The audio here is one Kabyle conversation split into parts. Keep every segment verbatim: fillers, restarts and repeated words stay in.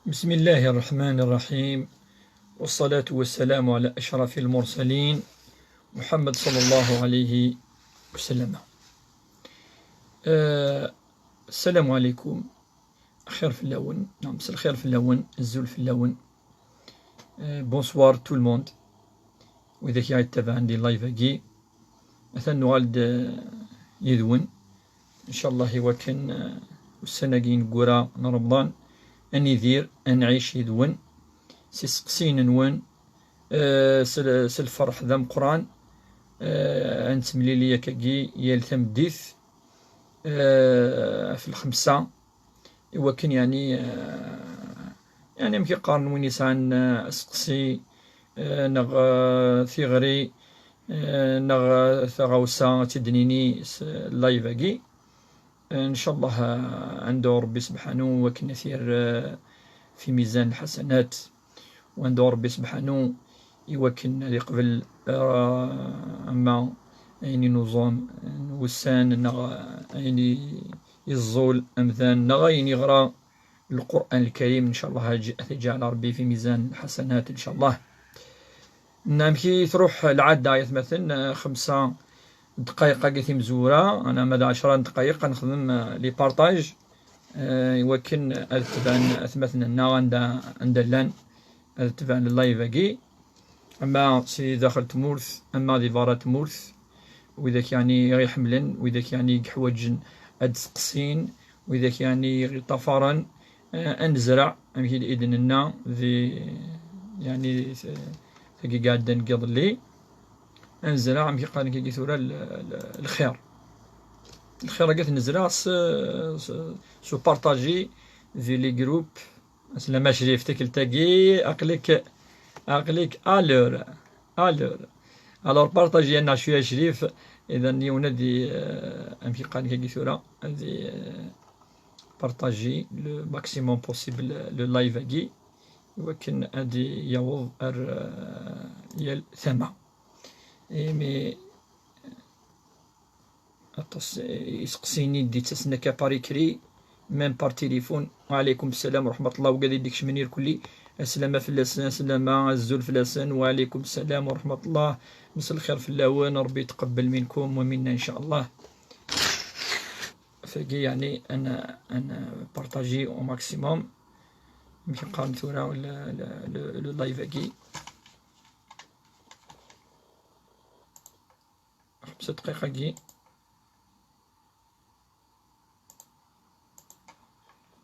بسم الله الرحمن الرحيم، والصلاة والسلام على أشرف المرسلين محمد صلى الله عليه وسلم. آه، السلام عليكم. خير في اللون، نعم، مساء الخير في اللون، الزول في اللون. آه، bonsoir tout le monde. وإذا كي غيتابعن دي لايف أكي، مثلا نوال د-، يدون. إن شاء الله يوكن، آه، والسنة كي نقورا رمضان، أني دير، أنعيش يدون. سي سقسين نون، آه، سل-، سلفرح ذا مقران، آه، أنتمليلي كاكي يال تمديث، آه، في الخمسة، إوا كان يعني، آه، يعني أم كيقارن وين يسعن، آه، أسقسي، آه، نغ، آه، ثيغري، آه، نغ، آه، ثغوسا تدنيني س-، لايف أكي. إن شاء الله، آه، عندو ربي سبحانه وكنا ثير، آه، في ميزان الحسنات. وندعو ربي سبحانه يوكلنا لقبل، آه، أما أين نظام وسان نغ أين يزول أمثان نغ أين يغرى القرآن الكريم. إن شاء الله هاج-، تجعل ربي في ميزان الحسنات إن شاء الله. نعم، كي تروح العادة يتمثل، آه، خمسة دقايق هاكي تيمزورة، أنا مدى عشرة دقايق نخدم، آه، لي بارطاج، آه، يوكن أثبان أثمثنا عند، عند اللان. هذا تبع لللايف أكي. أما سي داخل تمورث، أما دي فارا تمورث، وإذاك يعني غير حملن، وإذاك يعني يحوجن أد سقسين، وإذاك يعني غير طفرن، آه، أنزرع، أمشي لإذن لنا ذي، يعني، ث-، ثقي قاعدة نقض لي. أنزرع، أمشي قال لك ثورة ال-، ال-، الخير. الخير قالت نزرع س-، س-، سو بارطاجي في لي جروب. السلام شريف، تكلتاكي أقلك، أقلك ألور، ألور. ألور بارطاجي أنا شوية شريف. إذا يونادي، آه، أمشي قال لك ثورة، هذه، آه، بارطاجي لو ماكسيموم بوسيبل لو لايف أكي. ولكن هذه يوض أر، آه، يال ثما. إي مي أطاس يسقسيني دي تسنى كاباري كري، ميم بار تليفون. وعليكم السلام ورحمة الله وكذا ديك شمنير كلي. السلامة في اللسان، سلامة الزول في اللسان. وعليكم السلام ورحمة الله. مساء الخير في اللون، ربي يتقبل منكم ومنا إن شاء الله. فاقي يعني أنا، أنا بارطاجي أو ماكسيموم. يمكن قارن ثورة ولا، لا، لا، لو لايف أكي. خمسة دقايق كي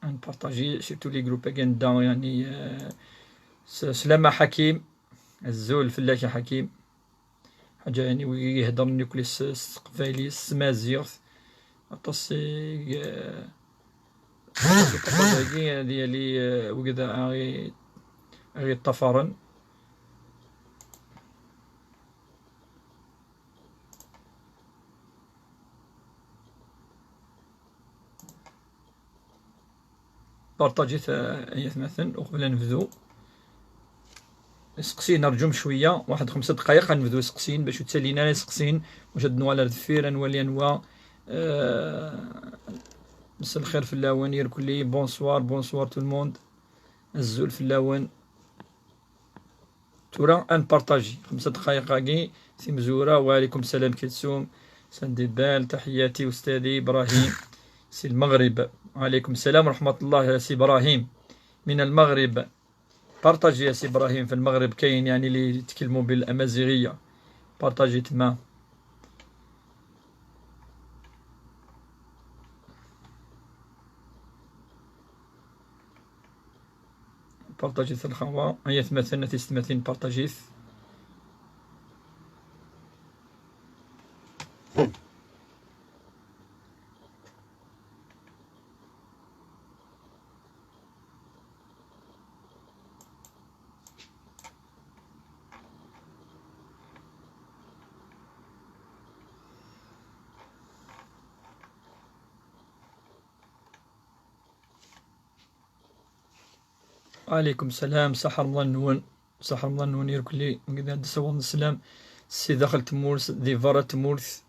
نبارطاجي سيرتو لي جروب كي ندا يعني، آه، س-، سلامة حكيم، الزول فلاك يا حكيم. حاجة يعني وي يهدر نيوكلي س-، س-، قبايلي، س-، مازيغت. أطاس، آه، هذه، هذه اللي، آه، وكذا غي-، غي طفرن. بارطاجيت، آه، أيتماثن، وقبل نبدو، سقسي نرجم شوية، واحد خمسة دقايق غنبدو سقسين باش يتسالينا سقسين، واش هاد نوال الدفير، نوالي نوا، آه، مساء الخير في اللون، يركلي، bonsoir، bonsoir tout le monde، الزول في اللون. تورا أن بارطاجي خمسة دقايق هاكي. سي مزورة، وعليكم السلام كلثوم. سندبال، تحياتي أستاذي إبراهيم. سي المغرب، وعليكم السلام ورحمة الله يا سي إبراهيم. من المغرب. بارطاجي يا سي إبراهيم، في المغرب كاين يعني اللي يتكلموا بالأمازيغية. بارطاجي تما. بارطاجيت الخوا، هيا ثمثلنا تيستمثلين بارطاجيت. وعليكم السلام، صح رمضان نون، صح رمضان نون يركلي، نقدر نتصور نسلم. سي داخل تمورث، دي فارا تمورث.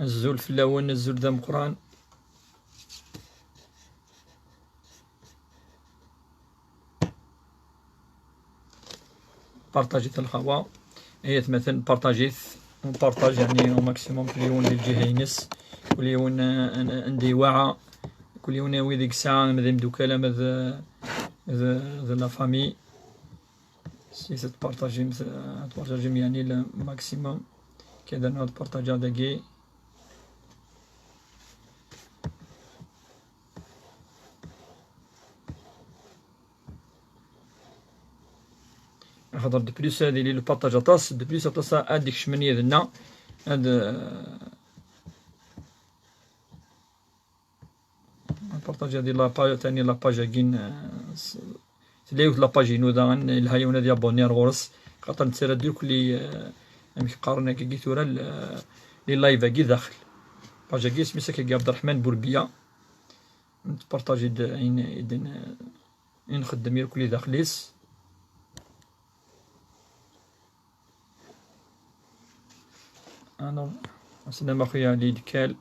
الزول في اللون، الزول ذا مقران. Partager-it a lxawa. Ay atmaten, partager-it. Partager, يعني, au maximum, kul yiwen di lǧiha-ines, kul yiwen, eh, n-, anda iwaɛa, kul yiwen wid i yesɛa, ama d imeddukal, ama d, d, d la famille. Si tpartajim, tpartajim, يعني, le maximum. Keder ad partager dagi. Axaṭer de plus ad yili le partage aṭas, de plus aṭas ad d-ikecmen yid-neɣ. Ad, eh, partage di la page, tani la page-agi n, eh, s-, tella yiwet la page-inu daɣen, yelha yiwen ad yabonir ɣur-s, xaṭer nettarra-d irkelli, eh, amek qqaren akkagi tura, l-, eh, les live-agi daxel. Page-agi isem-is akkagi Abderrahmane Bourbiya. Netpartaji-d ayen i d-, i nxeddem irkelli daxel-is. Alors, aslama a xuya Lidkal.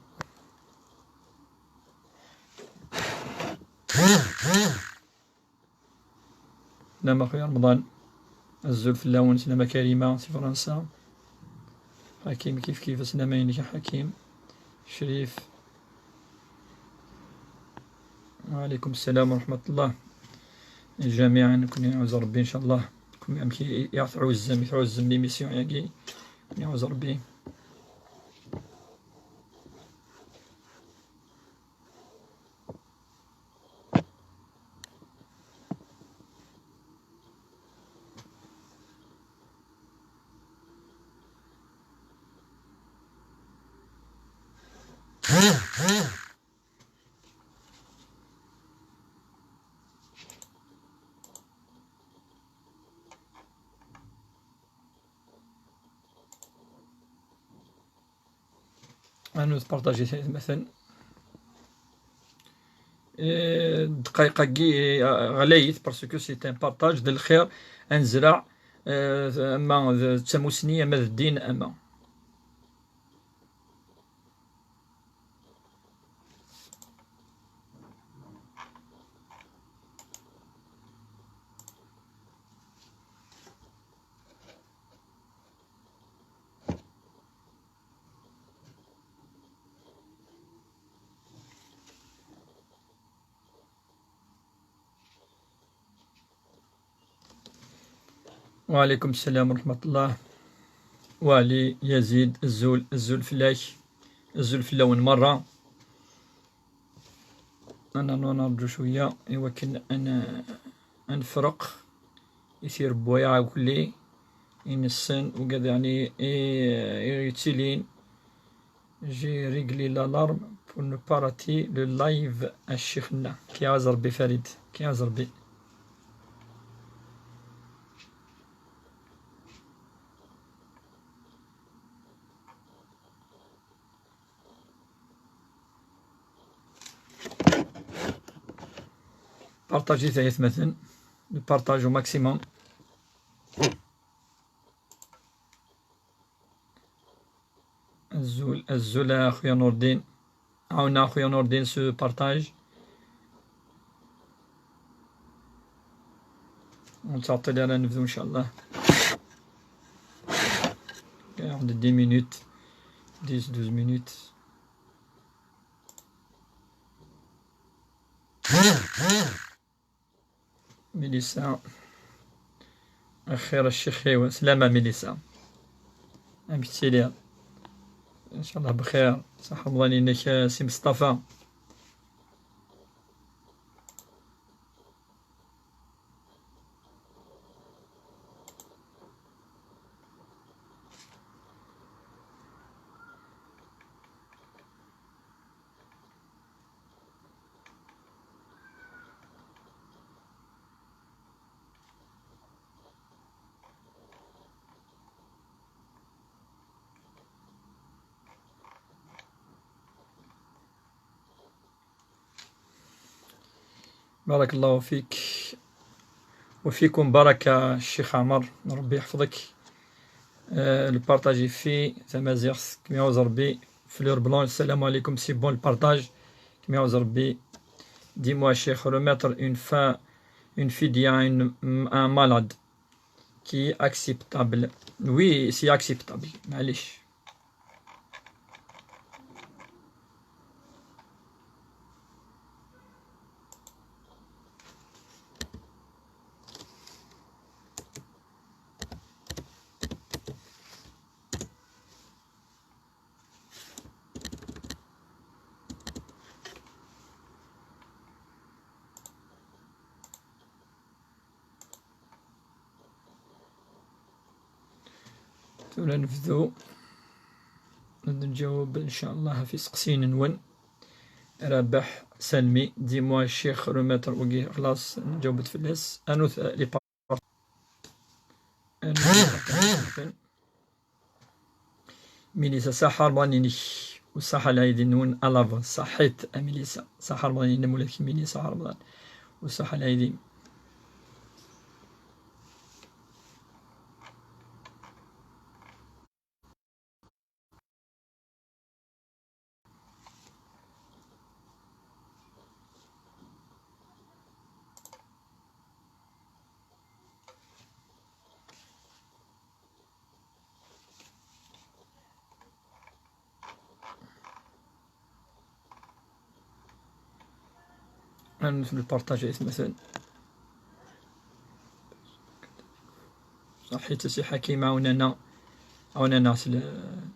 Aslama a xuya Remḍan. Azul fell-awen, aslama Karima si Fransa. Ḥakim kif kif, aslama-inek a Ḥakim. Crif. وعليكم السلام ورحمة الله. جميعا كوني يعوز ربي إن شاء الله. كوني أمكي يعطي عوزم، يعوزم l'émission ياكي. كوني يعوز ربي. أنا نبارطاجي مثلا. آه، دقايق كي، آه، غليت، parce que c'est un partage د الخير. أنزرع، آه، أما د-، تموسني، أما د الدين، أما. وعليكم السلام ورحمة الله. وعلي يزيد، الزول، الزول فلاك، الزول فلاون مرة. أنا نرجو شوية، إوا كان أنا نفرق يثير بوايع كلي ينسن وقد يعني إيه يتسيلين. J'ai réglé l'alarme pour ne pas rater le live الشيخنا. كي عاوز ربي فريد، كي عاوز ربي. Partagez-t à يتمثل. Partage au maximum. الزول، الزول أخويا نور الدين. عاونا أخويا نور الدين سو بارتاج. ونتعطل على نبذو إن شاء الله. قاعد dix minutes، dix douze minutes. ميليسا. الخير الشيخ، ايوا سلامة ميليسا. أمك تسيلي؟ إن شاء الله بخير. صح رمضان إنك سي مصطفى. بارك الله فيك وفيكم بركة الشيخ عمر، ربي يحفظك. آه، البارطاج في تمازيغ كيما يعوز ربي، فلور بلون، السلام عليكم، c'est bon البارطاج كيما يعوز ربي. Dis-moi, Cheikh, remettre une fin, une fidya, une, un malade. qui est acceptable. Oui, c'est acceptable. معليش. Tura nbdu ad nǧaweb إن شاء الله في سقسين نون. رابح سلمي، dis-moi الشيخ remettre وقي خلاص جاوبت في الهس. أنو ث-، لي بار-، أنو ث-، ميليسا، صحة رمضان ينك وصحة العيد نون ألافا. صحيت أ ميليسا، صحة رمضان ينك مولاتك ميليسا، صحة رمضان وصحة العيد. نبارطاجي مثلا. صحيت سي حكيم، عاوننا، عاوننا سل-،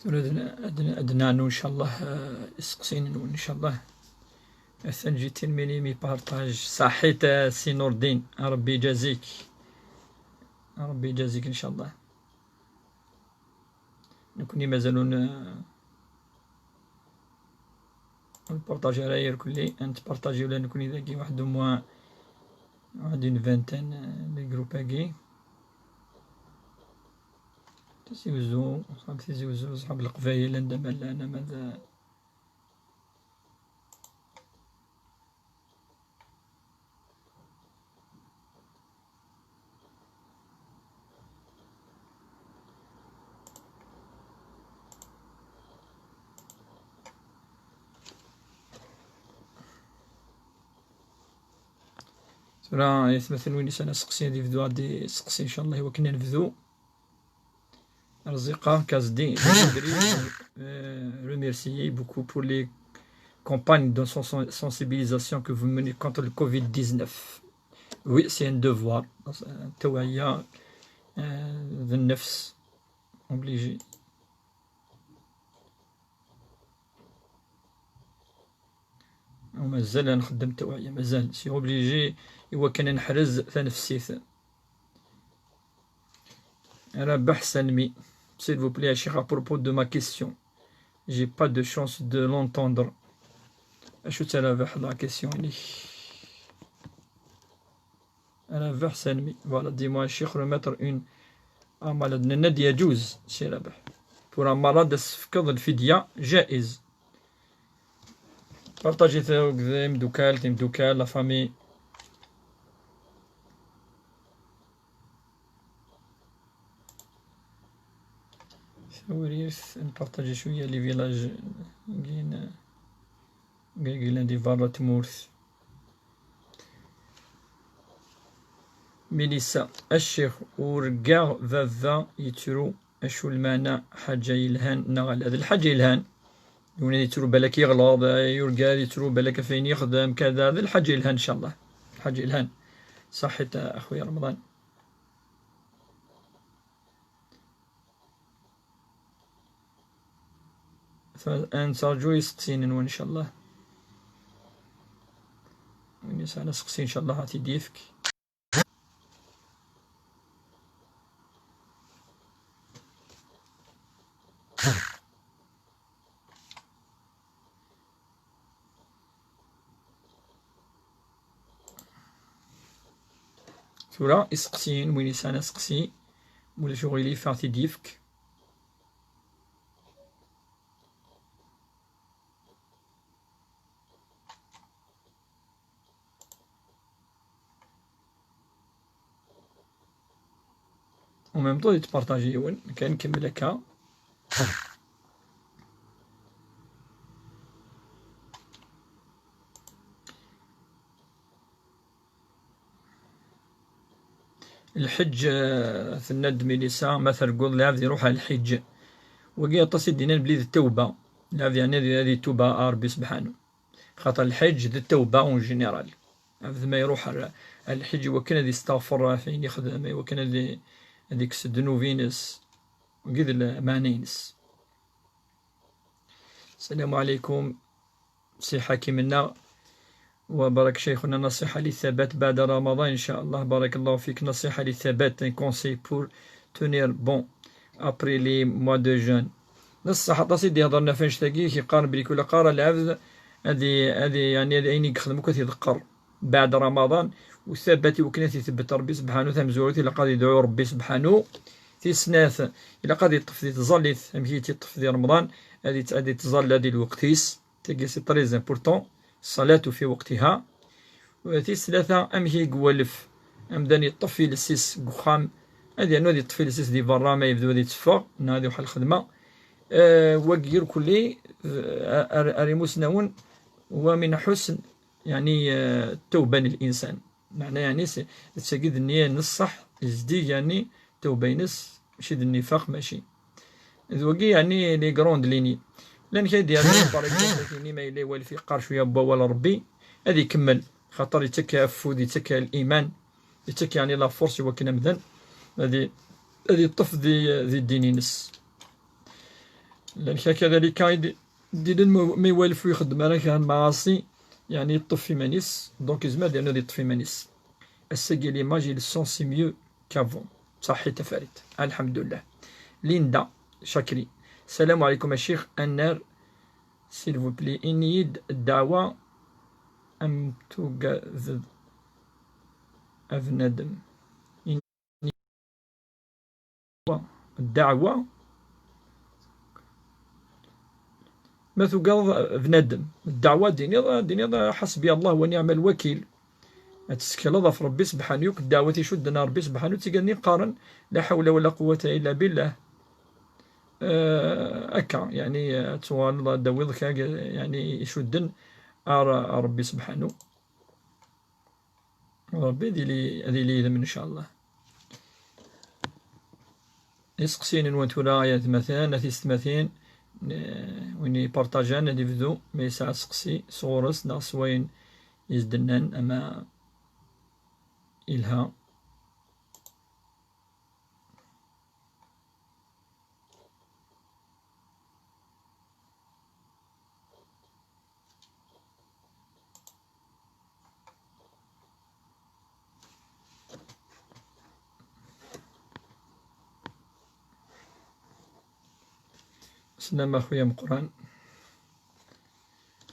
Tura ad n-, ad n-, ad nɛnu إن شاء الله, eh, iseqsiyen-nwen إن شاء الله. Atan جيت المينيمي بارطاج. صحيت, eh, سي نور الدين, ربي يجازيك. ربي يجازيك إن شاء الله. Nekkni mazal ur n-, ur nparṭaji ara irkelli, ad nparṭaji ula nekkni dagi واحد au moins, واحد une vingtaine, eh, les groupes-agi. Tizi Wezzu, صحاب Tizi Wezzu, صحاب Leqbayel, anda ma llan, ama d Tura, aytmaten, win yesɛan aseqsi ad yebdu, ad iseqsi, إن شاء الله, i wakken ad nebdu. Rziqa Kazdi, je voudrais, euh, remercier beaucoup pour les campagnes de sens-, sensibilisation que vous menez contre le covid dix-neuf. Oui, c'est un devoir. Euh, التوعية, euh, d nnefs, obligé. ومازال نخدم التوعية, مازال. C'est obligé, i wakken ad neḥrez tanefsit. Rabeḥ Salmi, s'il vous plaît, à Cheikh, à propos de ma question. J'ai pas de chance de l'entendre. Acu-tt a Rabeḥ la question-inek? Rabeḥ Salmi, voilà, dis-moi, Cheikh, remettre une, ah, malade, nenna-d يجوز, si Rabeḥ. Pour un malade, ad s-tefkeḍ lfidya, جائز. Partager-t akked imeddukal, timeddukal, la famille. Tawrirt, npartaji cwiya les villages-agi n-, agi yellan di berra n tmurt. Milisa, a ccix, urgaɣ baba yettru, acu lmeɛna, ḥaǧa yelhan neɣ ala? D lḥaǧa yelhan. Yiwen ad yettru balak yeɣleḍ, yurga ad yettru balak ɣef wayen yexdem, kada, d lḥaǧa yelhan, ncallah. Lḥaǧa yelhan. Ṣaḥit a xuya Remḍan. Ad nettraǧu iseqsiyen-nwen, ncallah. Win yesɛan aseqsi, ncallah, ad t-id-yefk. tura iseqsiyen, win yesɛan aseqsi, ma ulac uɣilif, ad ɣ-t-id-yefk. En même temps, yettpartaji yiwen, kan nkemmel akka. Lḥeǧǧ, eh, tenna-d Milisa, ma terguḍ lɛebd iruḥ ɣer lḥeǧǧ. Wagi aṭas i d-yennan belli d ttawba. Lɛebd yeɛni ad, ad yettuba ɣer Ṛebbi sebḥanu. Xaṭer lḥeǧǧ d ttawba en général. Ɛebd ma iruḥ ɣer, ɣer lḥeǧǧ i wakken ad yesteɣfer ɣef ayen yexdem, i wakken ad, ad yekkes ddnub-ines. Wagi d lmeɛna-ines. السلام عليكم. صحة كيمنا. وبارك شيخنا، نصيحة للثبات بعد رمضان إن شاء الله. بارك الله فيك. نصيحة للثبات، un conseil pour tenir bon après les mois de jeûne. D ṣṣeḥ aṭas i d-ihḍeṛ ɣef annect-agi, yeqqar belli kul qqar lɛebd ad i-, ad i-, yeɛni ad ayen i yexdem akk ad t-iḍeqqer. Beɛd Ramaḍan, u thabat i wakken ad t-itebbet Ṛebbi sebḥanu, tamezwarut ilaq ad idɛu Ṛebbi sebḥanu, tis snat ilaq ad iṭṭef di tẓallit amek i tt-iṭṭef di Remḍan, ad itt-, ad ittẓalla di lweqt-is, tagi c'est très important, ṣṣalatu fi weqtiha. Tis tlata, amek i iwalef amdan iṭṭef iles-is deg uxxam, ad yernu ad iṭṭef iles-is di berra ma yebdu ad itteffeɣ, neɣ ad iruḥ ɣer lxedma. Eh, wagi irkelli, eh, ar, ar imusnawen, wa min ḥusn, yeɛni, eh, ttawba n linsan. Meɛna, yeɛni, s-, d tagi d nniya n ṣṣeḥ, zdig, yeɛni, ttawba-ines, mačči d nnifaq, mačči. D wagi, yeɛni, les grandes lignes. Llan kra i d-yernan, par exemple, tini ma yella iwalef yeqqar cwiya n wawal n Ṛebbi, ad ikemmel, xaṭer yettak afud, yettak liman, yettak, yeɛni, la force i wakken amdan ad i-, ad iṭṭef di, di ddin-ines. Llan kra kadalika i d-, d-, d-, ma, ma iwalef ur ixeddem ara kra n lmaɛaṣi, yeɛni yeṭṭef iman-is, donc yezmer ad yernu ad yeṭṭef iman-is. Ass-agi, l'image, il sent c'est mieux qu'avant. Ṣaḥit a Farid. Alḥemdullah. Linda Chakri. Salam ɛlikum a ccix, annar, s'il vous plaît, ini-yi-d ddeɛwa am tugadeḍ a bnadem. Ddeɛwa. Ma tugadeḍ bnadem, ddeɛwa ad d-tiniḍ, ad d-tiniḍ ḥasbi Allah wa niɛma lwakil. Ad tettekleḍ ɣef Ṛebbi sebḥanu, yakk ddeɛwat icudden ar Ṛebbi sebḥanu, d tigad-nni qqaren la ḥawla wala quwwata illa billah. Eh, akka, yeɛni, ad tuɣaleḍ ad d-tawiḍ kra, yeɛni, icudden ar, ar Ṛebbi sebḥanu. Ṛebbi ad yili, ad yili yid-m, ncallah. Iseqsiyen-nwen tura, ay atmaten, a tisetmatin, eh, win ipartajan ad ibdu, ma yesɛa aseqsi sɣur-s neɣ s wayen i s-d-nnan, ama yelha. Slam a xuya Meqqran.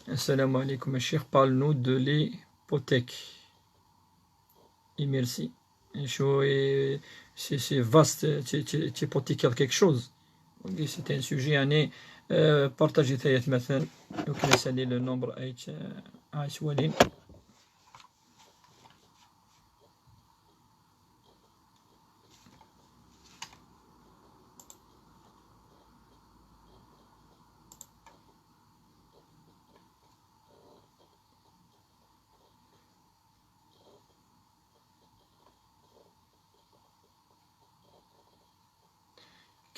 Assalamu alaikum, a ccix, parle-nous de l'hypothèque. Et merci. Et je suis, c'est, c'est vaste, tu, tu, tu peux dire quelque chose. Oui, c'est un sujet, يعني, euh, partagez ça, مثلا. Donc, laisse aller le nombre, euh, à Swalin.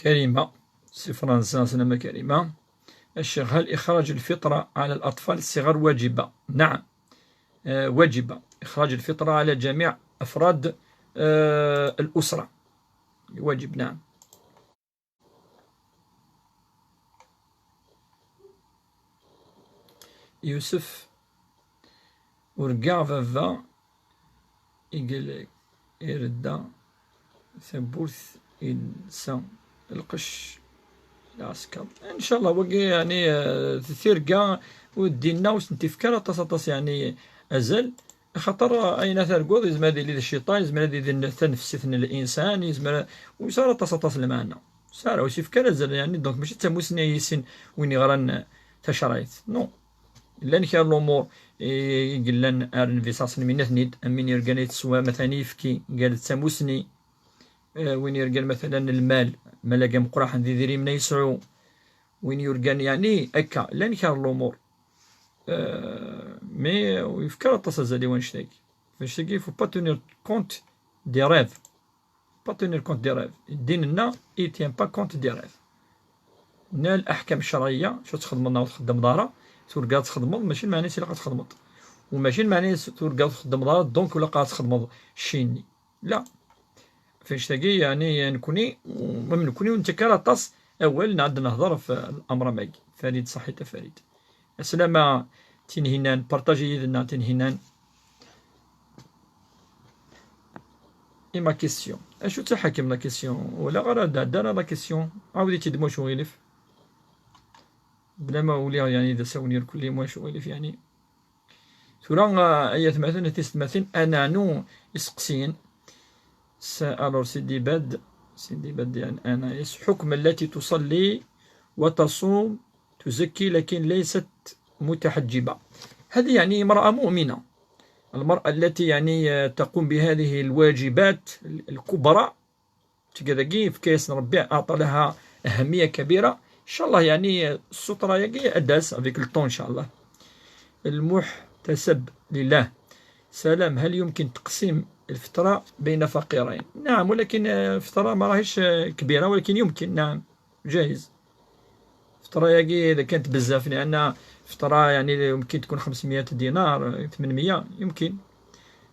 كريمة، c'est français, سلامة كريمة. الشيخ، هل إخراج الفطرة على الأطفال الصغار واجبة؟ نعم. آه، واجبة. إخراج الفطرة على جميع أفراد، آه، الأسرة. واجب، نعم. Yusef, urgaɣ baba igel-, iredda tawwurt, ilsa lqecc, lɛesker. Ncallah, wagi, yeɛni, eh, d tirga ur d-inna, ur s-ntifk ara aṭas, aṭas, yeɛni, azal. Axaṭer ayen ara targuḍ, yezmer ad yili d cciṭan, yezmer ad yili d tanefsit n linsan, yezmer, ur yesɛi ara aṭas, aṭas n lmeɛna. Ur yesɛi ara, ur s-yefki ara azal, yeɛni, donc mačči d tamussni i yessin win yeɣran tacerɛit. Non. Llan kra n lumuṛ i, i yellan ar nvisasen minna-ten-id, am win yurgan ay teswa, matan, ayefki, gar d tamussni, eh, win yurgan, matalan, lmal, mal-agi ameqqraḥen d idrimen ay yesɛu, win yurgan, yeɛni, akka, llan kra n lumuṛ. Eh, mais ur yefki ara aṭas azal i wannect-agi. Annect-agi, il faut pas tenir compte des rêves. Pas tenir compte des rêves. Ddin-nneɣ, il tient pas compte des rêves. Nna leḥkam ccerɛiyya, acu ad txedmeḍ neɣ ur txeddmeḍ ara, turgaḍ txedmeḍ, mačči lmeɛna-is ilaq ad txedmeḍ. U mačči lmeɛna-is turgaḍ ur txeddmeḍ ara, donc ilaq ad txedmeḍ cci-nni. La. F annect-agi, yeɛni, nekkni, u-, am nekkni ur nettak ara aṭas awal neɣ ad nehder ɣef l'amr am-agi. Farid, ṣaḥit a Farid. Aslama Tinhinan, partaji yid-neɣ Tinhinan. Et ma question. Acu-tt a Ḥakim la question? Walaɣ ara d-tɛedda ara la question. Ɛawed-itt-id ma ulac uɣilif. Bla ma uliɣ, yeɛni, d asawen irkelli ma ulac uɣilif, yeɛni. Tura, ah, ay atmaten, a tisetmatin, ad neɛnu iseqsiyen. S-, alors, Sidi Bad, Sidi Bad, يعني، أنا يس حكم التي تصلي وتصوم تزكي لكن ليست متحجبة. هذه، يعني، امرأة مؤمنة. المرأة التي، يعني، تقوم بهذه الواجبات الكبرى، تقدر كيف كيس ربي أعطى لها أهمية كبيرة. إن شاء الله، يعني، السطرة يجي أداس avec le temps إن شاء الله. المحتسب لله. سلام، هل يمكن تقسيم الفطرة بين فقيرين؟ نعم، ولكن، آه، الفطرة ما راهيش، آه، كبيرة، ولكن يمكن، نعم، جائز. الفطرة ياكي إذا كانت بزاف، لأن الفطرة يعني يمكن تكون خمسمية دينار، آه، ثمنمية، يمكن.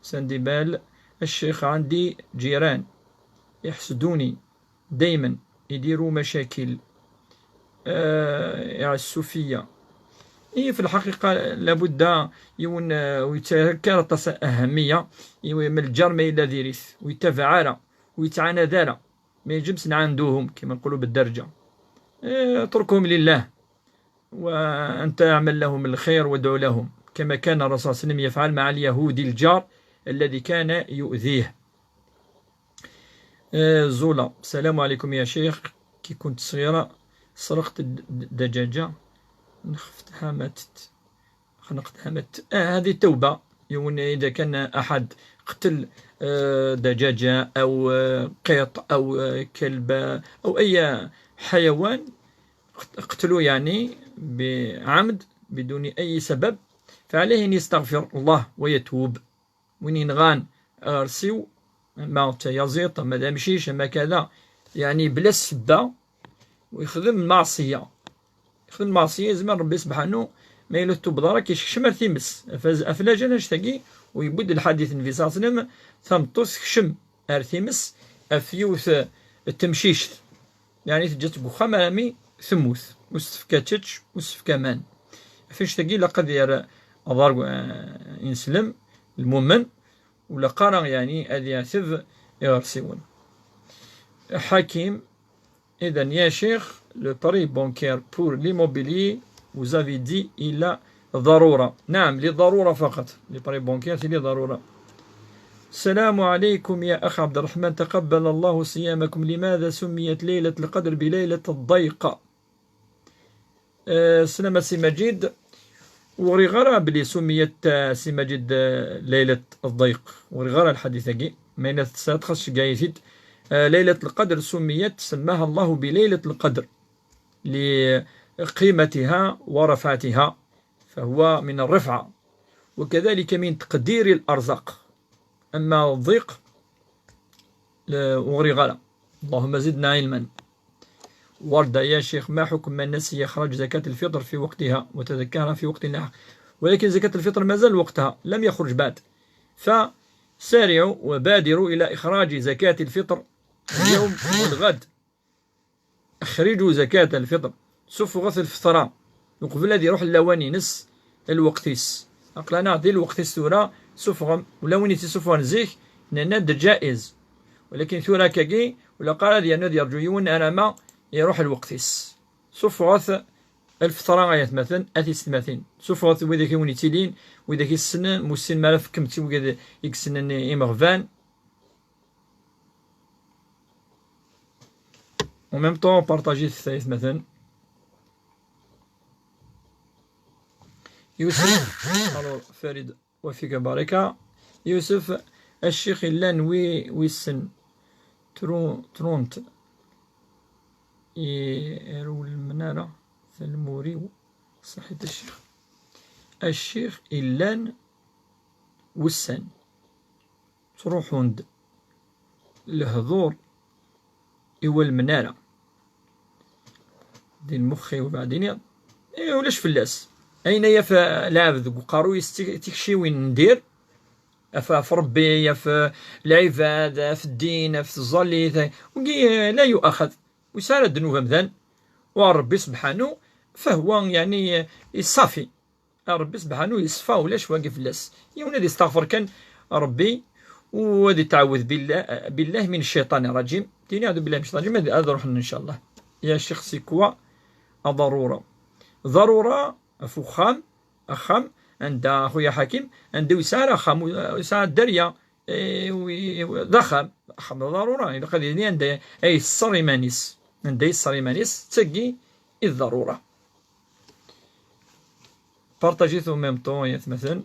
سندي بال، الشيخ، عندي جيران يحسدوني دايما، يديروا مشاكل، آه، يعسوا فيا. إيه، في الحقيقة لابد يون، آه، ويتذكر تص-، أهمية، إيه، من الجار ما إلا ديريث، ويتابع على، ويتعاند على، ما يجمس عندهم كما نقولوا بالدرجة. آه، اتركهم لله، وأنت اعمل لهم الخير وادعو لهم، كما كان الرسول صلى الله عليه وسلم يفعل مع اليهودي الجار الذي كان يؤذيه. آه، زولا، السلام عليكم يا شيخ. كي كنت صغيرة سرقت د-، د-، دجاجة، نخفتها ماتت، خنقتها ماتت. آه، هذه توبة. يون إذا كان أحد قتل، آه، دجاجة أو، آه، قط أو، آه، كلب أو أي حيوان، قت-، قتلو يعني بعمد بدون أي سبب، فعليه أن يستغفر الله ويتوب. وين ينغان أرسيو، أما تيازيط، أما ذا مشيش، أما كذا، يعني بلا سبة، ويخدم معصية. يخدم معصية، يزمر ربي سبحانه ما يلو التوب ضرك، يشكشم أرثيمس. فز-، أفلاجا نشتكي، ويبد الحديث النبي صلى الله عليه وسلم، ثم تسكشم أرثيمس، أفيوث التمشيشت. يعني تجت قخام رامي ثموث، وستفكاتش، وستفكامان. فيش تقي لقد يرى أضار، آه، إنسلم المؤمن، ولا قرا يعني أذي يعتب يغرسيون. حكيم، إذن يا شيخ، le prêt bancaire pour l'immobilier, vous avez dit, il a ضرورة. نعم، للضرورة فقط. Le prêt bancaire, c'est للضرورة. السلام عليكم يا أخ عبد الرحمن، تقبل الله صيامكم. لماذا سميت ليلة القدر بليلة الضيق؟ آه، السلام سي مجيد. وغري غرا بلي سميت، آه، سي مجيد، آه، ليلة الضيق. وغري غرا الحديث أكي. ما ينثسات خاص شقايتيد. آه، ليلة القدر سميت، سماها الله بليلة القدر لقيمتها ورفعتها، فهو من الرفعة، وكذلك من تقدير الأرزاق. أما الضيق، لا، وغري غلا. اللهم زدنا علما. وردة، يا شيخ، ما حكم من نسي إخراج زكاة الفطر في وقتها وتذكرها في وقت لاحق؟ ولكن زكاة الفطر مازال وقتها لم يخرج بعد، فسارعوا وبادروا إلى إخراج زكاة الفطر اليوم والغد. أخرجوا زكاة الفطر، سفغت الفطرة، وقبل هذه يروح اللواني نس الوقتيس. أقلنا دي الوقتيس ثورة سفغم، ولواني تسفغن زيك، نناد جائز. ولكن ثورة كاكي، ولا قال هذه يناد يرجو يون أنا ما يروح الوقتيس. سفغت Lfeṭra, ay atmaten, a tisetmatin. Sufɣet widak i wen-yettilin, widak i ssnen, ma ur ssinen ara, fkemt i wigad i yessnen imeɣban. En même temps, partagez-t, ay atmaten. Yusef, alors, Farid, وفيك بارك. Yusef, a ccix, illan wi-, wissen tru-, trunt i-, irewlen ara talmuri-w. Ṣaḥit a ccix. A ccix, illan wussan ttruḥun-d lehdur i walmen ara. Di lmux-iw beɛdini, eh, ulac fell-as. Ayen ay yaf lɛebd deg uqerruy-is, tik-, tikciwin n dir, af, af Rebbi, af lɛibad, af ddin, af tẓallit, wigi, eh, la yu'axad. Ur yesɛi ara ddnub amdan, wa Rebbi sebḥanu, fahwa, yeɛni, eh, iṣafi. Rebbi sebḥanu yeṣfa, ulac wagi fell-as. Yiwen ad yesteɣfer kan Rebbi, u ad yetɛawed billah, billah min cciṭan rajim. Tini aɛudu billah min cciṭan rajim, ad, ad ruḥen ncallah. Ya ccix, c'est quoi ضرورة؟ ضرورة ɣef uxxam, axxam, anda, a xuya Ḥakim, anda ur yesɛi ara axxam, ur yesɛi ara dderya, eh, wi-, d axxam, axxam d ḍarura, ilaq ad yili anda ay yesser iman-is. Anda yesser iman-is, d tagi i d ḍarura. Partagez-t en même temps, ay atmaten.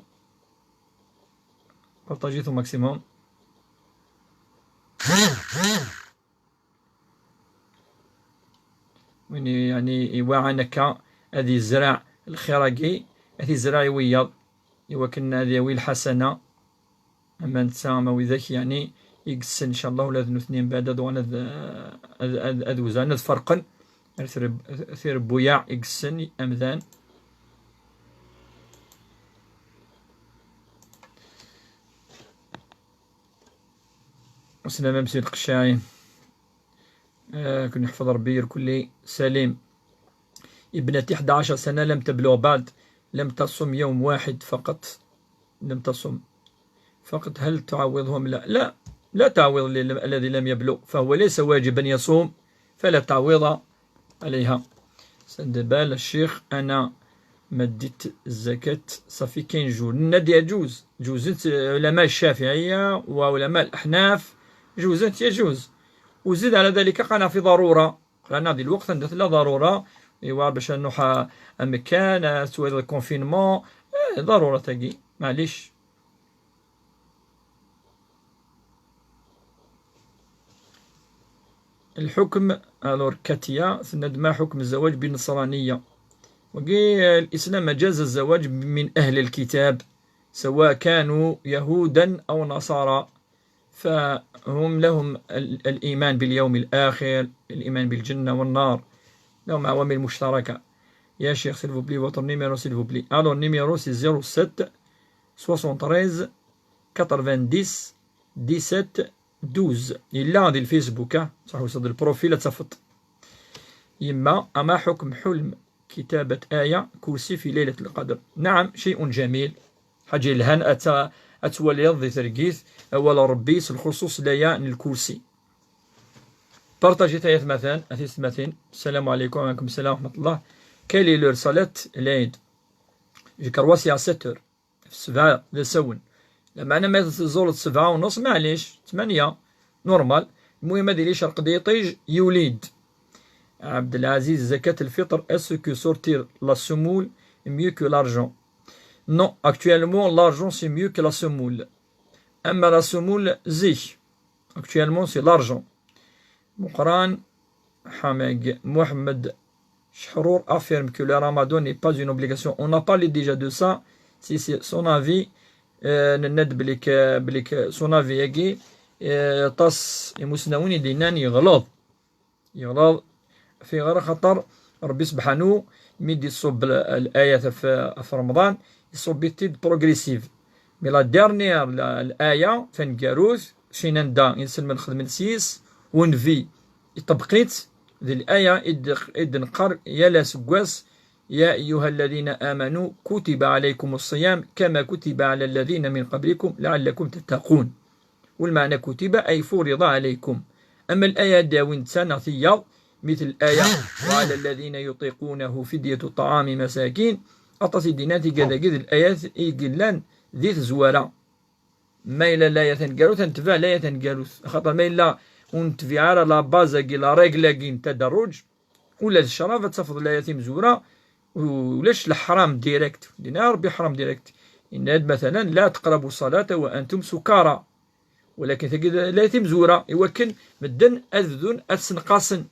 Partagez-t au maximum. Win i-, yeɛni iwaɛan akka ad yezreɛ lxir-agi, ad t-yezreɛ i wiyaḍ, i wakken ad yawi lḥasana. Ama netta, ama widak, yeɛni, i yessen, ncallah, ula d nutni mbeɛd ad uɣalen ad, ad, ad, ad wezɛen, ad ferqen ar tireb-, tirebbuyaɛ i yessen amdan. Uslama a Msi Lqeccaɛi. آه، كن يحفظ ربي الكل سليم. ابنتي حدعش سنة لم تبلغ بعد، لم تصم يوم واحد فقط، لم تصم فقط، هل تعوضهم؟ لا، لا، لا تعويض لل-، الذي لم يبلغ، فهو ليس واجبا يصوم، فلا تعويض عليها. سندبال الشيخ، أنا ما ديت الزكاة صافي كاين جوج. نادي يجوز، جوزت علماء الشافعية وعلماء الأحناف، جوزت يجوز. وزيد على ذلك قالنا في ضرورة، قالنا دي الوقت عندها لا ضرورة، إيوا باش نروح أمكان، سوى الكونفينمون، إيه، ضرورة تاقي، معليش. الحكم، alors كاتيا، سند ما حكم الزواج بالنصرانية؟ وقي الإسلام جاز الزواج من أهل الكتاب، سواء كانوا يهودا أو نصارى، فهم لهم ال-، الإيمان باليوم الآخر، الإيمان بالجنة والنار، لهم عوامل مشتركة. يا شيخ، s'il vous plaît, votre numéro, s'il vous plaît. Alors, numéro, c'est zéro sept, soixante-treize, quatre-vingt-dix, dix-sept, douze. Yella di الفيسبوك، ها؟ صح، وصل البروفيل، تصفط. يما، أما حكم حلم كتابة آية كرسي في ليلة القدر؟ نعم، شيء جميل. حاجة يلهان أت-، أتوليض ذي ترقيث، أول ربي، الخصوص ليا الكرسي. Partagez-t, ay atmaten, a tisetmatin. السلام عليكم. وعليكم السلام ورحمة الله. Quelle est l'heure صلاة العيد؟ Je crois c'est à sept heures. Ssebɛa d asawen. Lameɛna ma tẓuleḍ ssebɛa u nneṣ, maɛlic, tmanya, normal. Lmuhim, ad yili icreq-d yiṭij, yuli-d. Abdelaziz, زكاة الفطر, est-ce que sortir la semoule est mieux que l'argent? Non, actuellement, l'argent, c'est mieux que la semoule. Ama la semoule, zik. Actuellement, c'est l'argent. Meqqran Ḥamag, Mohamed Chehrour affirme que le ramadan n'est pas une obligation. On a parlé déjà de ça. Si c'est son avis, euh, nenna-d belli k-, belli k-, son avis-agi, euh, aṭas imusnawen i d-yennan yeɣleḍ. Yeɣleḍ fi ɣer xaṭer Rebbi sebḥanu mi d-iṣubb l-, l-ayat ɣef, ɣef Remḍan, iṣubb-it-id progressive. Mais la dernière, la, l'aya taneggarut, sin anda inselmen xedmen s yis, u Nnbi iṭebbeq-itt, d l'aya i d-, i d-neqqar yal aseggas: يا أيها الذين آمنوا كتب عليكم الصيام كما كتب على الذين من قبلكم لعلكم تتقون. Lmeɛna كتب أي فرض عليكم. Ama l'aya d-awin netta neɣ tiyaḍ, مثل الآية: "وعلى الذين يطيقونه فدية طعام مساكين". Aṭas i d-yennan tigad-agi d layat i yellan di tezwara. Ma yella layat aneggarut, ad netbeɛ layat aneggarut. Axaṭer ma yella ur netbiɛ ara la base-agi, la règle-agi n taderruj, ula d ccrab ad tafeḍ layat imezwura, ulac leḥram direct. Yenna Rebbi ḥram direct. Yenna-d, mathalan: "لا تقربوا الصلاة وأنتم سكارى". Walakin tagi d layat imezwura, iwakken medden ad bdun ad senqasen,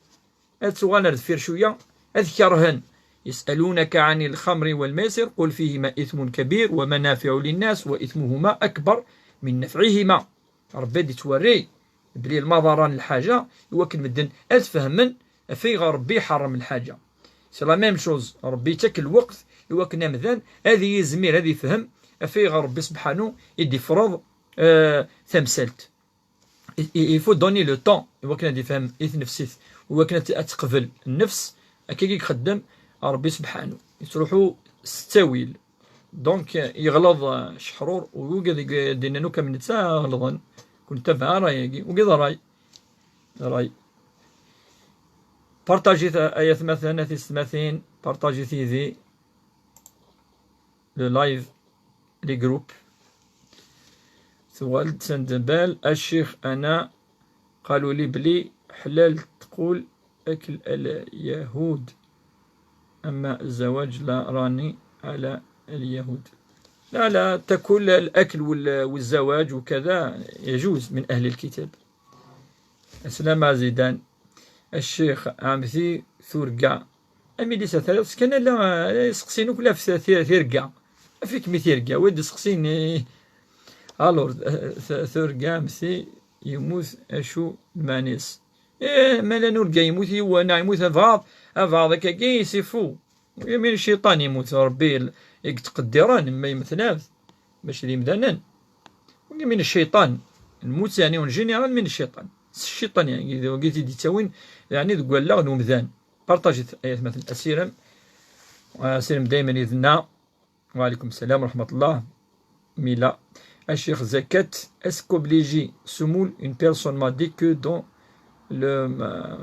ad tuɣalen ar deffir cwiya, ad kerhen. "يسألونك عن الخمر والميسر قل فيهما إثم كبير ومنافع للناس وإثمهما أكبر من نفعهما". Rebbi ad yettwerri belli lmaḍara n lḥaǧa, iwakken medden ad fehmen ɣef ayɣer Rebbi iḥerrem lḥaǧa. C'est la même chose. Rebbi yettak lweqt iwakken amdan ad yizmir ad ifhem ɣef ayɣer Rebbi sebḥanu i d-ifreḍ, euh, tamsalt. Il, il, il faut donner le temps iwakken ad ifhem i tnefsit, iwakken ad, ad teqbel nnefs. Akka i ixeddem Rebbi sebḥanu. Yettruḥu s ttawil. Donc, yeɣleḍ, euh, ceḥrur, u wigad i d-yennan akk am netta ɣelḍen. Ur nettabaɛ ara ayagi. Wigad ṛṛay. Ṛṛay. Partajit, a, ay atmaten, a tisetmatin, partajit yid-i le live, les groupes. Tuɣal-d send bal, a ccix, ana قالوا لي بلي حلال تقول أكل اليهود، أما الزواج لا، راني على اليهود. لا، لا، تاكل الأكل وال-، والزواج وكذا يجوز من أهل الكتاب. السلام زيدان. الشيخ عمثي ثورقا. Amidi s-, tariḍ-tt kan ala, ala iseqsiyen akk la f-, ti-, tirga. Af-ikem i tirga, wa d-iseqsiyen, eh. Alors, eh, t-, turga am ti yemmut acu lmeɛna-s? Eh, ma llan urga yemmut yiwen, neɣ yemmut abeɛḍ, abeɛḍ akkagi, c'est faux. Wi min cciṭan yemmut, Rebbi i yettqeddiren, ma yemmetnaf, mačči d imdanen. Wi min cciṭan, lmut, yeɛni, en général, min cciṭan. S cciṭan, yeɛni, d wagi i t-id-yettawin, yeɛni, deg wallaɣ n umdan. Partajit, ay atmaten, asirem. Asirem daymen yid-neɣ. Wa alaykum salam wa rahmatullah. Mila. A ccix, zakat, est-ce qu'obligé semoule? Une personne m'a dit que dans le, euh,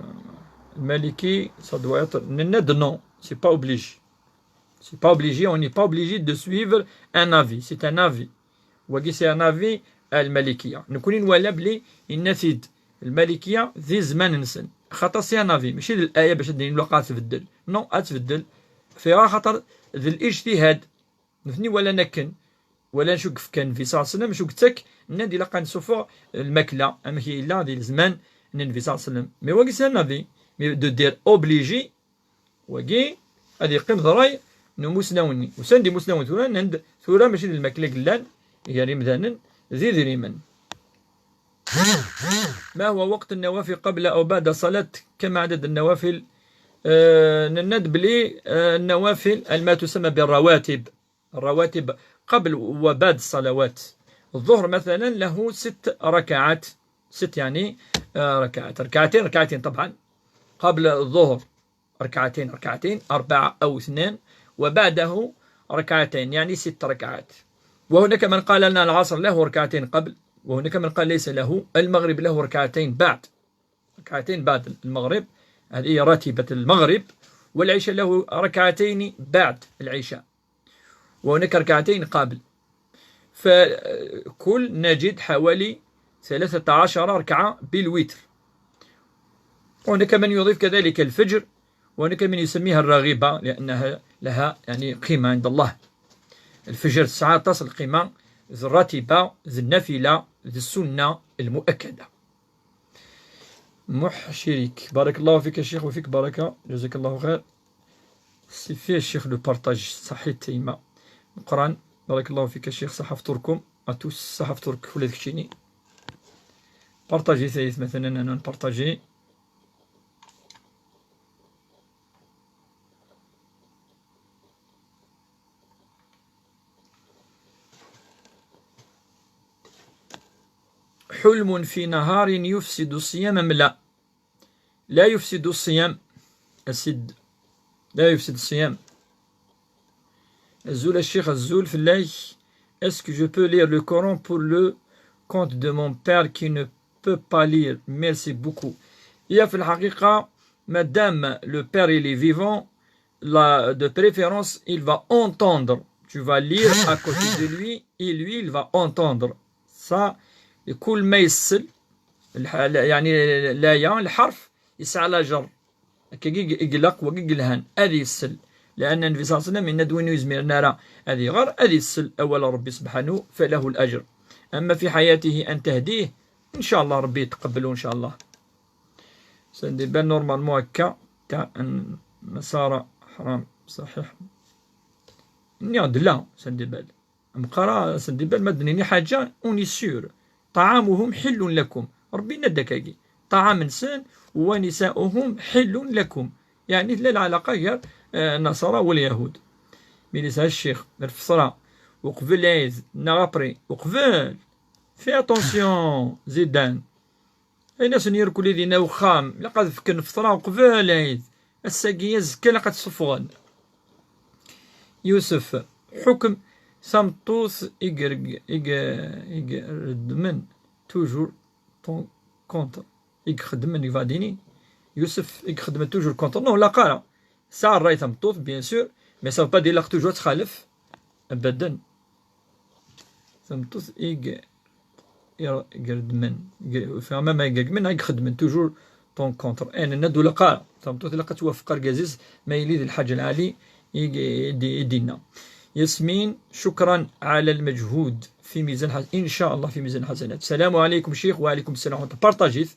Maliki, ça doit être, nenna-d non, c'est pas obligé. C'est pas obligé, on n'est pas obligé de suivre un avis, c'est un avis. Wagi, c'est un avis al-Malikiya. Nekni nwala bli yenna-t-id Lmalikiya di zzman-nsen. Xaṭer c'est un avis, mačči d l'aya bac ad d-nini lwaqt ad tbeddel. Non, ad tbeddel. Fiɣa xaṭer d lijtihad. Nutni walan akken. Walan acu yefka Nnbi ṣalla Llahu ɛalayhi wa sallam, acu yettak, nnan-d ilaq ad nessufeɣ lmakla, amek yella di lezman n Nnbi ṣalla Llahu ɛalayhi wa sallam. Mais wagi c'est un avis. Mais de dire obligé, wagi ad yeqqim d ṛṛay n umusnaw-nni. Usan-d imusnawen tura, nnan-d tura mačči d lmakla i yellan gar imdanen d idrimen. ما هو وقت النوافل قبل أو بعد الصلاة؟ كم عدد النوافل؟ آه، nenna-d belli, آه، النوافل, ma tusamma بالرواتب. الرواتب قبل وبعد الصلوات. الظهر مثلًا له ست ركعات. ست يعني، آه، ركعات. ركعتين، ركعتين طبعًا. قبل الظهر ركعتين، ركعتين، أربعة أو اثنين، وبعده ركعتين، يعني ست ركعات. وهناك من قال لنا العصر له ركعتين قبل، وهناك من قال ليس له، المغرب له ركعتين بعد، ركعتين بعد المغرب، هذه راتبة المغرب، والعشاء له ركعتين بعد العشاء، وهناك ركعتين قبل. فكل نجد حوالي ثلاثة عشر ركعة بالوتر. وهناك من يضيف كذلك الفجر، وهناك من يسميها الرغيبة لأنها لها، يعني، قيمة عند الله. الفجر tesɛa aṭas n lqima, d ratiba, d nafila, d ssunna lmuakkada. Muḥ Cirik. بارك الله فيك الشيخ وفيك بركة. جزاك الله خير. C'est fait الشيخ le partage. صحيت يما. مقران. بارك الله فيك الشيخ، صحة فطوركم. À tous، صحة فطورك ولا دكتشيني. Partagez, ça y est, مثلًا أنا نبارطاجي. حلم في نهار يفسد الصيام أم لا؟ لا يفسد الصيام. أسد. لا يفسد الصيام. Azul الشيخ, azul فلاش. Est-ce que je peux lire le Coran pour le compte de mon père qui ne peut pas lire? Merci beaucoup. هي في الحقيقة Madame, le père, il est vivant, là, de préférence, il va entendre. Tu vas lire à côté de lui et lui, il va entendre. Ça, كل ما يسل, الح-, يعني, l'aya, الحرف, يسعى على جر. Akka i ilaq, wagi yelhan, ad yessel. لأن النبي صلى الله عليه وسلم yenna-d win ur yezmiren ara ad iɣer, ad yessel awal Ṛebbi سبحانه, فله الأجر. أما في حياته أن تهديه, إن شاء الله Ṛebbi yetqebbel, إن شاء الله. Sendibal, normalement, akka, تاع النصارى حرام, صحيح. Nniɣ-d la, Sendibal. Meqqar Sendibal, ma d-nini ḥaǧa, on est sûr. طعامهم حل لكم. Ṛebbi yenna-d akkagi. طعام-nsen, ونساؤهم حل لكم. يعني, tella lɛalaqa gar, eh, النصارى واليهود. Mi yesɛa ccix, lfeṣra, uqbel lɛid, neɣ après, uqbel. Fais attention, Zidane. Ayen asen yerkul idina uxxam, ilaq ad fken lfeṭra uqbel lɛid. Ass-agi, azekka, ilaq ad t-suffɣen. Yusef, ḥukm tameṭṭut i yerg-, i ye-, i ireddmen toujours ton contre. I ixeddmen, i vadini. Yusef, i ixeddmen toujours contre. Non, ilaq ara. Tesɛa ṛṛay tameṭṭut, bien sûr, mais ça veut pas dire ilaq toujours ad txalef. Abadan. Tameṭṭut i ye-, i ireddmen, i ye-, enfin, même i ireggmen, i ixeddmen toujours ton contre. Ayen nenna-d ur ilaq ara. Tameṭṭut ilaq ad twafeq argaz-is, ma yili d lḥaǧa lɛali i, i, i d-, i d-yenna. ياسمين, شكرا على المجهود في ميزان حس-, إن شاء الله في ميزان حسنات. السلام عليكم شيخ. وعليكم السلام ورحمة الله. Partager.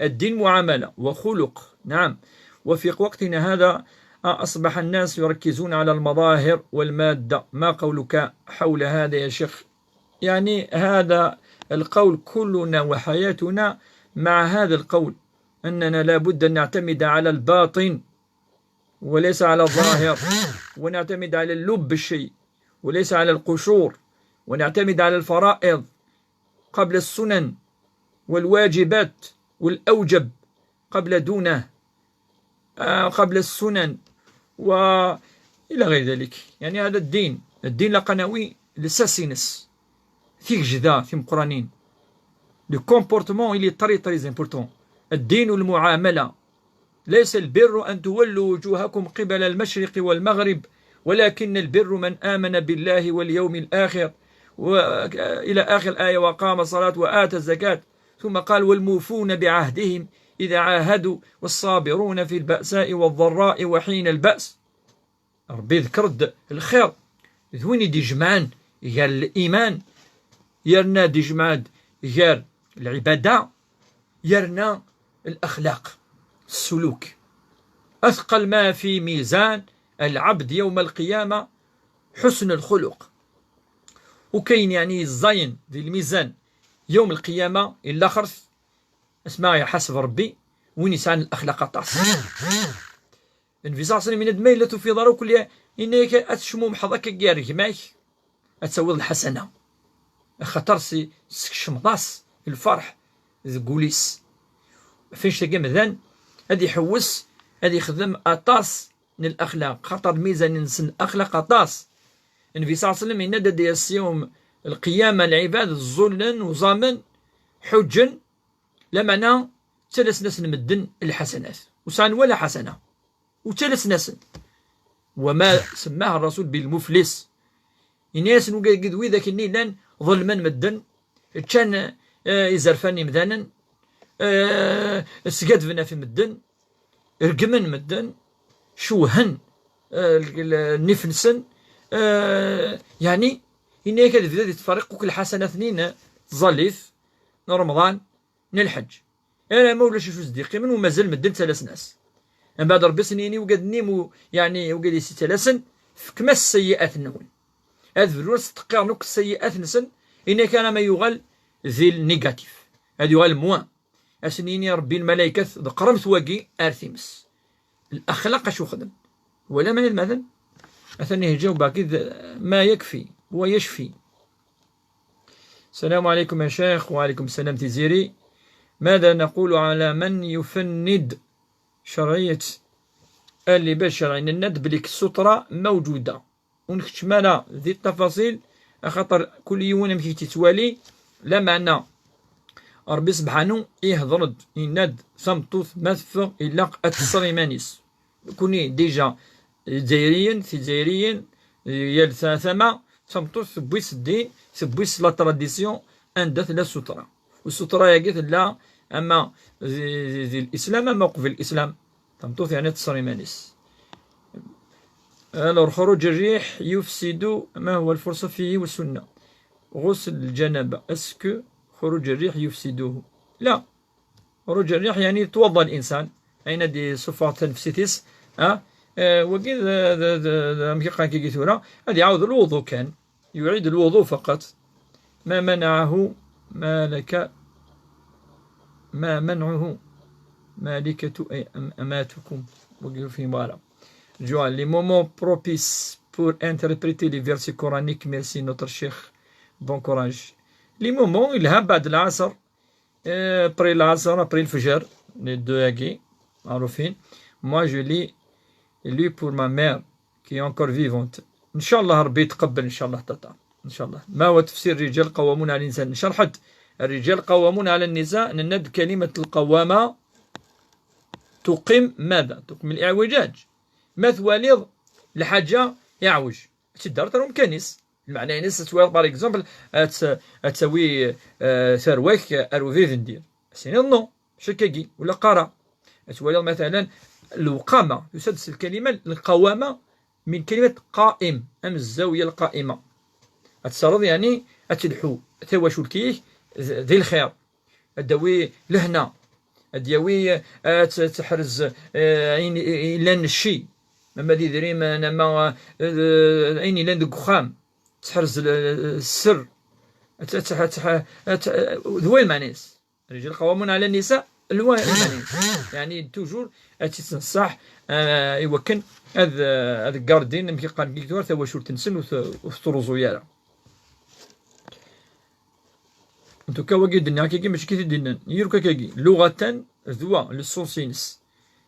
الدين معاملة وخلق، نعم. وفي وقتنا هذا أصبح الناس يركزون على المظاهر والمادة. ما قولك حول هذا يا شيخ؟ يعني، هذا القول كلنا وحياتنا مع هذا القول، أننا لا بد أن نعتمد على الباطن وليس على الظاهر، ونعتمد على اللب الشيء وليس على القشور، ونعتمد على الفرائض قبل السنن، والواجبات والأوجب قبل دونه، آه، قبل السنن، وإلى غير ذلك. يعني هذا الدين، الدين لقناوي لساسينس، ثيك جدا، ثيم قرانين. Le comportement, il est très, très important. الدين والمعاملة. ليس البر أن تولوا وجوهكم قبل المشرق والمغرب، ولكن البر من آمن بالله واليوم الآخر، و-، إلى آخر الآية، وقام الصلاة وآتى الزكاة. ثم قال: والموفون بعهدهم إذا عاهدوا، والصابرون في البأساء والضراء وحين البأس. Ṛebbi iḍekkeṛ-d lxiṛ d win i d-ijemɛen gar liman, yerna ad d-ijmeɛ-d gar lɛibada, yerna laxlaq, ssuluk. أثقل ما في ميزان العبد يوم القيامة حسن الخلق. Ukayen, yeɛni, yeẓẓayen di lmizan yawm lqiyama, i laxert, asma iḥaseb Ṛebbi win yesɛan laxlaq aṭas. Nnbi ṣalla Llahu ɛalayhi wa sallam yenna-d, ma yella tufiḍ ara akk, yenna-yak ad tecmumḥeḍ akka gar gma-k, ad tawiḍ lḥasana. Axaṭer si-, teskecmeḍ-as lferḥ deg wul-is. Ɣef annect-agi amdan ad iḥewwes, ad ixdem aṭas n laxlaq, xaṭer lmizan-nsen axlaq aṭas. Nnbi ṣalla Llahu ɛalayhi wa sallam yenna-d, ad d-yas yawm lqiyama lɛibad ẓẓullen, uẓamen, ḥuǧǧen, lameɛna ttalasen-asen medden lḥasanat. Ur sɛan wala ḥasana. Ur ttalasen-asen. وما سماه الرسول بالمفلس. Yenna-yasen, wigi d widak-nni llan ḍelmen medden, ččan, eh, izerfan imdanen, eh, sgadben ɣef medden, regmen medden, cewhen, eh, l-, l-, nnif-nsen, eh, yeɛni, yenna-yak ad bdu di ttferriq akk lḥasanat-nni n tẓallit n Remḍan, n lḥeǧǧ. Ala ma ulac acu s-d-yeqqimen u mazal medden ttalasen-as. Mbeɛd Ṛebbi s-nini, wigad-nni mu, yeɛni, wigad i s-ittalasen, fkem-as sseyyi'at-nwen. Ad bdun ad s-ttqirren akk sseyyi'at-nsen, inak ara ma yuɣal di lnigatif. Ad yuɣal moins. Ad sen-yini Ṛebbi lmalaykat, ḍeqqremt wagi ar times. Laxlaq acu xdem. Wala ma nilmaden. Atan ihi ǧawbeɣ-k-id ma yakfi wa yacfi. السلام عليكم يا شيخ. وعليكم السلام Tiziri. ماذا نقول على من يفند شرعية اللباس الشرعي؟ Nenna-d belli ssutra موجودة. Ur nkeččem ara di ttafaṣil, axaṭer kul yiwen amek i t-yettwali, lameɛna Ṛebbi sebḥanu ihḍer-d, yenna-d, tameṭṭut ma teffeɣ, ilaq ad tesser iman-is. Nekni déjà, Izzayriyen, Tizzayriyen, yal ta-, tama, tameṭṭut tewwi-s ddin, tewwi-s la tradition, anda tella ssutra. U ssutra-agi tella ama di, di, di l'islam, ama uqbel l'islam. Tameṭṭut, yeɛni, ad tesser iman-is. Alors, خروج الريح يفسد، ما هو الفرصة فيه والسنة؟ غسل الجنابة، est-ce que خروج الريح يفسده؟ لا. خروج الريح يعني يتوضا الانسان، اين دي صفة تنفسيتيس، ها؟ آه، وكي ذا، ذا، ذا، ذا، مكي قاكي ثورة، هذه يعاود الوضوء كان، يعيد الوضوء فقط. ما منعه، ما لك، ما منعه مالكة أي أم-، أماتكم. وقفوا في مباراة. Joël, les moments propices pour interpréter les versets coraniques. Merci, notre cheikh. Bon courage. Les moments, il y a بعد العصر، euh, après العصر, après الفجر, les deux agi, معروفين. Moi, je lis, lis pour ma mère, qui est encore vivante. إن شاء الله ربي يتقبل، إن شاء الله، تاتا. إن شاء الله. ما هو تفسير الرجال قوامون على النساء؟ شرحت الرجال قوامون على النساء، nenna-d كلمة القوامة تقيم ماذا؟ تقيم الاعوجاج. Ma twaliḍ lḥaǧa iɛwej, ad tt-id-terreḍ ar umkan-is. Lmeɛna-ines ad twaliḍ, par exemple, ad t-, ad tawi, euh, tarwa-k ar ubrid n dir. Ad s-tiniḍ non, mačči akkagi, ula qqara. Ad twaliḍ, matalan, lewqama, tusa-d s lkalima, lqawama, min kalimat qa'im, am zzawya lqa'ima. Ad tesserreḍ, yeɛni, ad telḥu tawacult-ik d, di lxir. Ad d-tawi lehna. Ad d-yawi, eh, ad t-, teḥrez, eh, ayen i, i, yellan n cci. Ama d idrimen, ama, eh, ayen yellan deg uxxam. Teḥrez l-, sser. Ad t-, ad t-, ad t-, ad t-, d way lmeɛna-is. الرجال قوامون على النساء, lway lmeɛna-is. Yeɛni, toujours, ad tt-tettneṣṣaḥ, eh, i wakken ad, eh, ad gardin, amek i qqaren deg diktur, tawacult-nsen ur t-, ur tettruẓu ara. En tout cas, wagi d-nniɣ akkagi, mačči kif i d-nnan. Yiruk akkagi, luɣatan, d wa, le sens-ines.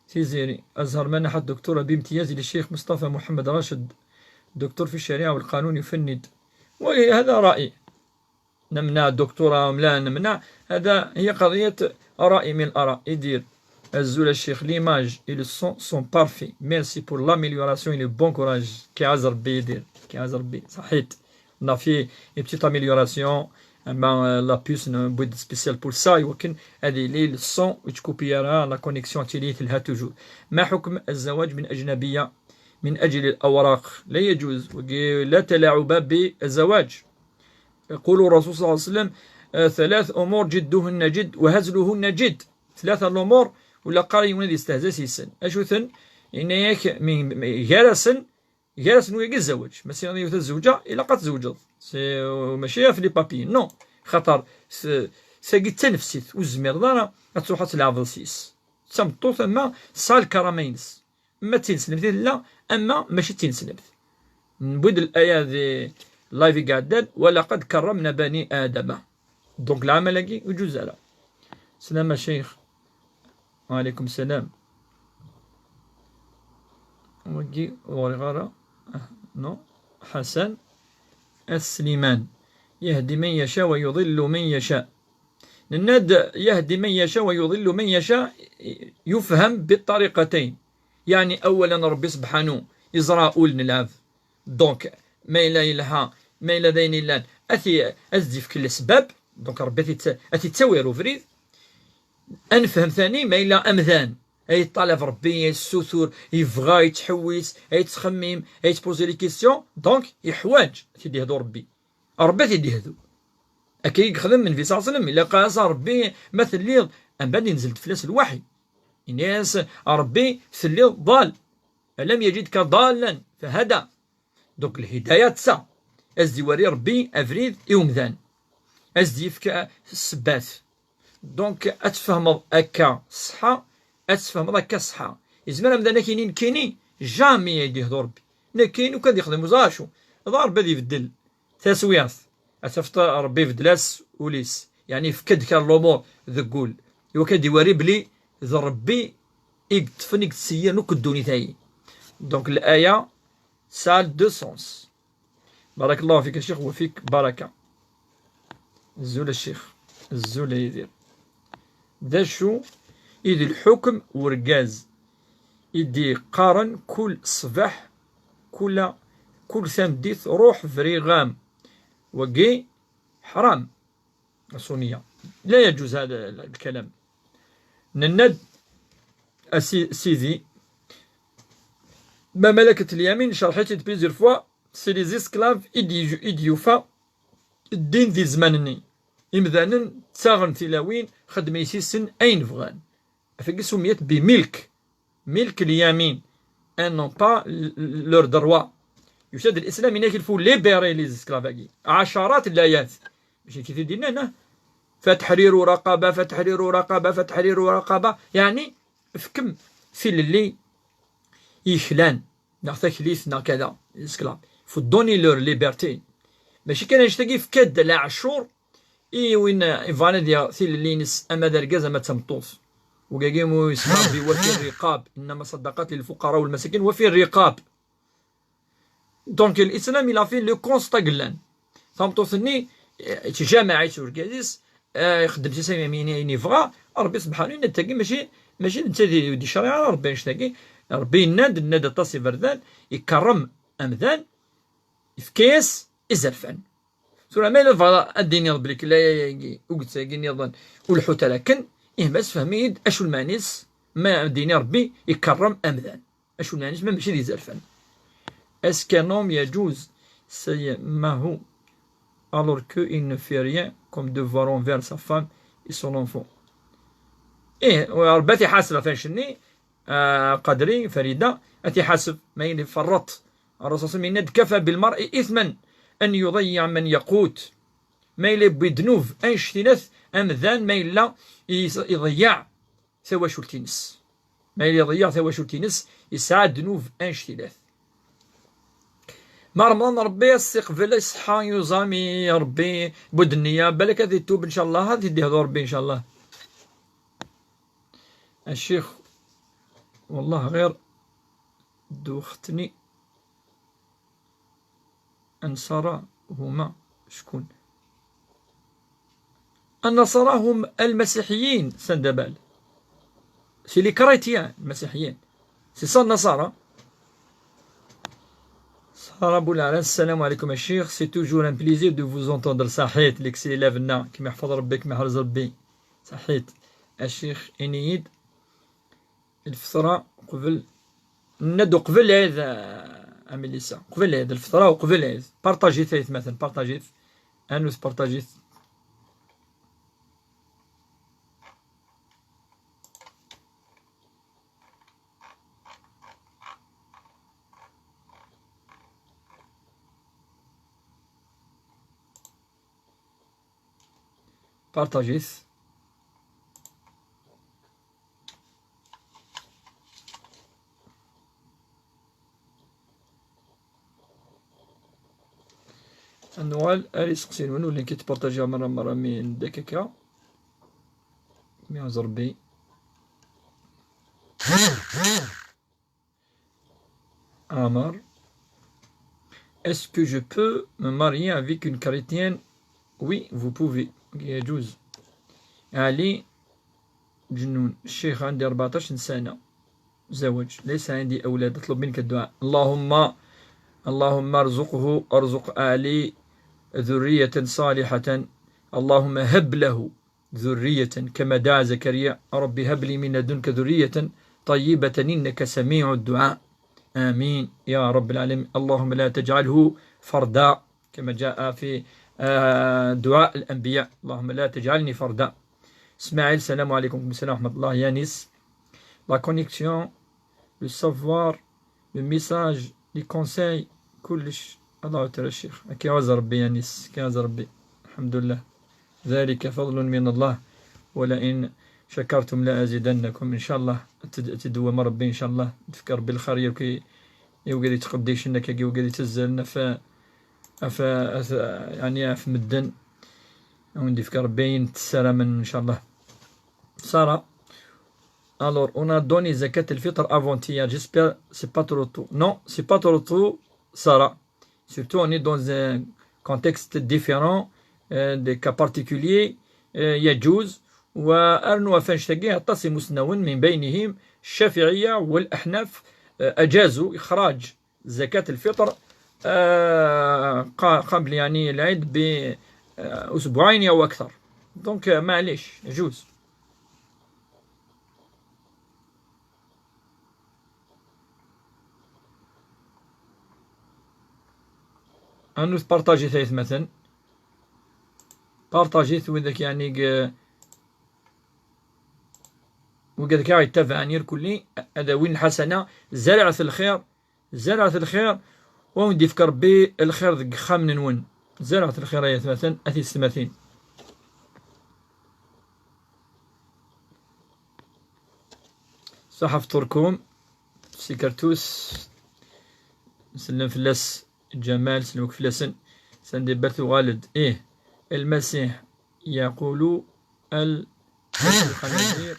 Tiziri, azhar manaḥa الدكتور بامتياز للشيخ مصطفى محمد راشد، دكتور في الشريعة والقانون، يفند. وهذا رأيي. نمنع الدكتوراه أم لا نمنع، هذا هي قضية رأي من الآراء. يدير الزول الشيخ، l'image et le son sont parfaits. Merci pour l'amélioration et le bon courage. كيعز ربي يدير، كيعز ربي. صحيت. On a fait une petite amélioration. أما la puce, une boîte spéciale pour ça, يمكن هذه لي le son يتكوبي راه la connexion تيلي تلها toujours. ما حكم الزواج من أجنبية من أجل الأوراق؟ لا يجوز، وقي-، لا تلاعب بالزواج. يقول الرسول صلى الله عليه وسلم، آه، ثلاث أمور جدهن جد وهزلهن جد. ثلاثة الأمور ولا قاري يولد يستهزئ سيسن. أشوثن، إن يك من، من، جرسن، جرسن ويجي الزواج. مثلًا يوث الزوجة، إلا قد زوجت. C'est، ماشي في les papiers، non. خاطر س-، ساقي تنفسيت، وزمير دارا، أتروح تلعب سيس. تمطوث أما سال كرامينس. أما تنسلم لا، أما ماشي تنسلم. نبود الآية ذي لايف قاعدة، "ولقد كرمنا بني آدم". Donc العمل هاكي يجوز على. سلام الشيخ. وعليكم السلام. وجي ورغارة. آه، نو. حسن السليمان. يهدي من يشاء ويضل من يشاء. Nenna-d يهدي من يشاء ويضل من يشاء يفهم بالطريقتين. يعني أولا ربي سبحانه يزرع أول نلعب. Donc ما إلا يلها، ما إلا داين إلا أثي أزدي في كل سبب. Donc ربي أثي ت-، أثي تساوي روفريد. أنفهم ثاني ما إلا أمذان. أي طلب ربي، أي السثور، يبغى يتحوس، أي تخميم، أي تبوزي لي كيستيون. Donc يحواج أثي دي هدو ربي. ربي تيدي هدو. أكي يخدم من في صلى الله عليه وسلم، إلا قال ربي ما تليض، أم بعد ينزل فلاس الوحي. إناس ربي تليض ضال. ألم يجدك ضالا فهدى. Donc الهداية تسا. أزدي وري ربي أفريد إومدان. أزدي يفك السبات. Donc أتفهم أكا صحا، أتفهم أكا صحا. إزمر أمدان كينين كيني، جامي يدي هدو ربي. نكين وكان يخدم وزاشو. ضار بدي يبدل. تسويات. أتفت ربي بدلاس وليس. يعني فكد كان لومور ذقول. وكان ديواري بلي ذا ربي يقطفن يقتسير نوك الدوني تاي. Donc الآية سال دو سونس. بارك الله فيك الشيخ وفيك بركة. الزول الشيخ. الزول يدير. D acu i d lḥukm urgaz i d-iqqaren kul ṣṣbeḥ, kul, kul tameddit, "Ruḥ briɣ-am"? Wagi ḥram. Aṣuniya. لا يجوز هذا الكلام. Nenna-d, a si-, sidi, ma malakat lyamin, cerḥ-itt-id plusieurs fois, c'est les esclaves i d-, i d-yufa ddin di zzman-nni. Imdanen ttaɣen tilawin, xedmen yis-sen ayen bɣan. Afagi summiyat bi milk. Milk lyamin. Et non pas l-, l-, leur droit. Yusa-d l'islam, il faut libérer les esclaves-agi. عشرات الآيات. Mačči kif i d-yennan, ah. فتحرير رقبة، فتحرير رقبة، فتحرير رقبة. Yeɛni, efkem tilelli i yeklan, neɣ taklit, neɣ kada, les esclaves. Faut donner leur liberté. Mačči kan annect-agi, efk-d leɛcur i win yebɣan ad yaɣ tilelli-ines, ama d argaz, ama d tameṭṭut. Wigagi mu yesma bi وفي الرقاب، إنما الصدقات للفقراء والمساكين وفي الرقاب. Donc, l'islam, il a fait le constat yellan. Tameṭṭut-nni, eh, yettjamaɛ-itt urgaz-is, eh, ixeddem s ayen, ayen, ayen yebɣa, Ṛebbi subḥanahu yenna-d tagi mačči, mačči d netta di, di ccariɛa, Ṛebbi annect-agi. Ṛebbi yenna-d, yenna-d aṭas iberdan, ikerrem amdan, yefka-yas izerfan. Tura ma yella tebɣa ad d-tiniḍ belli layayagi, tuget-agi nniḍen, ur leḥḥut ara akken, ih, ma sefhem-iyi-d acu lmeɛna-s, ma ad d-yini Ṛebbi ikerrem amdan. Acu lmeɛna-s, ma mačči d izerfan. Est-ce qu'un homme يجوز سيمه alors qu'il ne fait rien comme devoir envers sa femme et son enfant? Ih, Ṛebbi ad t-iḥaseb ɣef annect-nni, ah, Qadri, Farida, ad t-iḥaseb, ma yella iferreṭ. Ṛṛasul صلى الله عليه وسلم yenna-d: "كفى بالمرء إثما أن يضيع من يقوت." Ma yella yewwi ddnub annect-ilat, amdan ma yella i-, iḍeyyeɛ tawacult-ines. Ma yella iḍeyyeɛ tawacult-ines, yesɛa ddnub annect-ilat. Ma Remḍan, Ṛebbi ad s-iqbel ṣṣeḥḥa, yuẓam i Ṛebbi, bu-d nniya, balak ad itub, ncallah, ad t-id-ihdu Ṛebbi, ncallah. A ccix, wallah ɣir ddewxtni. Anṣara huma ckun? Anṣara hum almasiḥiyin, sendabal. C'est les chrétiens, almasiḥiyin. C'est ça, Nasara. Sara Boulala, salam alaikum, a ccix. C'est toujours un plaisir de vous entendre. Saḥit, leksi lavna, kem iḥfeḍ Rebbi, kem iḥrez Rebbi. Saḥit. A ccix, ini-yi-d, lfetra qbel, nenna-d uqbel lɛid, a Melissa. Qbel lɛid, lfetra uqbel lɛid. Partajit, ay atmaten, partajit. Anut partajit. Partajit. Ad nuɣal ar iseqsiyen-nwen, ur llin kif tpartajiɣ merra merra mi n dakika. Mi ɛuz Rebbi. Amar. Est-ce que je peux me marier avec une chrétienne? Oui, vous pouvez. يجوز. Ali Jnun. الشيخ عندي أربعطاش سنة. زواج. ليس عندي أولاد. أطلب منك الدعاء. اللهم، اللهم ارزقه، ارزق آلي ذرية صالحة. اللهم هب له ذرية كما دعا زكريا: رب هب لي من لدنك ذرية طيبة إنك سميع الدعاء. آمين يا رب العالمين. اللهم لا تجعله فردا كما جاء في، آه، دعاء الأنبياء: اللهم لا تجعلني فردا. Smaïl, salam alaikum. Salam wa rahmatullah. Yanis, la connexion, le savoir, le message, les conseils, كلش. الله تعالى الشيخ. كي عز ربي يا نيس، كي عز ربي. الحمد لله. ذلك فضل من الله. ولئن شكرتم لأزيدنكم. إن شاء الله. تد-، تدوم ربي إن شاء الله. تفكر بالخير يوكي، يوكي تقديش إنك يوكي تزلنا ف-، ف-، ف-، يعني في مدن. وندي فكر بين تسرى من إن شاء الله. Sarah. Alors, on a donné zakat al-fitr avant-hier. J'espère c'est pas trop tôt. Non, c'est pas trop tôt, Sarah. Surtout, on est dans un contexte différent, euh, des cas particuliers. Euh, يجوز. Wa rnu ɣef annect-agi, aṭas imusnawen, من بينهم الشافعية والأحناف, eh, أجازوا إخراج زكاة الفطر, eh, qa-, قبل, يعني, العيد ب, eh, أسبوعين أو أكثر. Donc, eh, معليش, يجوز. Rnu tpartajit, ay atmaten. Partajit widak, يعني, ق-, وقد كان يتابعني الكل. هذا وين الحسنة، زرعة الخير، زرعة الخير، وين ديفك ربي الخير ذك خام من ون. زرعة الخير يا ثلاثا، أثي السماثين. صحة فطوركم، سيكرتوس، نسلم فلاس جمال، سلمك فلاسن، سندي باتو غالد. إيه، المسيح يقول ال-، الخنازير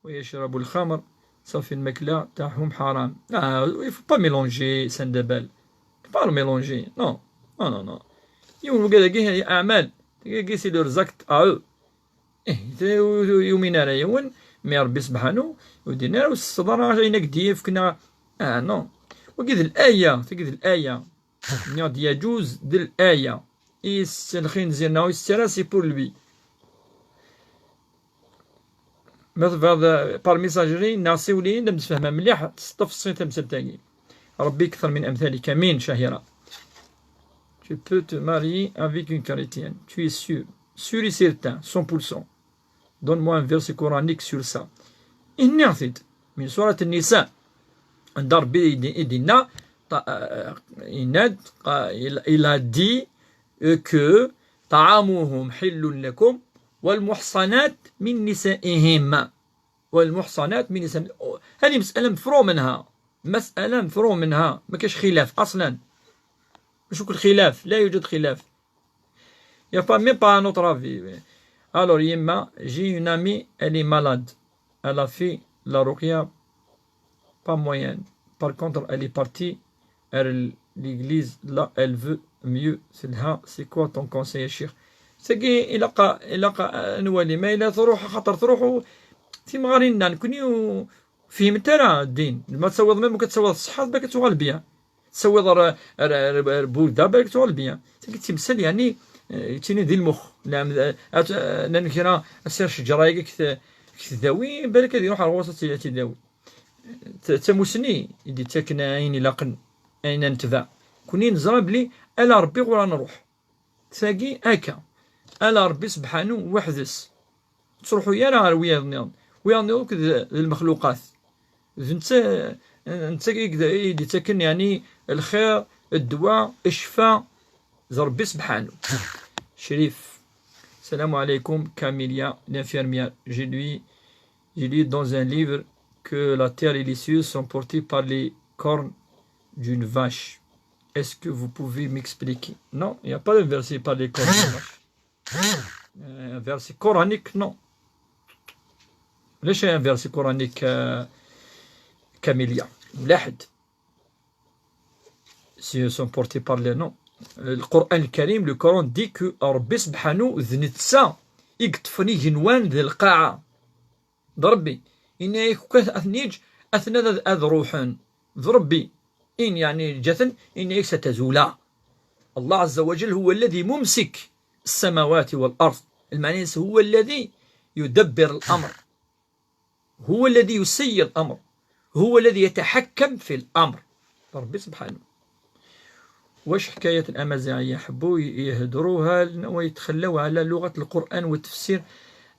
ويشرب الخمر، صافي الماكلة تاعهم حرام. Ah, il faut pas mélanger, Sandabal. Faut pas mélanger. Non, non, non, non. يوم قال لك هي أعمال، تلقى c'est leurs actes à eux. إيه، ت-، يومين على يوم، mais ربي سبحانه ودينا وسط الصدر، أين قد يفكنا. Ah, non. وقد الآية، تقد الآية. يجوز د الآية. إيس الخنزير ناو يسترى c'est pour lui. ما تبغض par messagerie ناصي ولي نمسفهمها مليح، تستفصي تمثلتاني. ربي أكثر من أمثالك. أمين شهيرة. Tu peux te marier avec une chrétienne. Tu es sûr. Sûr et certain. Cent pour cent. Donne-moi un verset coranique sur ça. إني عطيت من سورة النساء. عند ربي يدي-، يدينا ط-، آه، يناد، آه، il, il a dit, euh, que طعامهم حل لكم والمحصنات من نسائهم. والمحصنات من نسائهم. هذه مسألة مفروغ منها. مسألة مفروغ منها. ما كاش خلاف أصلًا. شو كل خلاف؟ لا يوجد خلاف. Il y a pas, même pas un autre avis. Alors, يما, j'ai une amie, elle est malade. Elle a fait la ruqya, pas moyen. Par contre, elle est partie à l'église, là, elle veut mieux. C'est là, c'est quoi ton conseil, يا شيخ؟ تاكي إلا قا-، إلا قا-، نوالي ما إلا تروح، خاطر تروح و-، تيمغارين نكوني و-، فهمت راه الدين. ما تصوض، ما كتصوض الصحة، باك تغال بيان. تصوض ر-، ر-، ر-، بولدة، باك تغال بيان. تاكي تمثل، يعني، آه، يتيني ذي المخ. نعم، آه، آه، نان كرا أسير شجرة، كت-، كتداوي، بالك هذه يروح على الوسط، تداوي. ت-، تموسني، يدي تاكنا عيني لاقن، أين نتبع. كوني نزرى بلي ألا ربي غورا نروح. تاكي أكا. ألا ربي سبحانه وحدس. تروحوا يا راه ويا نيض. ويا نيض كد المخلوقات. نتا، نتا كي يقد-، يدي تاكن يعني الخير، الدواء، الشفاء. ز ربي سبحانه. شريف. السلام عليكم. Camélia, l'infirmière. J'ai lu, j'ai lu dans un livre que la terre et les cieux sont portés par les cornes d'une vache. Est-ce que vous pouvez m'expliquer? Non, il n'y a pas de verset par les cornes d'une vache. Euh, un verset coranique, non. ليش un verset coranique, euh, Camélia؟ لاحد. Si sont portés par les, non. Le Coran الكريم, le Coran dit que ربي سبحانه d netta i yeṭṭfen igenwan d lqaɛa. D Rebbi. Yenna-yak kan ad ten-yeǧǧ, ad ten-, ad, ad ruḥen. D Rebbi. In, يعني, ǧǧa-ten, yenna-yak ستزولا. الله عز وجل هو الذي ممسك السماوات والأرض. المعنى هو الذي يدبر الأمر. هو الذي يسير الأمر. هو الذي يتحكم في الأمر. ربي سبحانه. واش حكاية الأمازيغية؟ حبوا ي-، يهدروها لنا ويتخلوا على لغة القرآن والتفسير،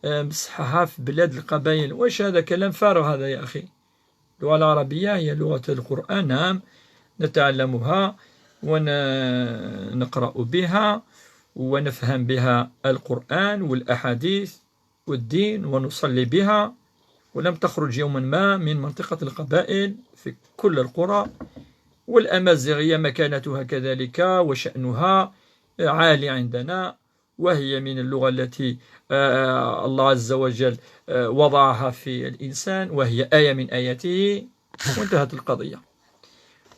آه، مصححة في بلاد القبائل. واش هذا؟ كلام فارغ هذا يا أخي. اللغة العربية هي لغة القرآن، نعم، نتعلمها ونقرأ بها ونفهم بها القرآن والأحاديث والدين، ونصلي بها، ولم تخرج يوما ما من منطقة القبائل في كل القرى، والأمازيغية مكانتها كذلك وشأنها عالي عندنا، وهي من اللغة التي، آه، الله عز وجل، آه، وضعها في الإنسان، وهي آية من آياته، وانتهت القضية.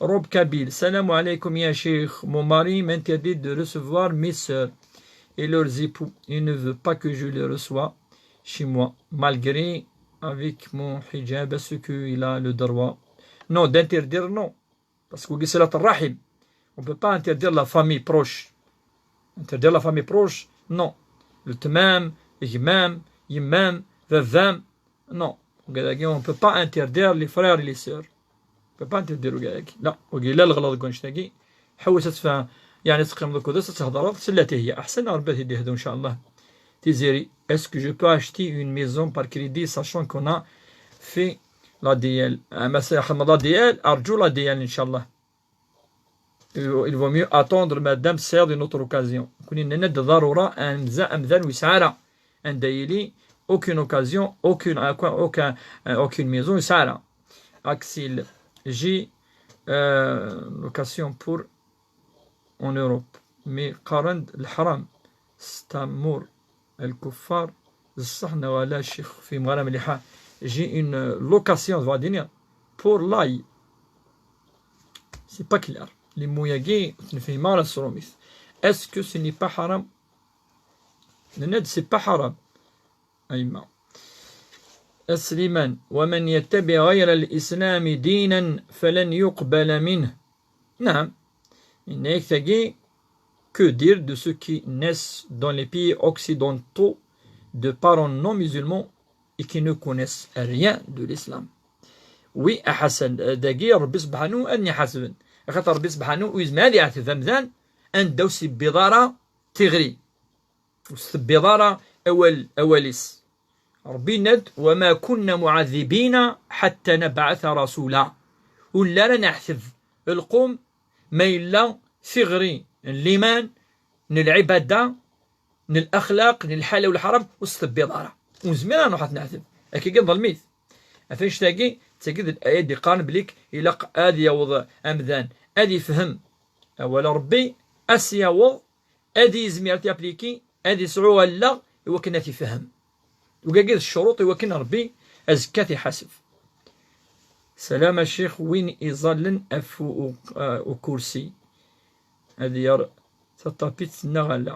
Rob Kabyle, salam alaikum ya cheikh. Mon mari m'interdit de recevoir mes sœurs et leurs époux. Il ne veut pas que je les reçois. chez moi, malgré avec mon hijab, est-ce qu'il a le droit? Non, d'interdire, non. Parce que c'est صلة الرحم. On peut pas interdire la famille proche. Interdire la famille proche, non. Weltma-m, gma-m, yemma-m, baba-m, non. Donc, on peut pas interdire les frères et les sœurs. On peut pas interdire وكاع. لا، وكاع لا الغلط كون شتاكي. حوس تفهم. يعني تقيم دوك ودس تهضر، سلاتي هي أحسن، ربي يهدي هدو إن شاء الله. Tiziri, est-ce que je peux acheter une maison par crédit, sachant qu'on a fait l'A D L? Ah, ma c'est la D L, أرجو l'A D L إن شاء الله. Il vaut mieux attendre, madame, c'est une autre occasion. كوني نند ضرورة، أن زا أمذان ويسعارة. أن دايلي، aucune occasion, aucune, aucun, aucun, euh, aucune maison, ويسعارة. Axel, j'ai, euh, location pour en Europe. Mais قارن الحرام. ستامور الكفار. بصح نوالا الشيخ في مغارة مليحة. J'ai une location, va dire, pour l'ail. C'est pas clair. Les mots ياكي تنفهم على السروميس. Est-ce que ce n'est pas حرام? نند c'est pas حرام. أيما. سليمان، ومن يتبع غير الإسلام دينا فلن يقبل منه. نعم. Yenna-yak tagi, que dire de ceux qui naissent dans les pays occidentaux de parents non musulmans et qui ne connaissent rien de l'islam? Oui, a Ḥasan, dagi Ṛebbi sebḥanu ad n-iḥasben. Axaṭer Ṛebbi sebḥanu ur yezmir ad iɛteb amdan anda ur s-tebbiḍ ara tiɣri. Ur s-tebbiḍ ara awal, awal-is. Ṛebbi yenna-d, وما كنا معذبين حتى نبعث رسولا. Ur nelli ara neɛteb lqum ma yella tiɣri n liman, n lɛibada, n laxlaq, n lḥalal u lḥaram, ur s-tebbiḍ ara. Ur nezmir ara nruḥ ad t-neɛteb. Akkagi ḍelm-it. Ɣef annect-agi, d tagi d laya d-iqqaren belli ilaq ad yaweḍ amdan ad ifhem awal Ṛebbi, ad s-yaweḍ, ad yezmir ad t-yapliki, ad yesɛu allaɣ i wakken ad t-ifhem. Wigagi d ccuruṭ i wakken Ṛebbi azekka ad t-iḥaseb. Salam a ccix, win iẓallen ɣef u-, u-, ukursi, ad yerr taṭapit neɣ ala?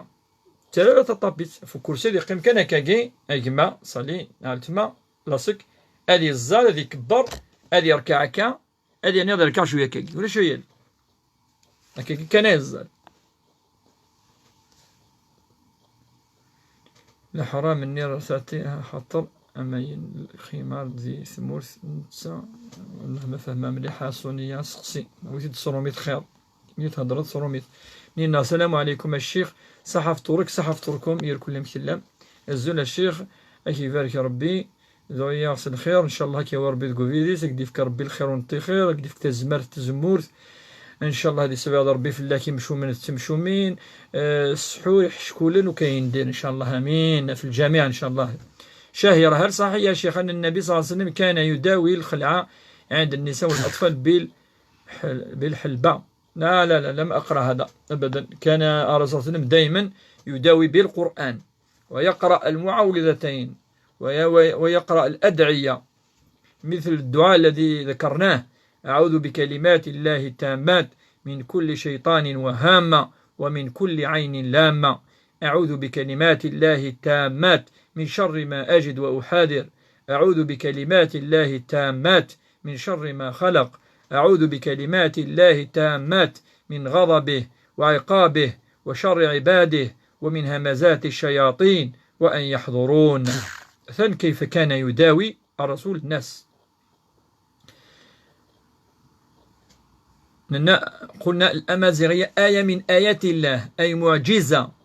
Ttarra taṭapit ɣef ukursi, ad yeqqim kan akkagi, a gma, sali, a weltma, lasek, ad yeẓẓal, ad ikebber, ad yerkeɛ akka, ad yernu ad yerkeɛ cwiya akkagi. Ulac ayen. Akkagi kan ay yeẓẓal. Leḥram-nni rtati, axaṭer amayen lximar di tmurt netta, ma fehmeɣ mliḥ, a Suniya, seqsi. Wi t-id-tesrumit xir. Mi thedreḍ s rumit. Nina, السلام عليكم الشيخ، صحة فطورك، صحة فطوركم يا كل مكلم. Azul a ccix, ad k-ibarek Ṛebbi, dɛu-yaɣ s lxir, ncallah ad k-yawi Ṛebbi deg ubrid-is, ad k-d-ifk Ṛebbi lxir u n ṭṭixir, ad k-d-ifk tazmert d tzemmurt, ncallah ad isbeɛd Ṛebbi fell-ak imcumen d temcumin, eh, sḥur iḥeckulen u kayen din, ncallah, amin, ɣef lǧamiɛ, ncallah. شهير، هل صحيح يا شيخ أن النبي صلى الله عليه وسلم كان يداوي الخلعة عند النساء والأطفال بال-، حل-، بالحلبة؟ لا، لا، لا، لم أقرأ هذا أبدا. كان الرسول صلى الله عليه وسلم دائما يداوي بالقرآن، ويقرأ المعوذتين، وي-، وي-، ويقرأ الأدعية، مثل الدعاء الذي ذكرناه: أعوذ بكلمات الله التامات من كل شيطان وهامة، ومن كل عين لامة. أعوذ بكلمات الله التامات من شر ما أجد وأحاذر. أعوذ بكلمات الله التامات من شر ما خلق. أعوذ بكلمات الله التامات من غضبه وعقابه وشر عباده ومن همزات الشياطين وأن يحضرون. إذن كيف كان يداوي الرسول الناس؟ ننا-، قلنا الأمازيغية آية من آيات الله، أي معجزة.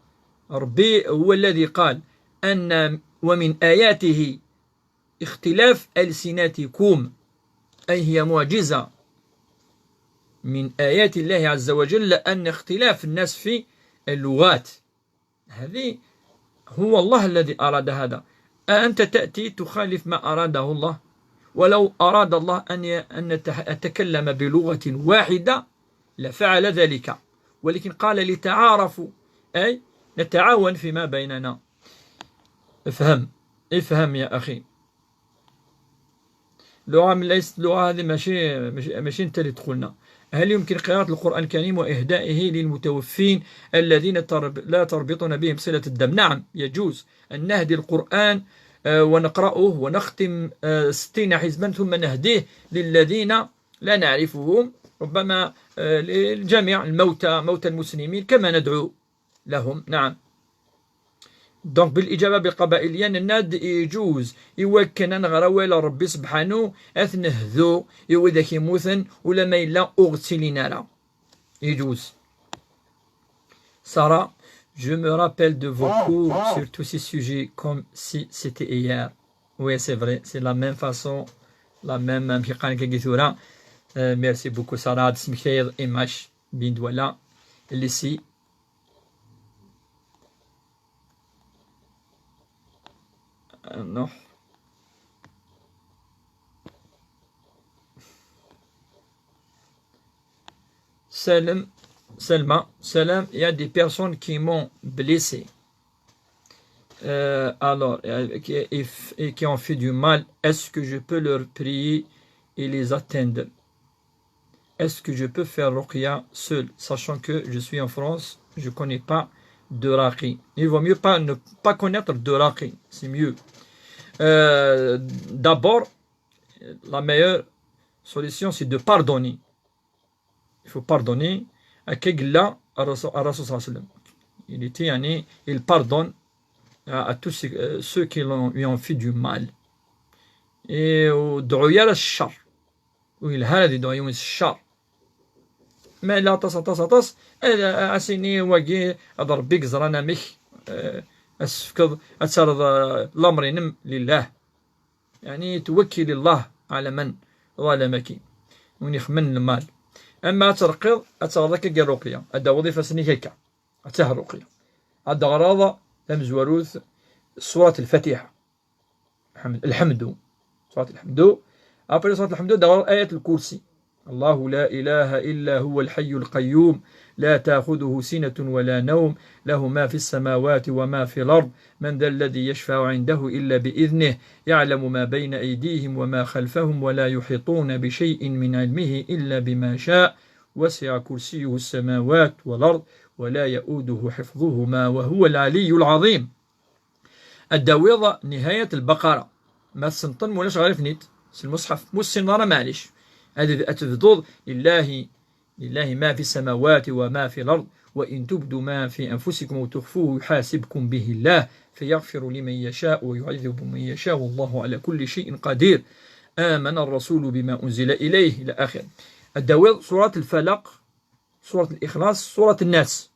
ربي هو الذي قال أن: "ومن آياته اختلاف ألسنتكم"، أي هي معجزة من آيات الله عز وجل، أن اختلاف الناس في اللغات. هذه هو الله الذي أراد هذا. أأنت تأتي تخالف ما أراده الله؟ ولو أراد الله أن ي-، أن نتح-، أتكلم بلغة واحدة لفعل ذلك، ولكن قال: "لتعارفوا"، أي نتعاون فيما بيننا. افهم، افهم يا أخي. اللغة من ليست لغة، هذه ماشي، ماشي، ماشي انت اللي تقولنا. هل يمكن قراءة القرآن الكريم وإهدائه للمتوفين الذين ترب-، لا تربطنا بهم صلة الدم؟ نعم، يجوز أن نهدي القرآن آه، ونقرأه ونختم، آه، ستين حزبا ثم نهديه للذين لا نعرفهم، ربما، آه، للجميع، الموتى، موتى المسلمين، كما ندعو لهم. نعم. Donc بالإجابة بالقبائلية نناد يجوز يوكن نغرا ولا ربي سبحانه أثنهدو يوذا كيموثن ولا ما إلا أغتلين لا. يجوز. Sarah, je me rappelle de vos cours sur tous ces sujets comme si c'était hier. Oui, c'est vrai, c'est la même façon, la même, même كي قال كي ثورة. Euh, merci beaucoup, Sarah. هاد السمكة يض إيماش بين دولا اللي سي. آه، نوح. سلم، سلمى، سلام, il y a des personnes qui m'ont blessé. Euh, alors, euh, qui, et, et qui ont fait du mal, est-ce que je peux leur prier et les atteindre? Est-ce que je peux faire ruqya seul, sachant que je suis en France, je connais pas de raqi? Il vaut mieux pas, ne pas connaître de raqi, c'est mieux. Euh, d'abord, la meilleure solution, c'est de pardonner. Il faut pardonner. Akka i yella الرسول, الرسول صلى الله عليه وسلم. Il était, يعني, il pardonne à, à tous ceux, euh, ceux qui l'ont, lui ont fait du mal. Et ur dɛu ara s ccer. Ur yelha ara ad yedɛu yiwen s ccer. Ma yella aṭas, aṭas, aṭas, eh, as-ini wagi ad Rebbi yeẓran amek, eh, ad s-tefkeḍ, ad terreḍ, eh, lamer-inem lillah. يعني توكل الله على من ظلمك. Win ixemmen lmal. Ama ad terqiḍ, ad taɣeḍ akka deg rruqya. Ad d-tawiḍ ifassen-ik akka. Ad taɣeḍ rruqya. Ad d-teɣreḍ tamezwarut, surat Lfatiḥa. Lḥemd-, Lḥemdu. Surat Lḥemdu. Après surat Lḥemdu, ad d-teɣreḍ ayat Lkursi. الله لا إله إلا هو الحي القيوم لا تأخذه سنة ولا نوم له ما في السماوات وما في الأرض من ذا الذي يشفع عنده إلا بإذنه يعلم ما بين أيديهم وما خلفهم ولا يحيطون بشيء من علمه إلا بما شاء وسع كرسيه السماوات والأرض ولا يؤوده حفظهما وهو العلي العظيم. Ad d-tawiḍ Nihayat Lbaqara. Ma tessneḍ-ten, ma ulac ɣer ifnit s lmuṣḥaf. Ma ur tessineḍ ara, maɛlic. Ad, ad tebduḍ: لله، لله ما في السماوات وما في الأرض، وإن تبدوا ما في أنفسكم أو تخفوه يحاسبكم به الله فيغفر لمن يشاء ويعذب من يشاء والله على كل شيء قدير. آمن الرسول بما أنزل إليه إلى آخره. Ad d-tawiḍ Surat Lfalaq, Surat Lixlaṣ, Surat Nnas.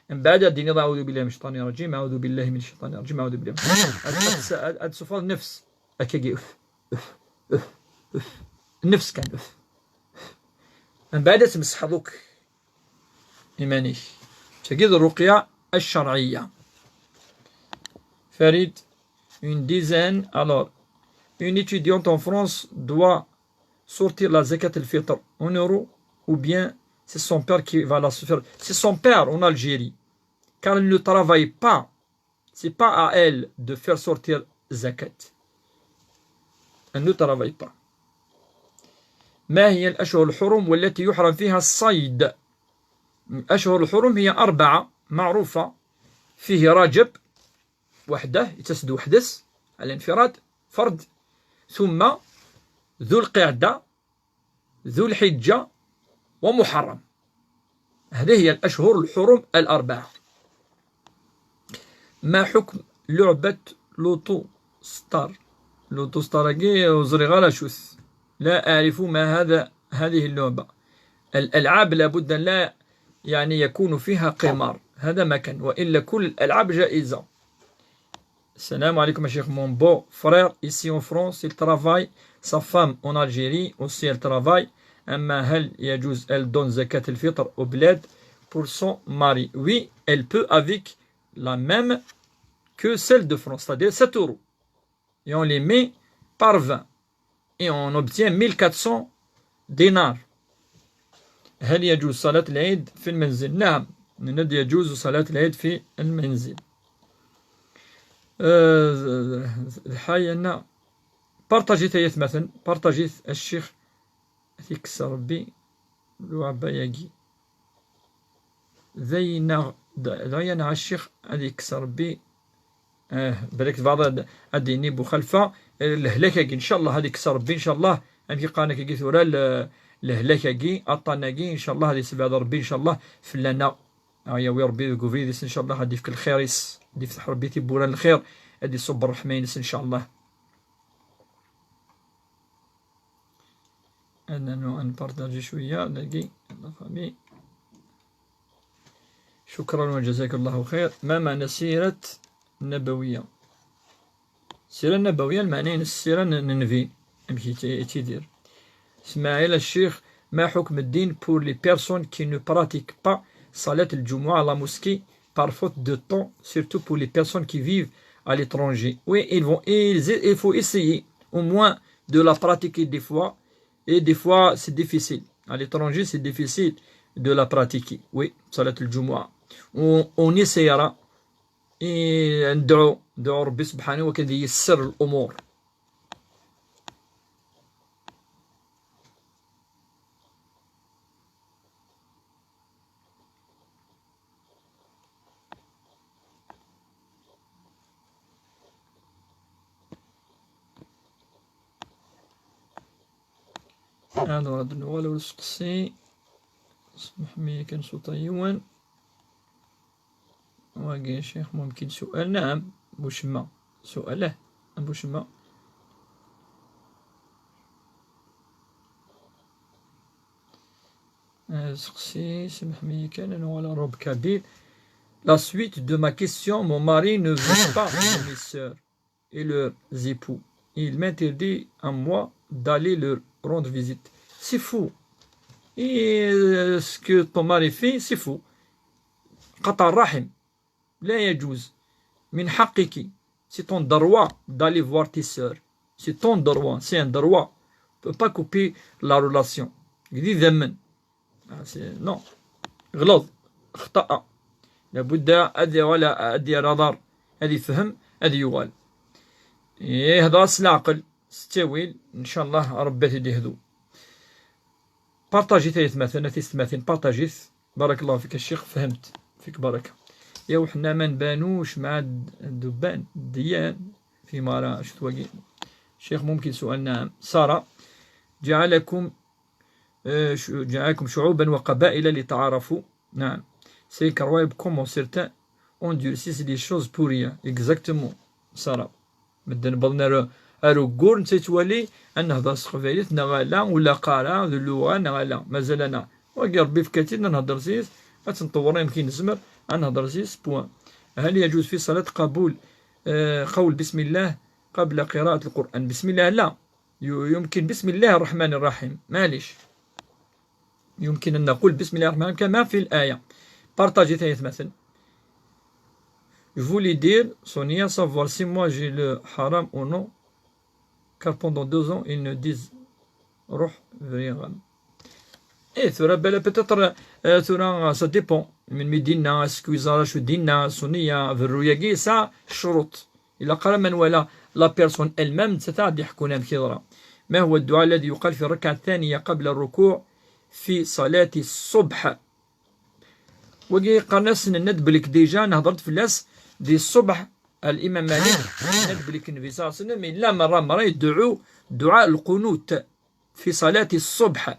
Mbeɛd ad d-tiniḍ: أعوذ بالله من الشيطان الرجيم، أعوذ بالله من الشيطان الرجيم، أعوذ بالله من الشيطان الرجيم. Ad, ad, ad tessufɣeḍ nnefs. Akkagi, uf, uf, uf, uf. Nnefs kan, uf. Mbeɛd ad tmesḥeḍ akk iman-ik. Tagi d rruqya ccerɛiyya. Farid, une dizaine. Alors, une étudiante en France doit sortir la zakat al-fitr en euros, ou bien c'est son père qui va la faire. C'est son père en Algérie, car elle ne travaille pas. C'est pas à elle de faire sortir zakat. Elle ne travaille pas. ما هي الأشهر الحرم والتي يحرم فيها الصيد؟ الأشهر الحرم هي أربعة معروفة، فيه رجب وحده، يتسد وحدس على الانفراد، فرد، ثم ذو القعدة، ذو الحجة، ومحرم. هذه هي الأشهر الحرم الأربعة. ما حكم لعبة لوطو ستار؟ لوطو ستار كي وزري غالا شوث. لا أعرف ما هذا، هذه اللعبة. الألعاب لابد أن لا، يعني، يكون فيها قمار. هذا ما كان، وإلا كل الألعاب جائزة. السلام عليكم يا شيخ. Mon beau-frère ici en France, il travaille. Sa femme en Algérie aussi, elle travaille. أما هل يجوز elle donne زكاة الفطر au bled pour son mari? Oui, elle peut, avec la même que celle de France, c'est-à-dire sept euros. Et on les met par vingt. Et on obtient mille quatre cents dinars. هل يجوز صلاة العيد في المنزل؟ نعم، نناد يجوز صلاة العيد في المنزل. آه، الحقيقة أن بارطاجيت يا ثمثن، بارطاجيت الشيخ، يكسر ربي لوعبة ياكي. ذينا، ذينا الشيخ، يكسر ربي Eh, balak tebɣiḍ ad, ad d-yini Buxalfa, eh, lehlak-agi, ncallah ad ikkes Rebbi, ncallah, amek i qqaren akkagi tura, le-, lehlak-agi, aṭṭan-agi, ncallah ad yessebɛed Rebbi, ncallah, fell-aneɣ. Ad yawi Rebbi deg ubrid-is, ncallah, ad d-yefk lxir-is, ad d-yefteḥ Rebbi tiwwura n lxir, ad d-iṣubb ṛṛeḥma-ines, ncallah. Ad nernu ad npartaji cwiya dagi, la famille. شكرا وجزاك الله خير. ما معنى سيرة نبوية؟ السيرة النبوية المعنى السيرة النبي. أمشي تيدير. اسماعيل الشيخ، ما حكم الدين pour les personnes qui ne pratiquent pas صلاة الجمعة à la mosquée par faute de temps, surtout pour les personnes qui vivent à l'étranger. Oui, ils vont, ils, il faut essayer au moins de la pratiquer des fois, et des fois c'est difficile. À l'étranger, c'est difficile de la pratiquer. Oui, صلاة الجمعة. On, on essaiera. Et ندعو، ندعو ربي سبحانه وكذا ييسر الأمور. هذا رد الأول والسقسي. سمح مي كان صوت يوان. واقع يا شيخ، ممكن سؤال؟ نعم. بوشما. سؤاله. بوشما. آه، سقسي، سمح مي كان، أنا ولا روب كابيل. La suite de ma question, mon mari ne veut pas de mes sœurs et leurs époux. Il m'interdit à moi d'aller leur rendre visite. C'est faux. Et, euh, ce que ton mari fait, c'est faux. قطع الرحم. لا يجوز. من حقك. C'est ton droit d'aller voir tes sœurs. C'est ton droit. C'est un droit. Tu peux pas couper la relation. Il dit ذمن. Ah, c'est, non. غلط. خطأ. لابد أن يرى، أن يرى ضار. هذه فهم، هذه يغال. يهضر العقل. ستاويل، إن شاء الله ربي تدي هدو. بارطاجي ثلاث مثلا، ثلاث مثلا، بارطاجي. بارك الله فيك الشيخ، فهمت. فيك بركة. يا وحنا ما نبانوش مع الد-، الدبان، الديان، في مرة، شو تواقي؟ شيخ، ممكن سؤال؟ نعم. سارة، جعلكم، آه، ش-، جعلكم شعوبا وقبائل لتعارفوا. نعم. C'est incroyable comment certains endurcissent les choses pour rien. Exactement. Sarah. Medden wwḍen ar, ar uggur, netta yettwali ad nehder s teqbaylit neɣ ala, ula qqareɣ d lluɣa neɣ ala, mazal-aneɣ. Wagi Rebbi yefka-tt-id, ad nehder s-is, ad tt-nṭewwer amek i nezmer, ad nehder s-is, point. هل يجوز في صلاة قبول، آه، قول بسم الله قبل قراءة القرآن؟ بسم الله لا. ي-، يمكن بسم الله الرحمن الرحيم، معليش. يمكن أن نقول بسم الله الرحمن الرحيم كما في الآية. بارطاجي ثاني مثلا. Je voulais dire, Sonia, savoir si moi j'ai le haram ou non, car pendant deux ans, ils ne disent روح فريغان. إيه، ثورة بلا peut-être، آه، ثورة، آه، ça dépend. من مدينة، سكويزارا، شو دينا، صونية، في الروياقي، ça، شروط. إلا قرا من ولا la personne elle-même، نتا غادي يحكونا بكي ضرا. ما هو الدعاء الذي يقال في الركعة الثانية قبل الركوع في صلاة الصبح؟ Wagi qqaren-as, nenna-d belk déjà, nehḍer-d fell-as di ṣṣbeḥ, الإمام مالك، nenna-d belk النبي صلى الله عليه وسلم إلا مرة، مرة يدعو دعاء القنوت في صلاة الصبح،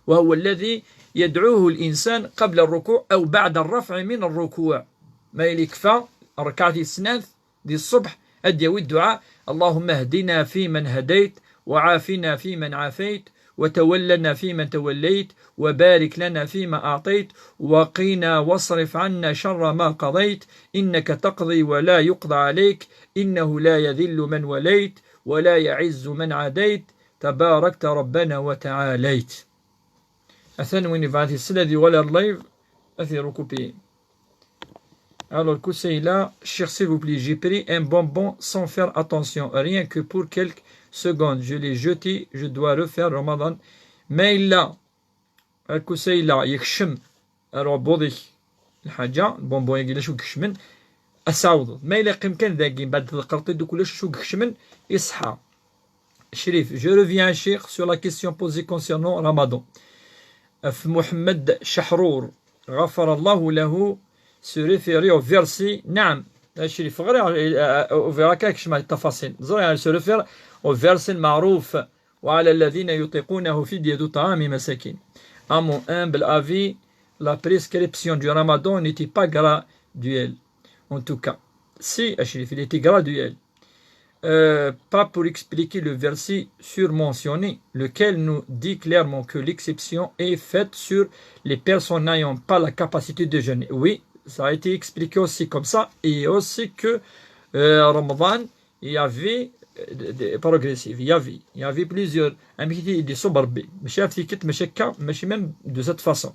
وهو الذي يدعوه الإنسان قبل الركوع أو بعد الرفع من الركوع. ما يلي كفى الركعة الثانية دي الصبح، أديو الدعاء: اللهم اهدنا فيمن هديت، وعافنا فيمن عافيت، وتولنا فيمن توليت، وبارك لنا فيما أعطيت، وقنا واصرف عنا شر ما قضيت، إنك تقضي ولا يقضى عليك، إنه لا يذل من وليت، ولا يعز من عاديت، تباركت ربنا وتعاليت. Atan win yebɣan ad t-yessel ad yuɣal ar live, ad t-irukupi. Alors, Kousseila, cher, s'il vous plaît, j'ai pris un bonbon sans faire attention, rien que pour quelques secondes, je l'ai jeté, je dois refaire Ramadan. Ma yella, a Kousseila, yekcem ar uɛebbuḍ-ik lḥaǧa, bonbon-agi d acu yekecmen, ad s-tɛawdeḍ. Ma yella yeqqim kan dagi, mbeɛd tḍeqqreḍ-t-id akk ulac acu yekecmen, iṣeḥḥa. Crif, je reviens, Cheikh, sur la question posée concernant Ramadan. Ɣef Muḥemmed Caḥrur, غفر الله له, se référer au verset, نعم, Acrif, ɣriɣ, euh, euh, ur ẓriɣ akka kecmeɣ ɣer ttafaṣil. Ẓriɣ, elle se réfère au verset المعروف: وعلى الذين يطيقونه فدية طعام مساكين. À mon humble avis, la prescription du ramadan n'était pas graduelle. En tout cas, si, Achrif, il était graduel. Euh, pas pour expliquer le verset surmentionné, lequel nous dit clairement que l'exception est faite sur les personnes n'ayant pas la capacité de jeûner. Oui, ça a été expliqué aussi comme ça, et aussi que, euh, Ramadan, il y avait, euh, des, des progressifs, il y avait, il y avait plusieurs, amek i t-id-iṣubb Rebbi. Mačči ɣef tikkelt, mačči akka, mačči même de cette façon.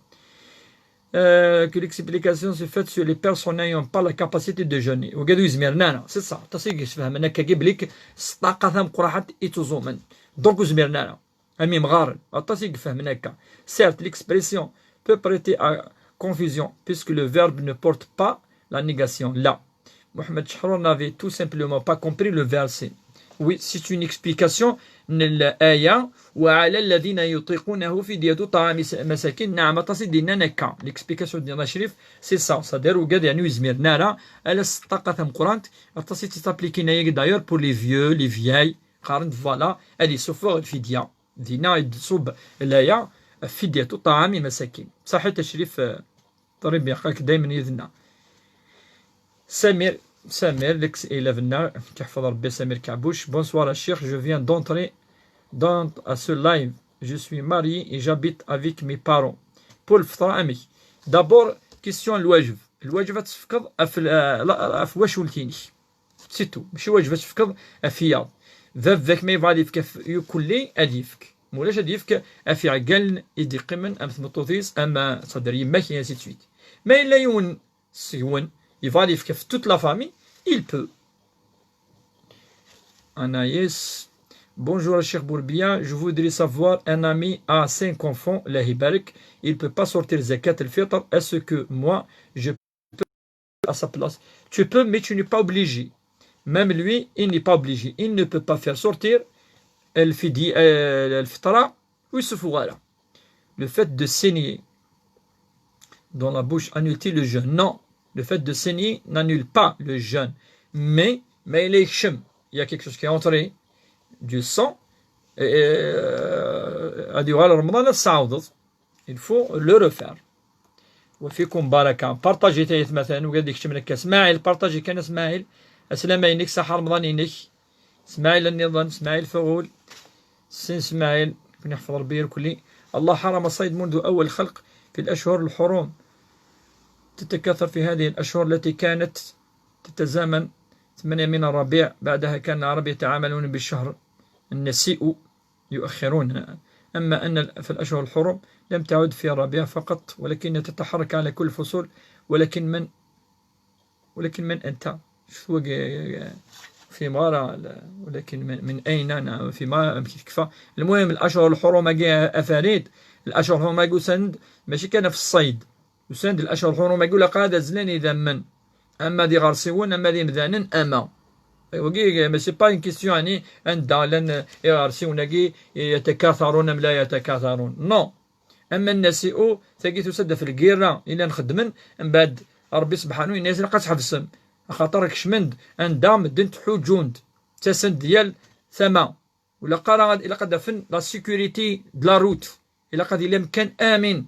Euh, que l'explication se fait sur les personnes n'ayant pas la capacité de jeûner. Wigad ur zmiren ara, c'est ça. Aṭas i yesfehmen akkagi belli s ṭṭaqa tameqqrant i ttuẓumen. Donc ur zmiren ara. Am imɣaren. Aṭas i yefhmen akka. Certes, l'expression peut prêter à confusion puisque le verbe ne porte pas la négation. Là, Mohamed Chahrour n'avait tout simplement pas compris le verset. Oui, c'est une explication n l'aya: وعلى الذين يطيقونه فدية طعام س-, مساكين. Naɛam, aṭas i d-yennan akka. L'explication d-yenna Crif, c'est ça. C'est-à-dire, wigad, yeɛni, ur zmiren ara, ala s ṭṭaqa tameqqrant, aṭas i tt-appliki-n ayagi, d'ailleurs, pour les vieux, les vieilles, qqaren-d, voilà, ad isuffeɣ lfidya. Dinna i d-tṣubb l'aya: فدية طعام مساكين. Saḥit a Crif, euh, Rebbi yebqak daymen yid-neɣ. Samir, Samir, l'ex-élève-nneɣ, k-iḥfeḍ Rebbi, Samir Kabuch. Bonsoir, a Cheikh, je viens d'entrer dans, à ce live. Je suis marié et j'habite avec mes parents. Pour lfeṭra, amek? D'abord, question n lwajeb. Lwajeb ad tefkeḍ ɣef l-, ɣef twacult-inek. C'est tout. Mačči wajeb ad tefkeḍ ɣef wiyaḍ. Baba-k ma yebɣa ad yefk ɣef ukelli, ad yefk. Ma ulac, ad yefk ɣef iɛeggalen i d-yeqqimen, am tmeṭṭut-is, am, c'est-à-dire, yemma-k, et ainsi de suite. Ma yella yiwen seg-wen yebɣa ad yefk ɣef toute la famille, il peut. Anaïs. Bonjour, Cheikh Bourbia. Je voudrais savoir, un ami a cinq enfants, Allah يبارك, il peut pas sortir zakat al-fitr. Est-ce que moi, je peux à sa place? Tu peux, mais tu n'es pas obligé. Même lui, il n'est pas obligé. Il ne peut pas faire sortir الفدي-, euh, الفطرة ويسفو غالا. Le fait de saigner dans la bouche annule-t-il le jeûne? Non. Le fait de saigner n'annule pas le jeûne. Mais, mais il y a quelque chose qui est entré du sang. Et, euh, هذه غالا رمضان لا تعوض. Il faut le refaire. وفيكم بركة. Partagez-t, مثلا, وقاعد يكتب لك اسماعيل. Partagez كان اسماعيل. السلام عليك، صحة رمضان ينك. اسماعيل النظام، اسماعيل فغول. سي اسماعيل، كن يحفظ ربي الكلي. الله حرم الصيد منذ أول الخلق في الأشهر الحرم. تتكاثر في هذه الأشهر التي كانت تتزامن ثمانية من الربيع، بعدها كان العرب يتعاملون بالشهر النسيء يؤخرون. أما أن ال-، في الأشهر الحرم لم تعد في الربيع فقط، ولكنها تتحرك على كل الفصول. ولكن من، ولكن من أنت؟ شو وق-، في مارا ل-، ولكن من، من أين أنا؟ في ما أمشي كفا. المهم، الأشهر الحرم أجي أفريد، الأشهر الحرم أجي سند، ماشي كان في الصيد. Usan-d lacur lḥurum-agi, ur ilaq ara ad azzlen idammen, ama d iɣersiwen, ama d imdanen, ama. Wagi, mais c'est pas une question, yeɛni, anda llan iɣersiwen-agi, يتكاثرون أم لا يتكاثرون. Non. Ama nnasi'u, tagi tusa-d ɣef lgirra i llan xeddmen, mbeɛd Ṛebbi sebḥanu yenna-yasen ilaq ad tḥebsem, axaṭer kecmen-d anda medden ttḥuǧǧun-d, ttasen-d yal tama. Ur ilaq ara ad, ilaq ad afen la sécurité de la route. Ilaq ad yili amkan amin.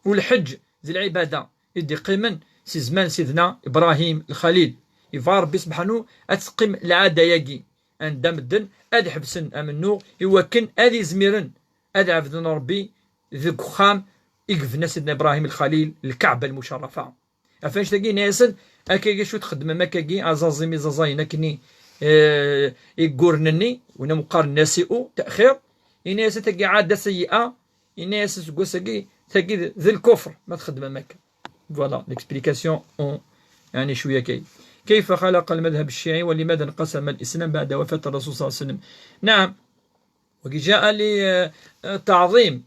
U lḥeǧǧ d lɛibada i d-iqqimen si zman Sidna Ibrahim Lxalil. Yebɣa Ṛebbi sebḥanu ad teqqim lɛada-agi, anda medden ad ḥebsen amennuɣ i wakken ad izmiren ad ɛebden Ṛebbi deg uxxam i yebna Sidna Ibrahim Lxalil, Lkaɛba Lmucarrafa. Ɣef annect-agi, yenna-yasen, akkagi acu txeddmem akkagi, aẓaẓim iẓaẓayen akkenni, eh, i yegguren-nni, win ameqqar nnasi'u, taxir, yenna-yasen tagi ɛada sayyi'a, yenna-yasen seg wass-agi, tagi d, d lkufr, ma txeddmem akka. Voilà, l'explication en, يعني شوية كاين. كيف خلق المذهب الشيعي ولماذا انقسم الإسلام بعد وفاة الرسول صلى الله عليه وسلم؟ نعم، وقد جاء لتعظيم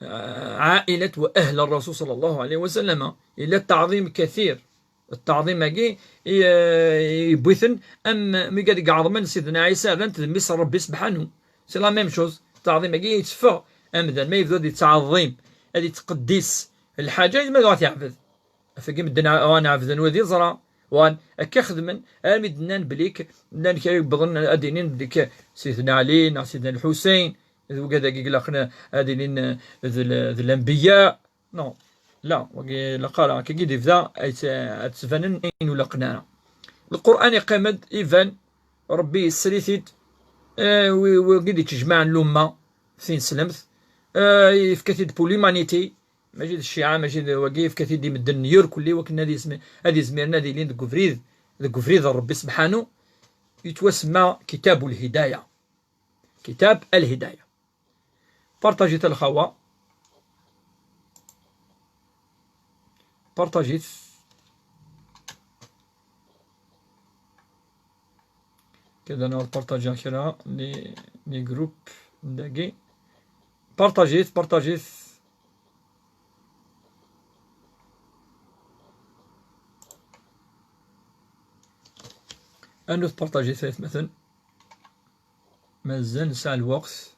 عائلة وأهل الرسول صلى الله عليه وسلم. Il y a تعظيم كثير. التعظيم-agi, i, yewwi-ten am mi gad iɛeḍmen Sidna Ɛisa, rran-t d mmi-s n Ṛebbi sebḥanu. C'est la même chose. التعظيم-agi yetteffeɣ amdan ma yebda ad yettɛeḍḍim, ad yettqeddis lḥaǧa, ma ad ɣ-t-yeɛbed. Ɣef-agi medden ɣ-, ɣa ɛebden wa d iẓra, Wan, akka xedmen, armi d-nnan belli k-, llan kra yewwḍen ad inin belli k-, Sidna Ɛli neɣ Sidna Lḥuseyn, d wigad-agi ilaqen ad inin d l-, d lanbiya. Non, la, wagi ilaq ara, akkagi d-ibda, ad t-, ad d-sbanen ayen ur laqen ara. Lqur'an iqqim-d, iban, Rebbi yesser-it-id, eh, wi-, wagi d-ittejmaɛen lumma, tineslemt, eh, yefka-t-id pour l'humanité, mačči d cciɛa, mačči d wagi, yefka-t-id i medden n yir kulli, wakken ad yizmi-, ad izmiren ad ilin deg ubrid, deg ubrid n Rebbi sebḥanu, yettwasemma Kitab ul-Hidaya. Kitab al-Hidaya. Partagit a lxawa. Partagit. Keda nɛawed partajiɣ kra les, les groupes dagi. Partagit, partagit. Anut partagit ay atmaten. Mazal nesɛa lweqt.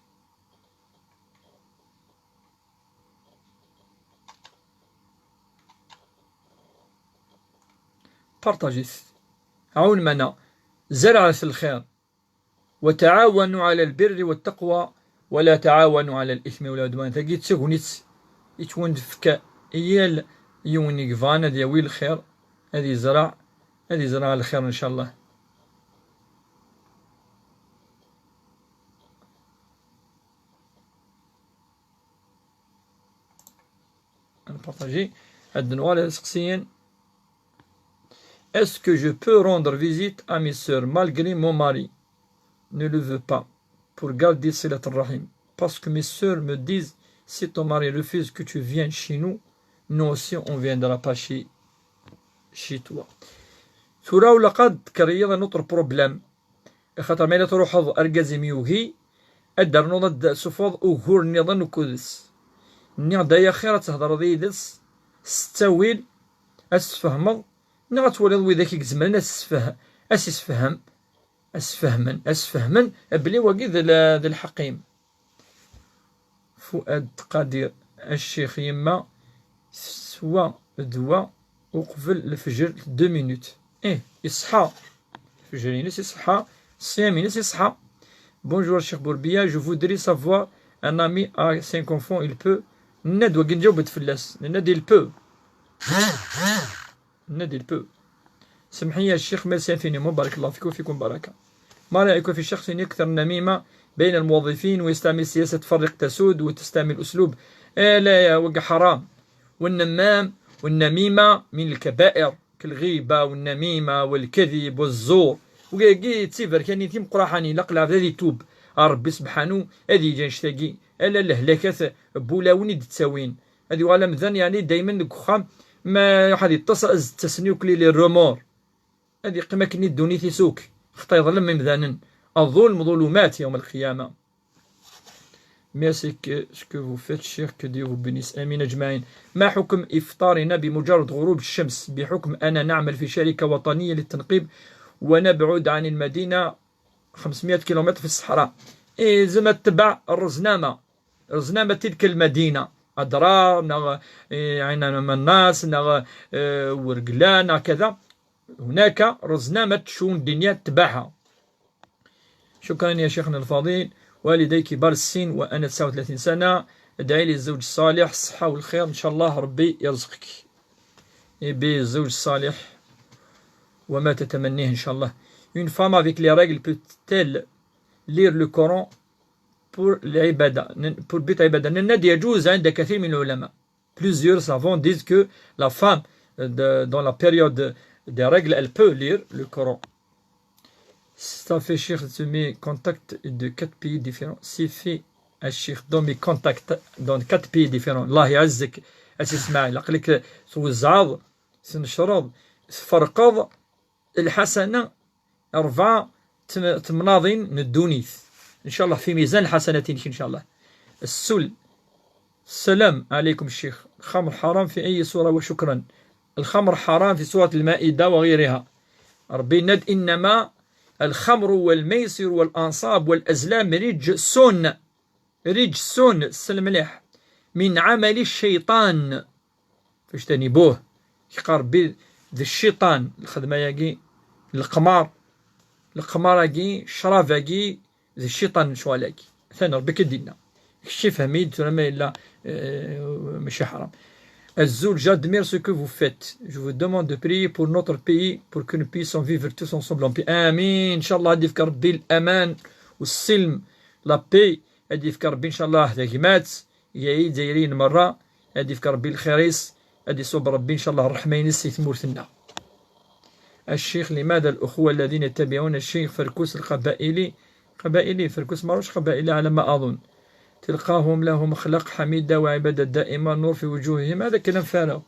Partagit. Ɛawnem-aneɣ. Zerɛet lxir. وتعاونوا على البر والتقوى ولا تعاونوا على الإثم والعدوان. Tagi d tagnit i ttwandefk i yal yiwen i yebɣan ad yawi lxir, ad yezreɛ, ad yezreɛ lxir, ncallah. Ad npartaji. Ad nuɣal ar iseqsiyen. Est-ce que je peux rendre visite à mes sœurs malgré mon mari ne le veut pas pour garder صلة الرحم? Parce que mes sœurs me disent, si ton mari refuse que tu viennes chez nous, nous aussi on viendra pas chez, chez toi. Tura ula qad tkreḍ un autre problème. Axaṭer ma yella truḥeḍ, argaz-im yugi, ad d-ternuḍ ad d-tessufɣeḍ ugur nniḍen ukud-s. Nniɣ-d ay axir ad thedreḍ yid-s s ttawil, ad s-tfehmeḍ, neɣ ad twaliḍ widak i izemren ad s-sfeh-, ad s-isfehem, ad s-sfehmen, ad s-sfehmen belli wagi d l-, d lḥeqq-im. Fuad Qadir, a ccix, yemma teswa ddwa uqbel lefjer deux minutes. Ih, iṣeḥḥa. Lefjer-ines iṣeḥḥa, ṣṣyam-ines iṣeḥḥa. Bonjour, Cheikh Bourbiya, je voudrais savoir, un ami a cinq enfants, il peut? Nenna-d wagi nǧaweb-d fell-as. Nenna-d il peut. Nadi le peu. سمحي يا شيخ، merci infiniment، بارك الله فيك وفيكم بركة. ما رأيك في شخص يكثر النميمة بين الموظفين ويستعمل سياسة فرق تسود وتستعمل أسلوب، آه، لا، يا وقع حرام. والنمام والنميمة من الكبائر، كالغيبة والنميمة والكذب والزور. Wagi d tiberkanin timeqqraḥanin, ilaq lɛebd ad itub ar Rebbi sebḥanu, ad yeǧǧ annect-agi, ala lehlakat n wulawen i d-ttawin. Ad yuɣal amdan, yeɛni, daymen deg uxxam, ma iruḥ ad yeṭṭes, ad d-ttasen yakk les remords. Ad yeqqim akken i ddunit-is akk, xaṭer yeḍlem imdanen. الظلم ظلمات يوم القيامة. Merci que ce que vous faites, cher, que Dieu vous bénisse. آمين أجمعين. ما حكم إفطارنا بمجرد غروب الشمس، بحكم أنا نعمل في شركة وطنية للتنقيب ونبعد عن المدينة خمسمية كيلومتر في الصحراء؟ إيه، زعما تتبع الرزنامة، رزنامة تلك المدينة، أدرار، نغ، إيه، عين مناس، نغ، إيه، ورقلان، نغ كذا. هناك رزنامة شؤون الدنيا تتبعها. شكرا يا شيخنا الفضيل. والدي كبار السن وأنا تسعة وثلاثين سنة. ادعي لي الزوج الصالح، الصحة والخير، إن شاء الله ربي يرزقك. Et bien, الزوج الصالح وما تتمنيه إن شاء الله. Une femme avec les règles peut-elle lire le Coran pour العبادة، pour but عبادة؟ Nenna-d يجوز عند كثير من العلماء. Plusieurs savants disent que la femme, euh, de, dans la période des règles, elle peut lire le Coran. Ça fait, Cheikh, tu mets contact de quatre pays différents. Si fait, a Cheikh, dans mes contacts dans quatre pays différents. الله يعزك a Si Smaɛil. Aql-ik twezzɛeḍ, tnecreḍ, tferqeḍ lḥasana rebɛa tem-, temnaḍin n ddunit. إن شاء الله في ميزان الحسنات إن شاء الله. السل. السلام عليكم الشيخ. الخمر حرام في أي سورة؟ وشكرا. الخمر حرام في سورة المائدة وغيرها. ربي ند إنما الخمر والميسر والأنصاب والأزلام رجس. رجس، سلم مليح. من عمل الشيطان. فاجتنبوه. Yeqqar Rebbi, d cciṭan lxedma-agi, leqmar, leqmar-agi, ccrab-agi, d cciṭan lecɣal-agi. Atan Rebbi k-id-inna. Kečč ifhem-iyi-d tura ma yella, eh, mačči ḥram. Azul, j'admire ce que vous faites. Je vous demande de prier pour notre pays, pour que nous puissions vivre tous ensemble en paix. Amin. Inchallah, ad yefk Rebbi l'aman, u ssilm, la paix, ad yefk Rebbi, inchallah, tagmat, i Izzayriyen merra, ad yefk Rebbi lxir-is, ad iṣubb Rebbi, inchallah, ṛṛeḥma-ines si tmurt-nneɣ. الشيخ، لماذا الأخوة الذين يتبعون الشيخ فركوس القبائلي، قبائلي، فركوس ماروش قبائلي على ما أظن، تلقاهم لهم أخلاق حميدة وعبادة دائمة، نور في وجوههم؟ هذا كلام فارغ.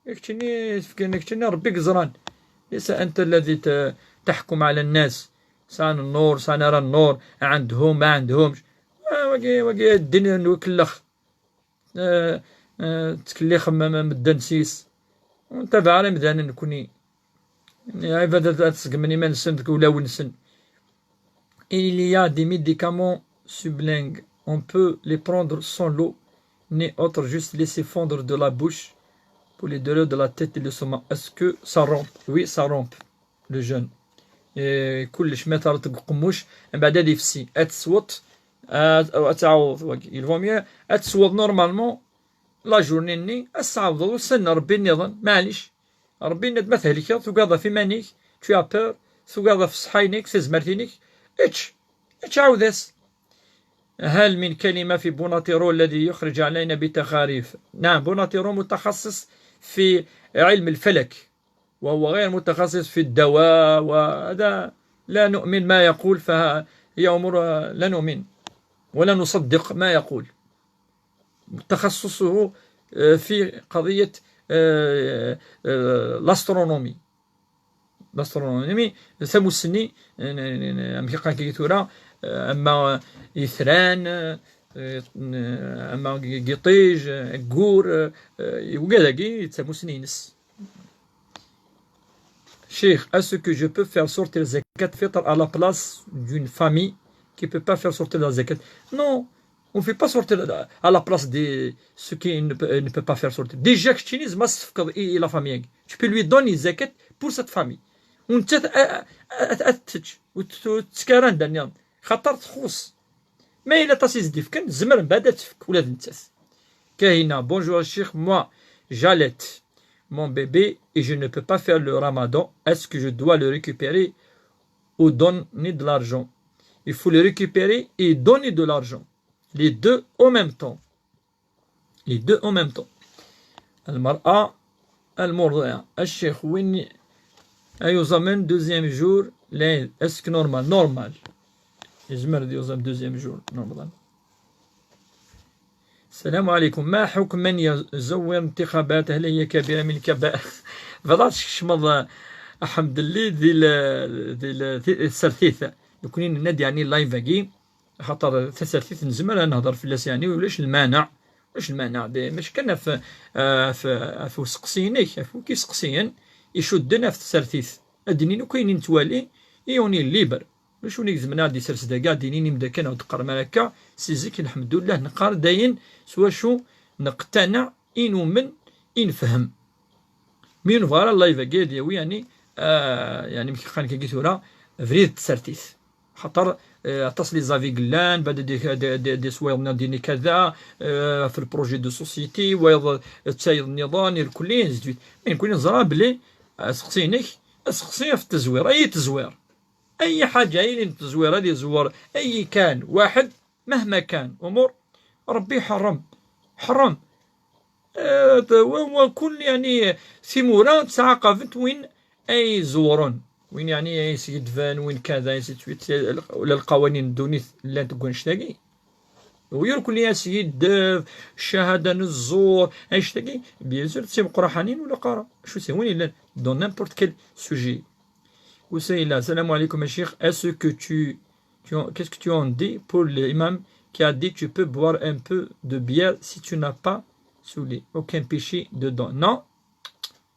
Keččini tefkiḍ, keččini Rebbi yeẓran. ليس أنت الذي ت-، تحكم على الناس. Sɛan nnur, sɛan ara nnur, عندهم, ما عندهمش. Ah, wagi, wagi ddin n ukellex. Eh, eh, ttkellixen m-, m-, medden s-is. Ur ntabaɛ ara imdanen nekni. Ɛibad ad, ad ṣeggmen iman-nsen deg ulawen-nsen. Il y a des médicaments sublingues. On peut les prendre sans l'eau, ni autre, juste laisser fondre de la bouche pour les douleurs de la tête et l'estomac. Est-ce que ça rompt? Oui, ça rompt le jeûne. Eh, kullec ma terriḍ deg uqemmuc, mbeɛd ad ifsi. Ad tesweḍ, ad, ad tɛawdeḍ wagi. Il vaut mieux ad tesweḍ normalement la journée-nni, ad s-tɛawdeḍ ussan n Rebbi nniḍen, maɛlic. Rebbi yenna-d ma thelkeḍ, tugadeḍ ɣef iman-ik, tu as peur, tugadeḍ ɣef ṣṣeḥḥa-inek, tazmert-inek, ečč, ečč, ɛawed-as. هل من كلمة في بوناتيرو الذي يخرج علينا بتخاريف؟ نعم، بوناتيرو متخصص في علم الفلك، وهو غير متخصص في الدواء، وهذا لا نؤمن ما يقول، فهي أمور لا نؤمن ولا نصدق ما يقول. تخصصه، آه، في قضية، آه، آه، l'astronomie. L'astronomie, tamussni, n-, n-, n-, amek i qqaren akka tura, eh, ama itran, eh, n-, ama g-, giṭij, eh, aggur, eh, eh, wigad-agi d tamussni-ines. Cheikh, est-ce que je peux faire sortir zakat fitr à la place d'une famille qui peut pas faire sortir la zakat? Non, on fait pas sortir à la place de ceux qui ne peut, ne peut pas faire sortir. Déjà, keččini tzemreḍ ad s-tefkeḍ i, i la famille-agi. Tu peux lui donner zakat pour cette famille. U nettat a, a, a, ad tečč, ur t-, ur tettekk ara anda nniḍen. Xaṭer txuṣṣ. Ma yella aṭas i s-d-ifken, tzemrem mbeɛd ad tefk ula d nettat. Kahina, bonjour Cheikh, moi, j'allaite mon bébé et je ne peux pas faire le ramadan. Est-ce que je dois le récupérer ou donner de l'argent? Il faut le récupérer et donner de l'argent. Les deux en même temps. Les deux en même temps. المرأة المرضعة. الشيخ، وين أيضا deuxième jour, est-ce que normal? Normal. يزمر يوزم deuxième jour, normal. السلام عليكم. ما حكم من يزور انتخابات؟ هل هي كبيرة من الكبائر؟ Bɣiɣ ad tkecmeḍ, aḥmed lli di l-, di l-, di tsertit. Nekni nenna-d yeɛni live-agi, axaṭer tasertit nezmer ad nehder fell-as, yeɛni ulac lmaneɛ, ulac lmaneɛ, d-, mačči kan ɣef, ɣef, ɣef useqsi-inek, ɣef wiki seqsiyen, icudden ɣef tsertit. Ad d-inin akk ayen i nettwali, i on est libre. Ulac win i izemren ad d-isers dagi, ad d-inin imdakan ur d-qqarem ara akka, si zik, lḥemdullah, neqqar dayen s wacu neqtaneɛ, i numen, i nefhem. Mi nebɣa ara live-agi ad yawi, yeɛni, ah, yeɛni, amek qqaren akka tura, abrid n tsertit. Xaṭer, eh, aṭas les avis yellan, bada di, di, di, di swayeḍ-nni ad d-yini kada, eh, ɣef le projet de société, wayeḍ d tayeḍ nniḍen, irkelli, ainsi de suite. Mais nekni neẓra belli, eh, aseqsi-inek, aseqsi ɣef tezwir, ay tezwir. Ay ḥaǧa yilin tezwir, ad izewwer ay kan waḥed, مهما كان أمور، ربي يحرم، حرم. آه، وكل، يعني، ثمورة تعاقبت وين أي زورون، وين، يعني، أي سيدفان، وين كذا، أي سيتويت، ولا القوانين الدونيت اللي تقول نشتاقي. ويركل يا سيد، آه، الشهادة نزور، أي شتاقي، بيان سور، تسيب قرحانين ولا قارة. شو سيوين إلا dans n'importe quel sujet. وسيلة، السلام عليكم يا شيخ. Est-ce que tu, tu, qu'est-ce que tu en dis pour l'imam qui a dit tu peux boire un peu de bière si tu n'as pas saoulé, aucun péché dedans? Non.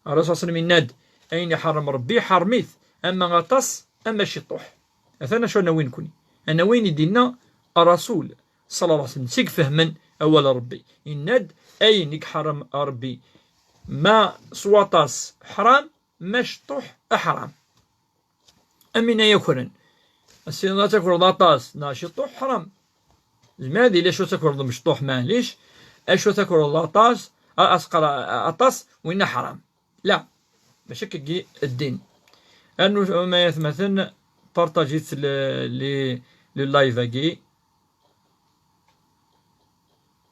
الرسول صلى الله عليه وسلم يناد، أين يحرم ربي حرميت، أما غطاس، أما شطوح. أثنى شو أنا وين كوني؟ أنا وين يدينا الرسول صلى الله عليه وسلم؟ سيك فهمن أول ربي. يناد، أين يحرم ربي Ma s waṭas ḥram, ma ciṭuḥ ḥram. Amin ay akren. Ass-a ad takreḍ aṭas neɣ ciṭuḥ ḥram. Zemreɣ ad yili acu takreḍ mecṭuḥ, maɛlic, acu takreḍ aṭas, a-, asqar a-, aṭas, winna ḥram. La, mačči akkagi ddin. Rnu ma yatmaten, partajit le, le, le live-agi.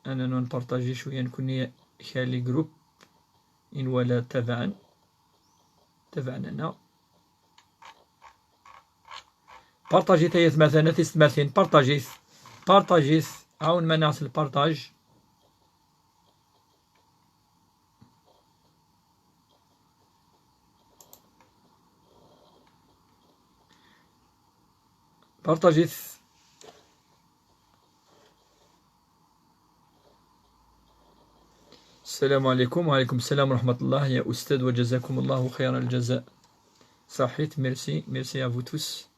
Ana npartaji cwiya nekni kra n les groupes i nwala tabaɛen, tabaɛen-aneɣ. Partajit ay atmaten, a tiyessetmatin, partajit, partajit, ɛawnem-aneɣ s lpartaj. Partajit. السلام عليكم. وعليكم السلام ورحمة الله يا أستاذ، وجزاكم الله خير الجزاء. صحيت، merci, merci à vous tous.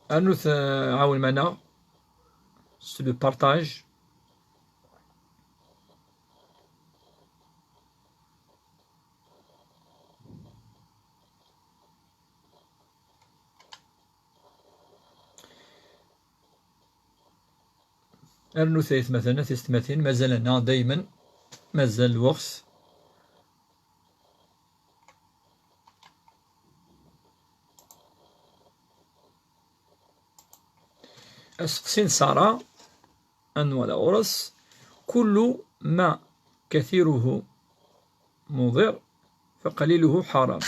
Rnut, euh, ɛawnem-aneɣ s le partage. Rnut ay atmaten, a tiyessetmatin, mazal-aneɣ daymen, mazal lweqt. Aseqsi n Sara, ad nwali ɣur-s: كل ما كثيره مضر فقليله حرام.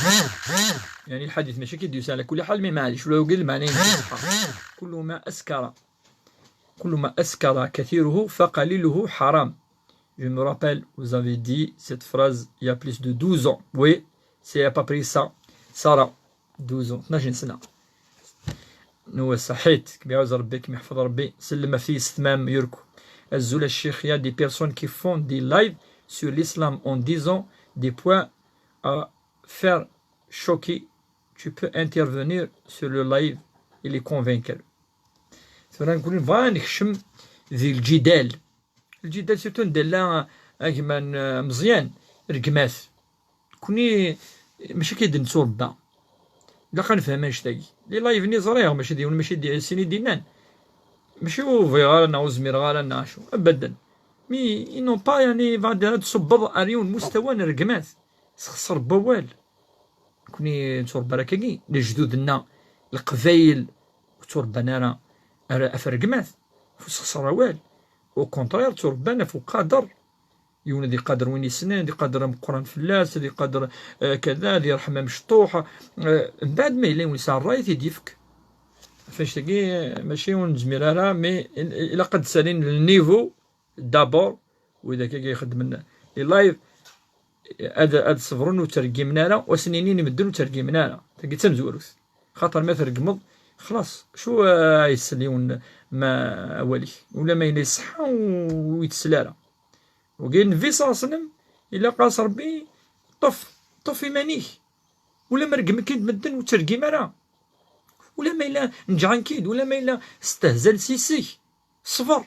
يعني الحديث ماشي كي يدوز على كل حال، mais معليش، ولا يقول المعنى يمكن حرام. كل ما أسكر، كل ما أسكر كثيره فقليله حرام. Je me rappelle, vous avez dit cette phrase il y a plus de douze ans. Oui, c'est à peu près ça. Sarah, douze ans, اثناش سنة. نو صحيت، كم يعوز ربي، كم يحفظ ربي، سلم في ستمام يركو. أزول الشيخ، il y a des personnes qui font des lives sur l'islam en disant des points à faire choquer. Tu peux intervenir sur le live et les convaincre. Tura نكون نبغى نكشم ذي الجدال. الجدال surtout ندير لها أجمل مزيان رقمات. كوني ماشي كي د-، نتوربا. لا، خا نفهم اش تاقي. لي لايف ني زريغ، ماشي ديون، ماشي دي سيني دينان. ماشي وفيغ انا وزمير غالا ناشو. أبدا. Mais ils n'ont pas، يعني، بعد هاد تصبر أريون مستوى نرقمات. سخسر بوال. كوني نتوربا راكاكي. لجدودنا، القبايل، وتوربان أرا، أرا أفرقمات. فسخسر أوال. Au contraire، توربان فوق قادر. يون ذي قادر وين يسنان، ذي قادر مقران فلاس، ذي قادر، آه، كذا، ذي رحمة مشطوحة. آه، من بعد ما يلين ويسعى الراي تيديفك. فاش تقي، ماشي ونزمير أرا، mais إلا قد سالين النيفو، دابور، وإذا كي يخدم لي لايف، هاد، هاد صبرون وترقيمنا راه، وسنينين مدن وترقيمنا راه. تقي تمزوروث. خاطر ما ترقمض، خلاص، شو، آه، يسليون ما أولي. ولا ما يلي صحة ويتسلى راه. وقال النبي صلى الله عليه وسلم: إلا قاس ربي، طف، طف إيمانيك. ولا ما رقم كي مدن وترقيم راه. ولا ما إلا نجعن كيد، ولا ما إلا استهزل سيسيك. صبر.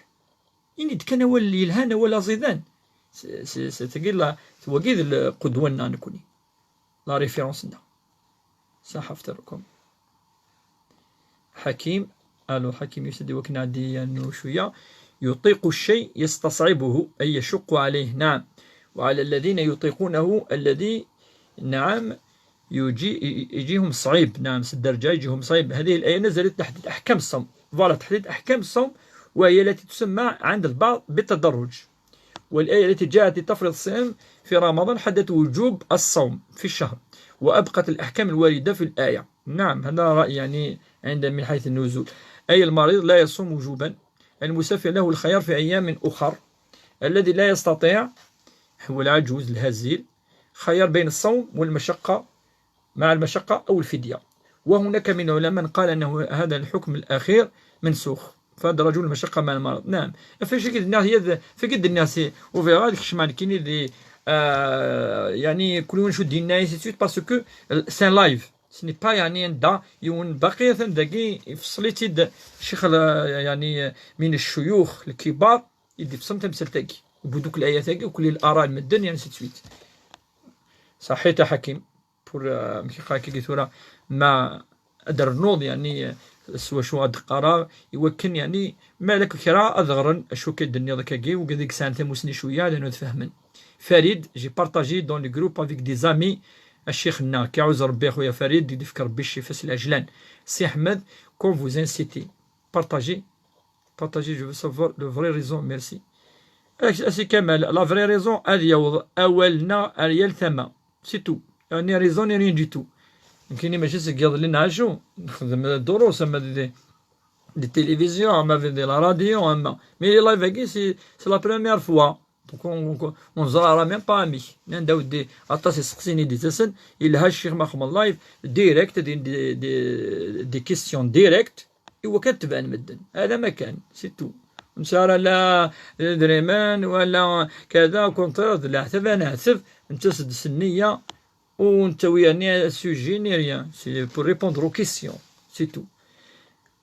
إني كان أول يلهان ولا زيدان. س-، س-، س-، تقول له، توقيد القدوة لنا نكوني. La référence لنا. صح، أفتركم. حكيم. ألو، حكيم يسدي وكنا عدي أنه شوية. يطيق الشيء يستصعبه، أي يشق عليه، نعم. وعلى الذين يطيقونه الذي، نعم، يجي-، يجيهم صعيب، نعم، الدرجة يجيهم صعيب. هذه الآية نزلت تحديد أحكام الصوم. Voilà، تحديد أحكام الصوم، وهي التي تسمى عند البعض بالتدرج. والآية التي جاءت لتفرض الصيام في رمضان حددت وجوب الصوم في الشهر، وأبقت الأحكام الواردة في الآية. نعم، هذا رأي، يعني، عند، من حيث النزول. أي المريض لا يصوم وجوبا، المسافر له الخيار في أيام أخر، الذي لا يستطيع هو العجوز الهزيل، خيار بين الصوم والمشقة مع المشقة أو الفدية. وهناك من العلماء من قال أنه هذا الحكم الأخير منسوخ، فهذا رجل المشقة مع المرض. نعم، فاش قد الناس يد-، فقد الناس وفي غير كشمان كيني دي، آه، يعني، كل يوم شو دينا، ainsi de suite، parce que c'est un live. Ce n'est pas يعني anda yiwen baqi atan dagi ifṣel-itt-id ccix, يعني من الشيوخ الكبار, i d-ifṣel tamsalt-agi, bu duk layat-agi, ukli l'ara n medden, يعني ainsi de suite. Saḥit a Ḥakim, pour, euh, amek i qqaren akka tura, ma ad rnuḍ, يعني, euh, s wacu ad qqareɣ, iwakken, يعني, ma lak kra ad ɣren acu akka d-tenniḍ akkagi, wigad i yesɛan tamusni cwiya, ad anu ad fehmen. Farid, j'ai partagé dans le groupe avec des amis, a ccix-nneɣ, k-iɛuzz Rebbi a xuya Farid, i d-ifk Rebbi ccifa s lɛejlan. Si Ḥmed, quand vous incitez, partagez, partagez, je veux savoir le vrai raison, merci. A si Kamal, la vraie raison, ad yaweḍ awal-nneɣ ar yal tama. C'est tout. Ni raison, ni rien du tout. Nekkini mačči seg yiḍelli neɛcu, nexdem durus, ama di, di télévision, ama di la radio, ama. Mais les live-agi, c'est, c'est la première fois. Donc, on, on, on ẓra ara même pas amek. Nnan-d a weddi, aṭas iseqsiyen i d-ittasen, yelha ccix ma xedmen live, direct, des, des, des, des questions directes, i wakken ad tebɛen medden. Hada ma kan, c'est tout. Ur nesɛi ara la idrimen, wala kada, au contraire, d leɛtab ad neɛteb, nettas-d s nniya, ur nettawi ni sujet, ni rien. C'est pour répondre aux questions, c'est tout.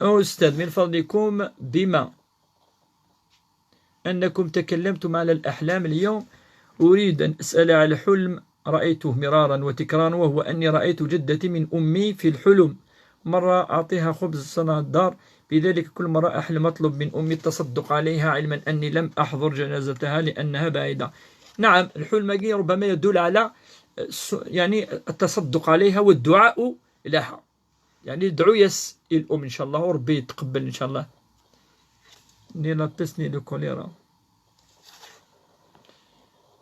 أستاذ، من فضلكم، بما أنكم تكلمتم على الأحلام اليوم، أريد أن أسأل على حلم رأيته مرارا وتكرارا، وهو أني رأيت جدتي من أمي في الحلم، مرة أعطيها خبز صنع الدار، بذلك كل مرة أحلم أطلب من أمي التصدق عليها، علما أني لم أحضر جنازتها لأنها بعيدة. نعم، الحلم ربما يدل على، يعني، التصدق عليها والدعاء لها. يعني ادعو يس الأم إن شاء الله وربي يتقبل إن شاء الله. Ni la peste ni le choléra.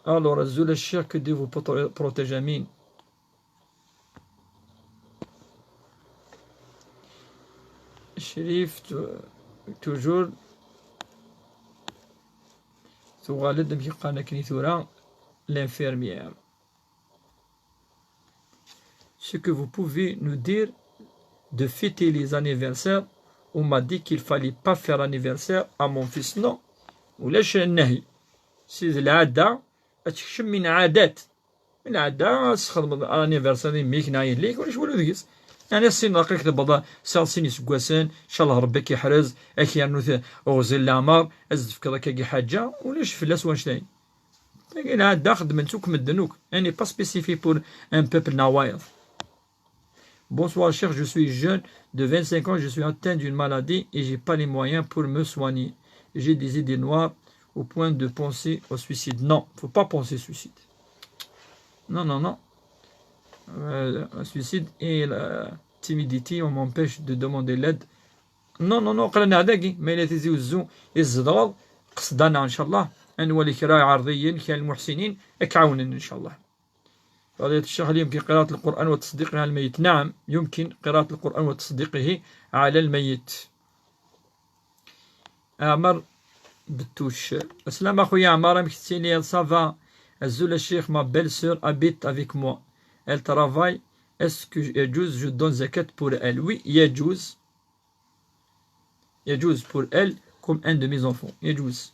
Alors, azul a ccix, que Dieu vous proto-, protège, amin. Crif, tu-, toujours. Tuɣal-d amek i qqaren akken i tura, l'infirmière. Ce que vous pouvez nous dire de fêter les anniversaires, on m'a dit qu'il fallait pas faire anniversaire à mon fils. Non. Ulac nnahi. Si d lɛada, ad tekcem min ɛadat. Min ɛada, ad tesxedmeḍ anniversaire i mmi-k neɣ yelli-k, ulac walu deg-s. Yeɛni, sin aql-ik tebbeḍ, sɛiḍ sin iseggasen, ncallah Rebbi ad k-iḥrez, ad k-yernu t-, uɣzil leɛmer, ad s-d-tefkeḍ akkagi ḥaǧa, ulac fell-as wanect-ayi. Tagi lɛada xeddmen-tt akk medden akk. Elle n'est pas spécifique pour un peuple neɣ wayeḍ. Bonsoir, cher, je suis jeune de vingt-cinq ans, je suis atteint d'une maladie et j'ai pas les moyens pour me soigner. J'ai des idées noires au point de penser au suicide. Non, faut pas penser au suicide. Non, non, non. Euh, un suicide et la timidité, on m'empêche de demander l'aide. Non, non, non, aql-aneɣ dagi, ma yella Tizi Uzzu i tzedɣeḍ, qsed-aneɣ, ncallah, ad nwali kra iɛerḍiyen, kra lmuḥsinin, ad k-ɛawnen, ncallah. فضيلة الشيخ، هل يمكن قراءة القرآن وتصديقه على الميت؟ نعم، يمكن قراءة القرآن وتصديقه على الميت. عمر بتوش. السلام أخويا عمر، أمك تسيني؟ Ça va. أزول الشيخ، ma belle-sœur habite avec moi. Elle travaille. Est-ce que يجوز je donne زكاة pour elle? Oui, يجوز. يجوز pour elle comme un de mes enfants. يجوز.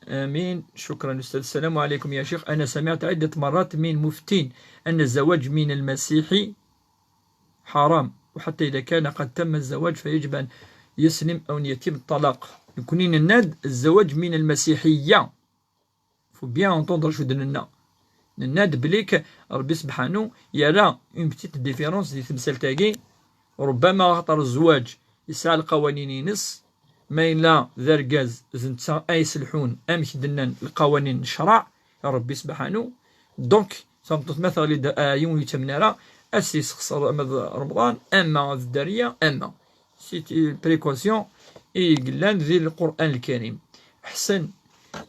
آمين. شكرا أستاذ. السلام عليكم يا شيخ، أنا سمعت عدة مرات من مفتين أن الزواج من المسيحي حرام، وحتى إذا كان قد تم الزواج فيجب أن يسلم أو أن يتم الطلاق. Nekkni nenna-d الزواج من المسيحية. Faut bien entendre acu d-nenna. Nenna-d belli k-, Rebbi sebḥanu yerra une petite différence di temsalt-agi. Rubbama axaṭer zzwaǧ yesɛa lqawanin-ines, ma yella d argaz d netta ay iselḥun amek d-nnan lqawanin n ccṛeɛ n Rebbi sebḥanu. Donc, tameṭṭut ma teɣli-d, ah, yiwen ur yettamen ara, ad s-yessexṣer ama d Remḍan, ama d Dderya, ama. C'est une précaution i yellan di Lqur'an Lkarim. Ḥsen,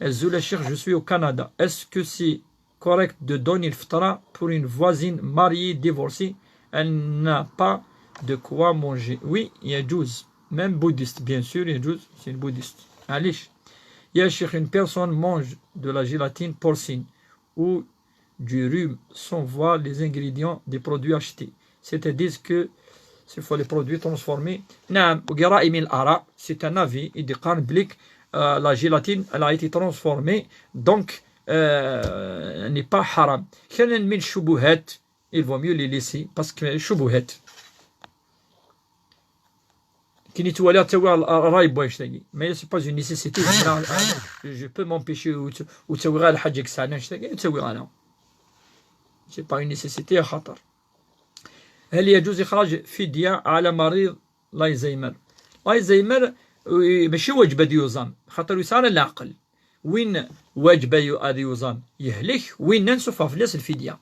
azul a ccix, je suis au Canada. Est-ce que c'est correct de donner الفطرة pour une voisine mariée, divorcée? Elle n'a pas de quoi manger. Oui, يجوز. Même bouddhiste, bien sûr, يجوز. C'est une bouddhiste. معليش. يا شيخ, une personne mange de la gélatine porcine ou du rhum sans voir les ingrédients des produits achetés. C'est-à-dire que c'est fois les produits transformés. نعم, وقراء من الآراء, c'est un avis, i d-iqqaren belli, euh, la gélatine, elle a été transformée, donc, euh, n'est pas haram. كان من الشبهات il vaut mieux les laisser parce que shubuhat. Kini twala tawi ray boy shtagi. Mais c'est pas une nécessité. Je peux m'empêcher ou tawi ray. C'est pas une nécessité à khatar. هل يجوز إخراج فدية على مريض لايزيمر؟ لايزيمر ماشي واجب ad yuẓam خاطر يسعى على العقل. Win واجب ad yuẓam yehlek, win-nni nsuffeɣ fell-as lfidya.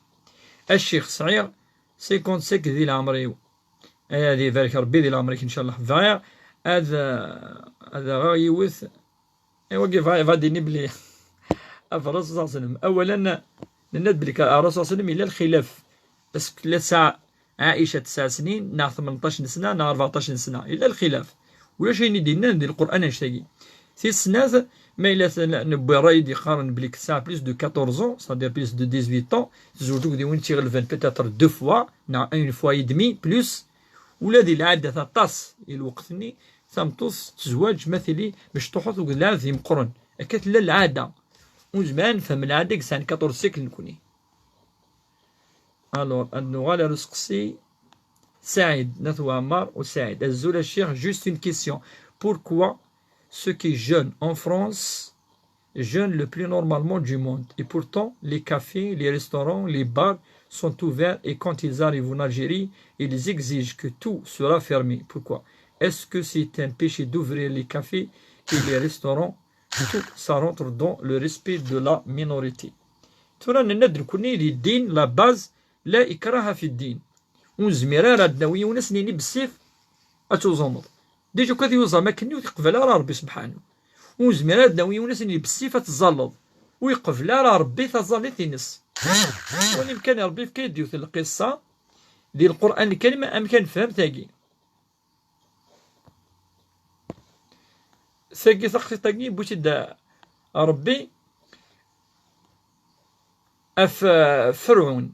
الشيخ سعيد cinquante-cinq di leɛmer-iw. Ad ibarek Rebbi di leɛmer-ik, ncallah. Bɣiɣ ad ad aɣeɣ yiwet. Iwagi bɣa ad ini belli ɣef Ṛṛasul ṣalla Llahu ɛalayhi wa sallam, awalen, nenna-d belli ɣef Ṛṛasul ṣalla Llahu ɛalayhi wa sallam yella lxilaf. Est-ce que la tesɛa Ɛica tesɛa snin neɣ tmenṭac n sna neɣ rbeɛṭac n sna? Yella lxilaf. Ulac ayen i d-yennan di Lqur'an annect-agi. Tis snat, ma yella newwi ṛṛay i d-yeqqaren belli tesɛa plus de quatorze ans, c'est-à-dire plus de dix-huit ans, tezweǧ akked yiwen i tt-iɣelben peut-être deux fois neɣ une fois et demie plus. Ula di lɛadat aṭas i lweqt-nni tameṭṭut tezwaǧ ma tili mecṭuḥet akked lɛadat imeqqren. Akka tella lɛada. Ur nezmir ad nefhem lɛada i yesɛan quatorze siècles nekni. Alors, ad nuɣal ar useqsi Saɛid n At Weɛmer u Saɛid. Azul a ccix, juste une question. Pourquoi ceux qui jeûnent en France jeûnent le plus normalement du monde? Et pourtant, les cafés, les restaurants, les bars sont ouverts et quand ils arrivent en Algérie, ils exigent que tout sera fermé. Pourquoi? Est-ce que c'est un péché d'ouvrir les cafés et les restaurants? Tout ça rentre dans le respect de la minorité. Tura nenna-d nekni di ddin, la base, la ikraha fi ddin. Ur nezmir ara ad d-nawi yiwen ad s-nini bessif ad tuẓumeḍ. Déjà, akk ad yuẓam akken ur t-iqbal ara Rebbi subḥanu. Ur nezmir ara ad d-nawi yiwen ad s-nini bessif ad tẓalleḍ. Ur iqbel ara Rebbi taẓallit-ines. Wali amkan Rebbi yefka-d yiwet n lqissa di Lqur'an Lkarim, amek ad nefhem tagi. Tagi taqsiṭ-agi yewwi-tt-id Rebbi ɣef, eh, Ferɛun.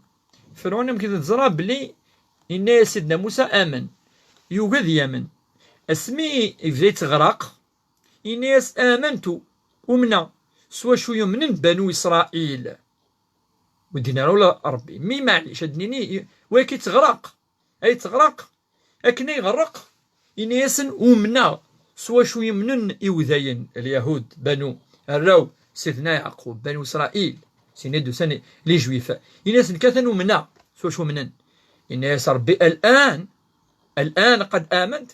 Ferɛun amek i teẓra belli yenna-yas Sidna Musa amen, yugi ad yamen. Asmi yebda yetteɣraq, yenna-yas amantu, umneɣ, s wacu yumnen Banu Isṛayil. Ur d-yenni ara ula Rebbi. Mi maɛlic ad d-nini, wagi yetteɣraq. Ay yetteɣraq, akken ay iɣerreq, ini-asen umneɣ s wacu yumnen iwdayen, Lyahud, Banu, arraw Sidna Yeɛqub, Banu Isṛayil, sini d-usan les Juifs. Ini-asen kan umneɣ s wacu umnen. Ini-as Rebbi, الآن، الآن قد آمنت.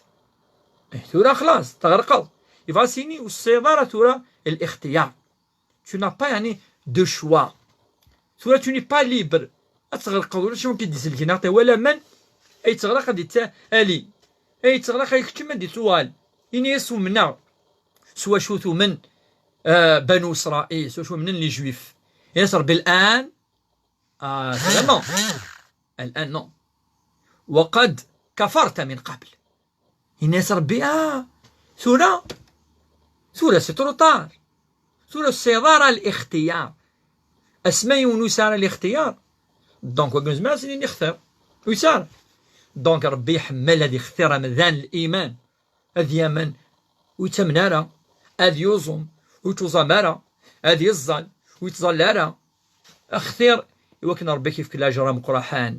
Eh, tura xlaṣ, tɣerqeḍ. Yebɣa s-yini ur tesɛiḍ ara tura lixtiyar. Tu n'as pas, yeɛni, de choix. Tura tu n'es pas libre. Ad tɣerqeḍ, ulac win k-id-iselken, neɣ wala man ay yettɣraq ad yettali. Ay yettɣraq ay keččem ad d-ittuɣal. Ini-as umneɣ s wacu tumen, ah, Banu Isṛayil, s wacu umnen les Juifs. Ini-as Rebbi الآن, ah, vraiment. الآن non. وقد كفرت من قبل. Yenna-yas Rebbi, ah, tura, tura c'est trop tard. Tura ur tesɛiḍ ara lixtiyar. Asma yiwen ur yesɛi ara lixtiyar, donc wagi nezmer ad s-nini xtir. Ur yesɛi ara. Donc Rebbi iḥemmel ad ixtir amdan liman. Ad yamen, ur yettamen ara. Ad yuẓum, ur yettuẓam ara. Ad yeẓẓal, ur yettẓalla ara. Xtir i wakken Rebbi k-yefk lajer ameqqraḥan.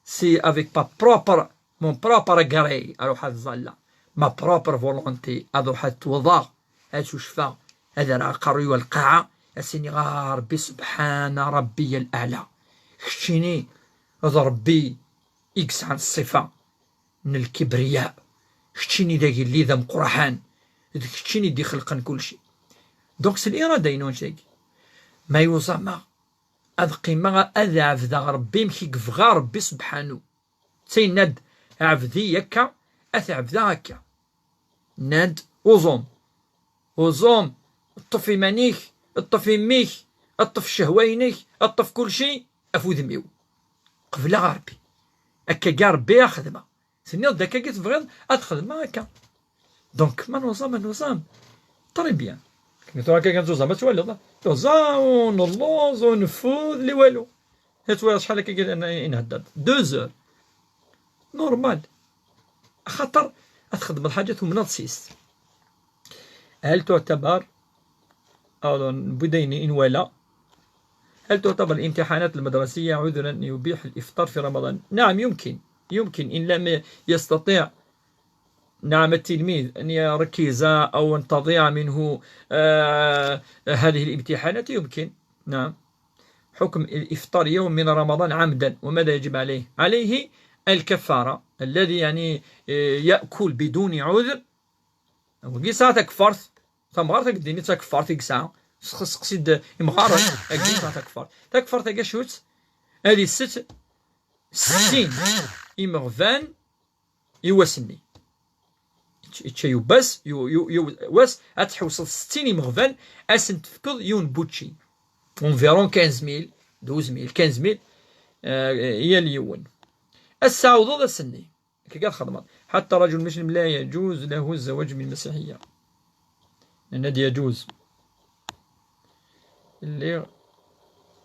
C'est avec pas propre, mon propre gré, ad ruḥeɣ ad ẓalleɣ. Ma propre volonté, ad ruḥeɣ ad ttewḍeɣ, ad cucfeɣ, ad rreɣ aqerruy-iw ar lqaɛa, ad s-iniɣ, a Rebbi, سبحان ربي الأعلى. Keččini d Rebbi i yesɛan ṣṣifa n lkibriya. Keččini d agellid ameqqraḥan. D keččini i d-ixelqen kulci. Donc, s lirada-inu annect-agi. Ma yuẓameɣ ad qqimeɣ ad ɛebdeɣ Rebbi amek i yebɣa Rebbi sebḥanu. D tayenna-d, ɛbed-iyi akka, ad t-ɛebdeɣ akka. Nnan-d, uẓum. Uẓum, ṭṭef iman-ik, ṭṭef imi-k, ṭṭef ccehwa-inek, ṭṭef kulci ɣef udem-iw. Qebleɣ Rebbi. Akka-agi Rebbi ad xedmeɣ. Tenniḍ-d akka-agi tebɣiḍ ad xedmeɣ akka. Donc, ma nuẓam, ma nuẓam. Très bien. Akken tura akka kan tuẓam, ad twaliḍ. Tuẓa, ur nelluẓ, ur neffud, li walu. Ad twaliḍ acḥal akka i nhedder. Deux heures. Normal. Axaṭer ad txedmeḍ ḥaǧa tumneḍ s-is. هل تعتبر, alors, newwi-d ayen i nwala. هل تعتبر الامتحانات المدرسية عذرا يبيح الإفطار في رمضان؟ نعم، يمكن، يمكن إن لم يستطع، نعم، التلميذ أن يركز أو أن تضيع منه، آه، هذه الامتحانات، يمكن، نعم. حكم الإفطار يوم من رمضان عمدا، وماذا يجب عليه؟ عليه الكفارة، الذي يعني، آه، يأكل بدون عذر، وقيسها تكفرت. Tamɣart akked din i d takeffart i yesɛa. Seqsid imɣaren, akked din takeffart. Takeffart-agi acu-tt? Ad isett settin imeɣban i wass-nni. Yečč-, yečča yiwwas, yu-, yu-, yiw-, wass, ad tḥewseḍ settin imeɣban, ad sen-tefkeḍ yiwen n bučči. Environ quinze mille, douze mille, quinze mille, euh, yal yiwen. Ad tɛawdeḍ ass-nni. Akka i txedmeḍ. حتى رجل مسلم لا يجوز له الزواج من مسيحية. Nenna-d يجوز. Lliɣ.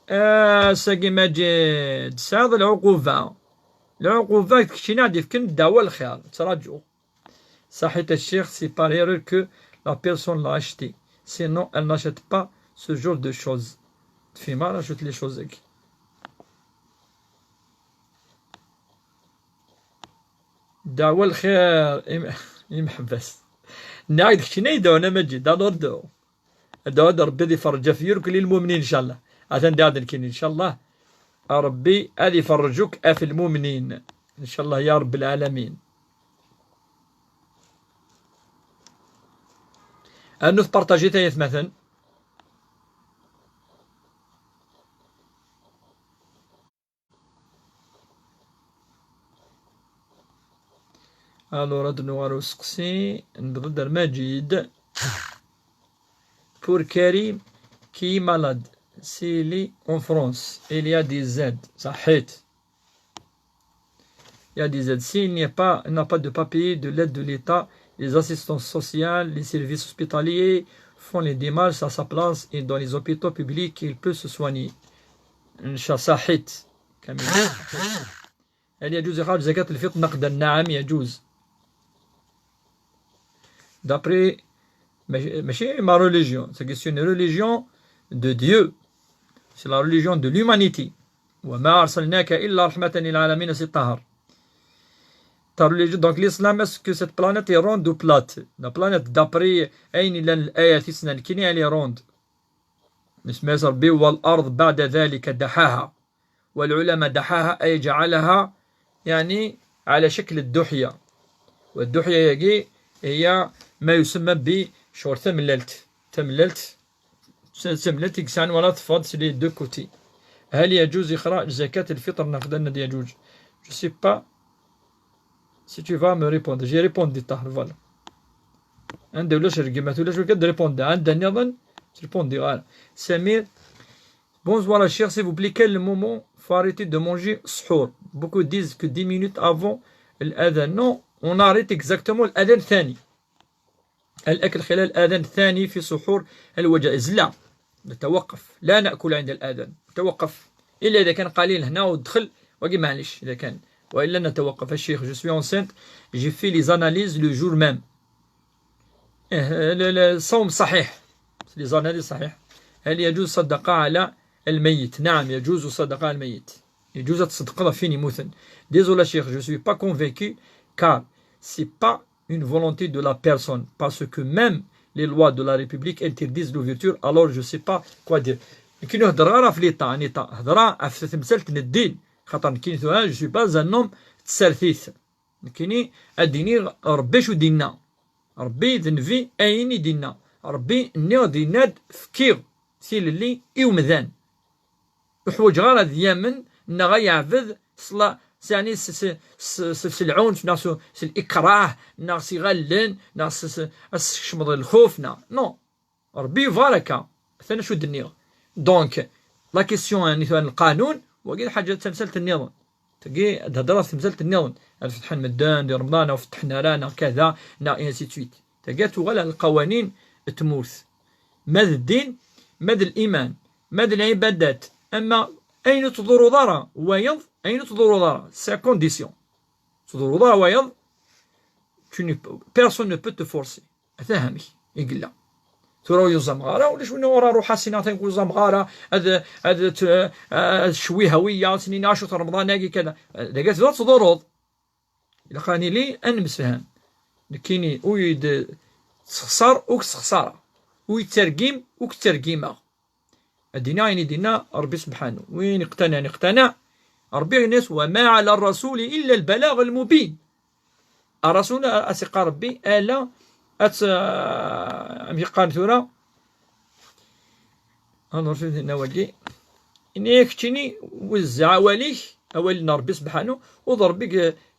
Ah, ass-agi Maǧid, tesɛiḍ lɛuquba. Lɛuquba d keččini ad d-ifken ddeɛwa lxir. Ttraǧuɣ. صحيت الشيخ, c'est par erreur que la personne l'a acheté. Sinon, elle n'achète pas ce genre de choses. Tfehmeḍ ara acu-tent les choses-agi. Ddeɛwa lxir im-, imeḥbas. Nniɣ-ak d keččini ay ddeɛwa a Maǧid, ad ur ddeɛw. Ad ddeɛw, ad Rebbi ad iferreǧ ɣef yirkel i lmumnin, ncallah. Atan d aɛden kini, ncallah. A Rebbi ad iferreǧ akk ɣef lmumnin. Ncallah ya Rebbi lɛalamin. Rnut partajit ay atmaten. Alors, ad nuɣal useqsi, nebded ar Maǧid. Pour Karim qui est malade, s'il est en France, il y a des aides. Saḥit. Il y a des aides. S'il n'y a pas, n'a pas de papier de l'aide de l'État, les assistances sociales, les services hospitaliers font les démarches à sa place et dans les hôpitaux publics, il peut se soigner. Nca saḥit. Kamil. هل يجوز إخراج زكاة الفطر نقدا؟ نعم، يجوز. D'après, ماشي, ماشي ma religion, c'est que c'est une religion de Dieu. C'est la religion de l'humanité. وما أرسلناك إلا رحمة للعالمين, c'est طاهر. Ta religion, donc l'islam, est-ce que cette planète est ronde ou plate? La planète, d'après ayen yellan الآية i ssnen nekkini, elle est ronde. Nesma-yas Rebbi, والأرض بعد ذلك دحاها. والعلماء دحاها أي جعلها يعني على شكل الدحية. والدحية يجي هي ما يسمى بشغل tamellalt. Tamellalt, tamellalt i yesɛan wala teffeɣ-d s les deux côtés. هل يجوز إخراج زكاة الفطر نقدا؟ يجوز. Je sais pas si tu vas me répondre. J'ai répondu, Tahar, voilà. Anda ulac rregmat, ulac ur d-répondre. Anda nniḍen, ur d-répondre ara. Samir, bonsoir, cher, s'il vous plaît, quel moment faut arrêter de manger sahur? Beaucoup disent que dix minutes avant الأذان. Non, on arrête exactement الأذان الثاني. الأكل خلال الأذان الثاني في سحور الوجائز. لا، نتوقف، لا نأكل عند الأذان، نتوقف. إلا إذا كان قليل هنا ودخل، وقي معليش إذا كان. وإلا نتوقف. الشيخ, je suis enceinte, j'ai fait les analyses le jour même. إيه، ال-، ال-، الصوم صحيح. Les analyses صحيح. هل يجوز الصدقة على الميت؟ نعم، يجوز الصدقة على الميت. يجوز تصدق ضعفين يموتن. Désolé, Cheikh, je suis pas convaincu, car c'est pas une volonté de la personne, parce que même les lois de la République interdisent l'ouverture, alors je sais pas quoi dire. كي نهضر غير في l'État, un État, هضره في تمثلت الدين, خاطر كي نثوها, je suis pas un homme تسرثيث. Nekkini ad d-iniɣ Rebbi acu d-inna. Rebbi d Nnbi ayen i d-inna. Rebbi nniɣ-d, yenna-d, fkiɣ tilelli i umdan. Ur ḥwaǧeɣ ara ad yamen neɣ ad yeɛbed s la, s, yeɛni s, s, s, s, s lɛunf neɣ s, s likrah neɣ s iɣallen neɣ s, s, ad s-tkecmeḍ lxuf neɣ, non. Rebbi yebɣa ara akka. Atan acu d-nniɣ. Donc, la question, yani, tura lqanun, wagi d ḥaǧa d tamsalt nniḍen. Tagi ad hedreɣ ɣef temsalt nniḍen. Ad fetḥen medden di Remḍan, neɣ ur fetḥen ara, neɣ kada, neɣ ainsi de suite. Tagi ad tuɣal ɣer lqawanin n tmurt. Ma d ddin, ma d liman, ma d lɛibadat, ama ayen ur tḍuruḍ ara wayeḍ, ayen ur tḍuruḍ ara, c'est à condition. Tḍuruḍ ara wayeḍ, tu ne peux, personne ne peut te forcer. Ata amek i yella. Tura ur yuẓameɣ ara, ulac win ur ruḥ asin atan ur yuẓameɣ ara, ad, ad, ad cwiha wiya, ad s-nini acu-t Remḍan-agi kada. Dagi ad tebda tḍurreḍ. Ilaq ad nili ad nemsefham. Nekkini ur yi-d-tessexṣar, ur k-ssexṣareɣ. Ur yi-ttergim, ur k-ttergimeɣ. Ad d-iniɣ ayen i d-inna Ṛebbi sebḥanu. Win iqtanaɛen iqtanaɛ. Ṛebbi yenna-yas: وما على الرسول إلا البلاغ المبين. Ṛṛasul, a s-iqqar Ṛebbi, ala ad t-, amek iqqar tura? Ad nṛuḥ dinna wagi. Ini-ak keččini, wezzeɛ awal-ik, awal n Ṛebbi sebḥanu, u d Ṛebbi,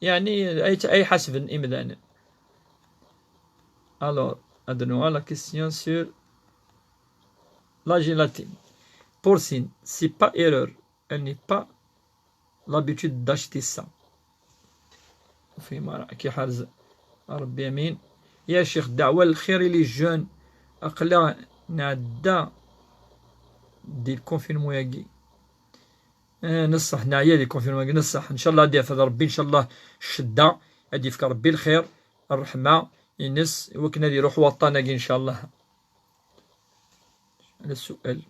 yeɛni, ay, ay ḥasben imdanen. Alors, ad nuɣal la question sur la gélatine. Porcine, c'est pas erreur. Elle n'est pas l'habitude d'acheter ça. Ur fhimeɣ ara, ad k-iḥrez Ṛebbi, amin. Ya ccix, ddeɛwa n lxir i les jeunes. Aql-aɣ nɛedda di lkunfinmu-agi. Eh, neṣṣeḥ, neɛya di lkunfinmu-agi, neṣṣeḥ. Ncallah ad d-yaf Ṛebbi, ncallah ccedda, ad d-yefk Ṛebbi lxir, ṛṛeḥma ines, i wakken ad iruḥ waṭṭan-agi, ncallah. هذا السؤال.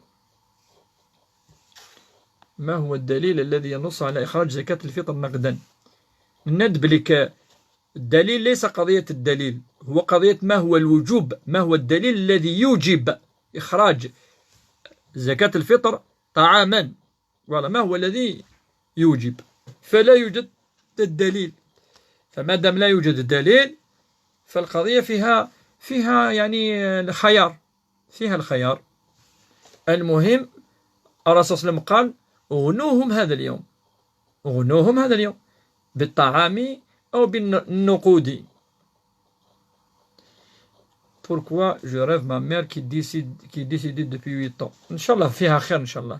ما هو الدليل الذي ينص على إخراج زكاة الفطر نقدا؟ Nenna-d belli الدليل ليس قضية الدليل، هو قضية ما هو الوجوب، ما هو الدليل الذي يوجب إخراج زكاة الفطر طعاما. Voilà، ما هو الذي يوجب؟ فلا يوجد الدليل. فما دام لا يوجد الدليل، فالقضية فيها، فيها يعني الخيار، فيها الخيار. المهم، الرسول صلى الله عليه وسلم قال: اغنوهم هذا اليوم، اغنوهم هذا اليوم بالطعام أو بالنقود. Pourquoi je rêve ma mère qui décide, qui est décédée depuis huit ans. Ncallah فيها خير ncallah.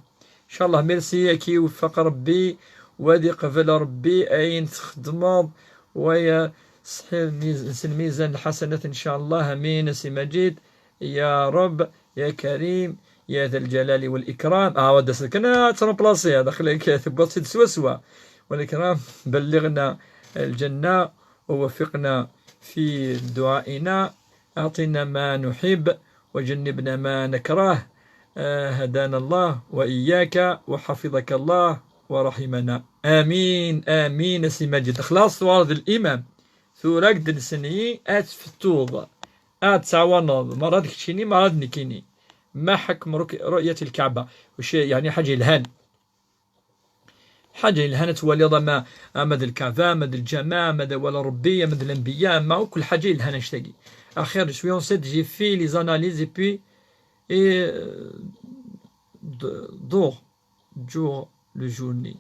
Ncallah, merci, ad k-iweffeq Ṛebbi, u ad iqbel Ṛebbi ayen txeddmeḍ, u ad s-lmizan lḥasanat ncallah. Amin, a Si Maǧid. يا رب، يا كريم، يا ذا الجلال والإكرام. Ah, wa d-as kan ad tṛemplasiḍ, aql-ak tewwiḍ-tt-id swaswa. والإكرام، بلغنا الجنة ووفقنا في دعائنا، أعطنا ما نحب وجنبنا ما نكره. آه، هدانا الله وإياك وحفظك الله ورحمنا. آمين، آمين، a Si Maǧid. Xlaṣ, twalaḍ الإمام. Tura ad d-nsenyi ad tfettuḍ, ad tɛawaneḍ, merra d keččini, merra d nekkini. ما حكم رؤية الكعبة؟ وش يعني حاجة يلهان؟ حاجة يلهان تواليض أما، أما د الكعبة، أما د الجامع، أما د أوال ربي، أما د الأنبياء، أما كل حاجة يلهان أشتاقي. أخير، je suis enceinte, j'ai fait les analyses et puis, et, euh, d-, dor, jour, le journée.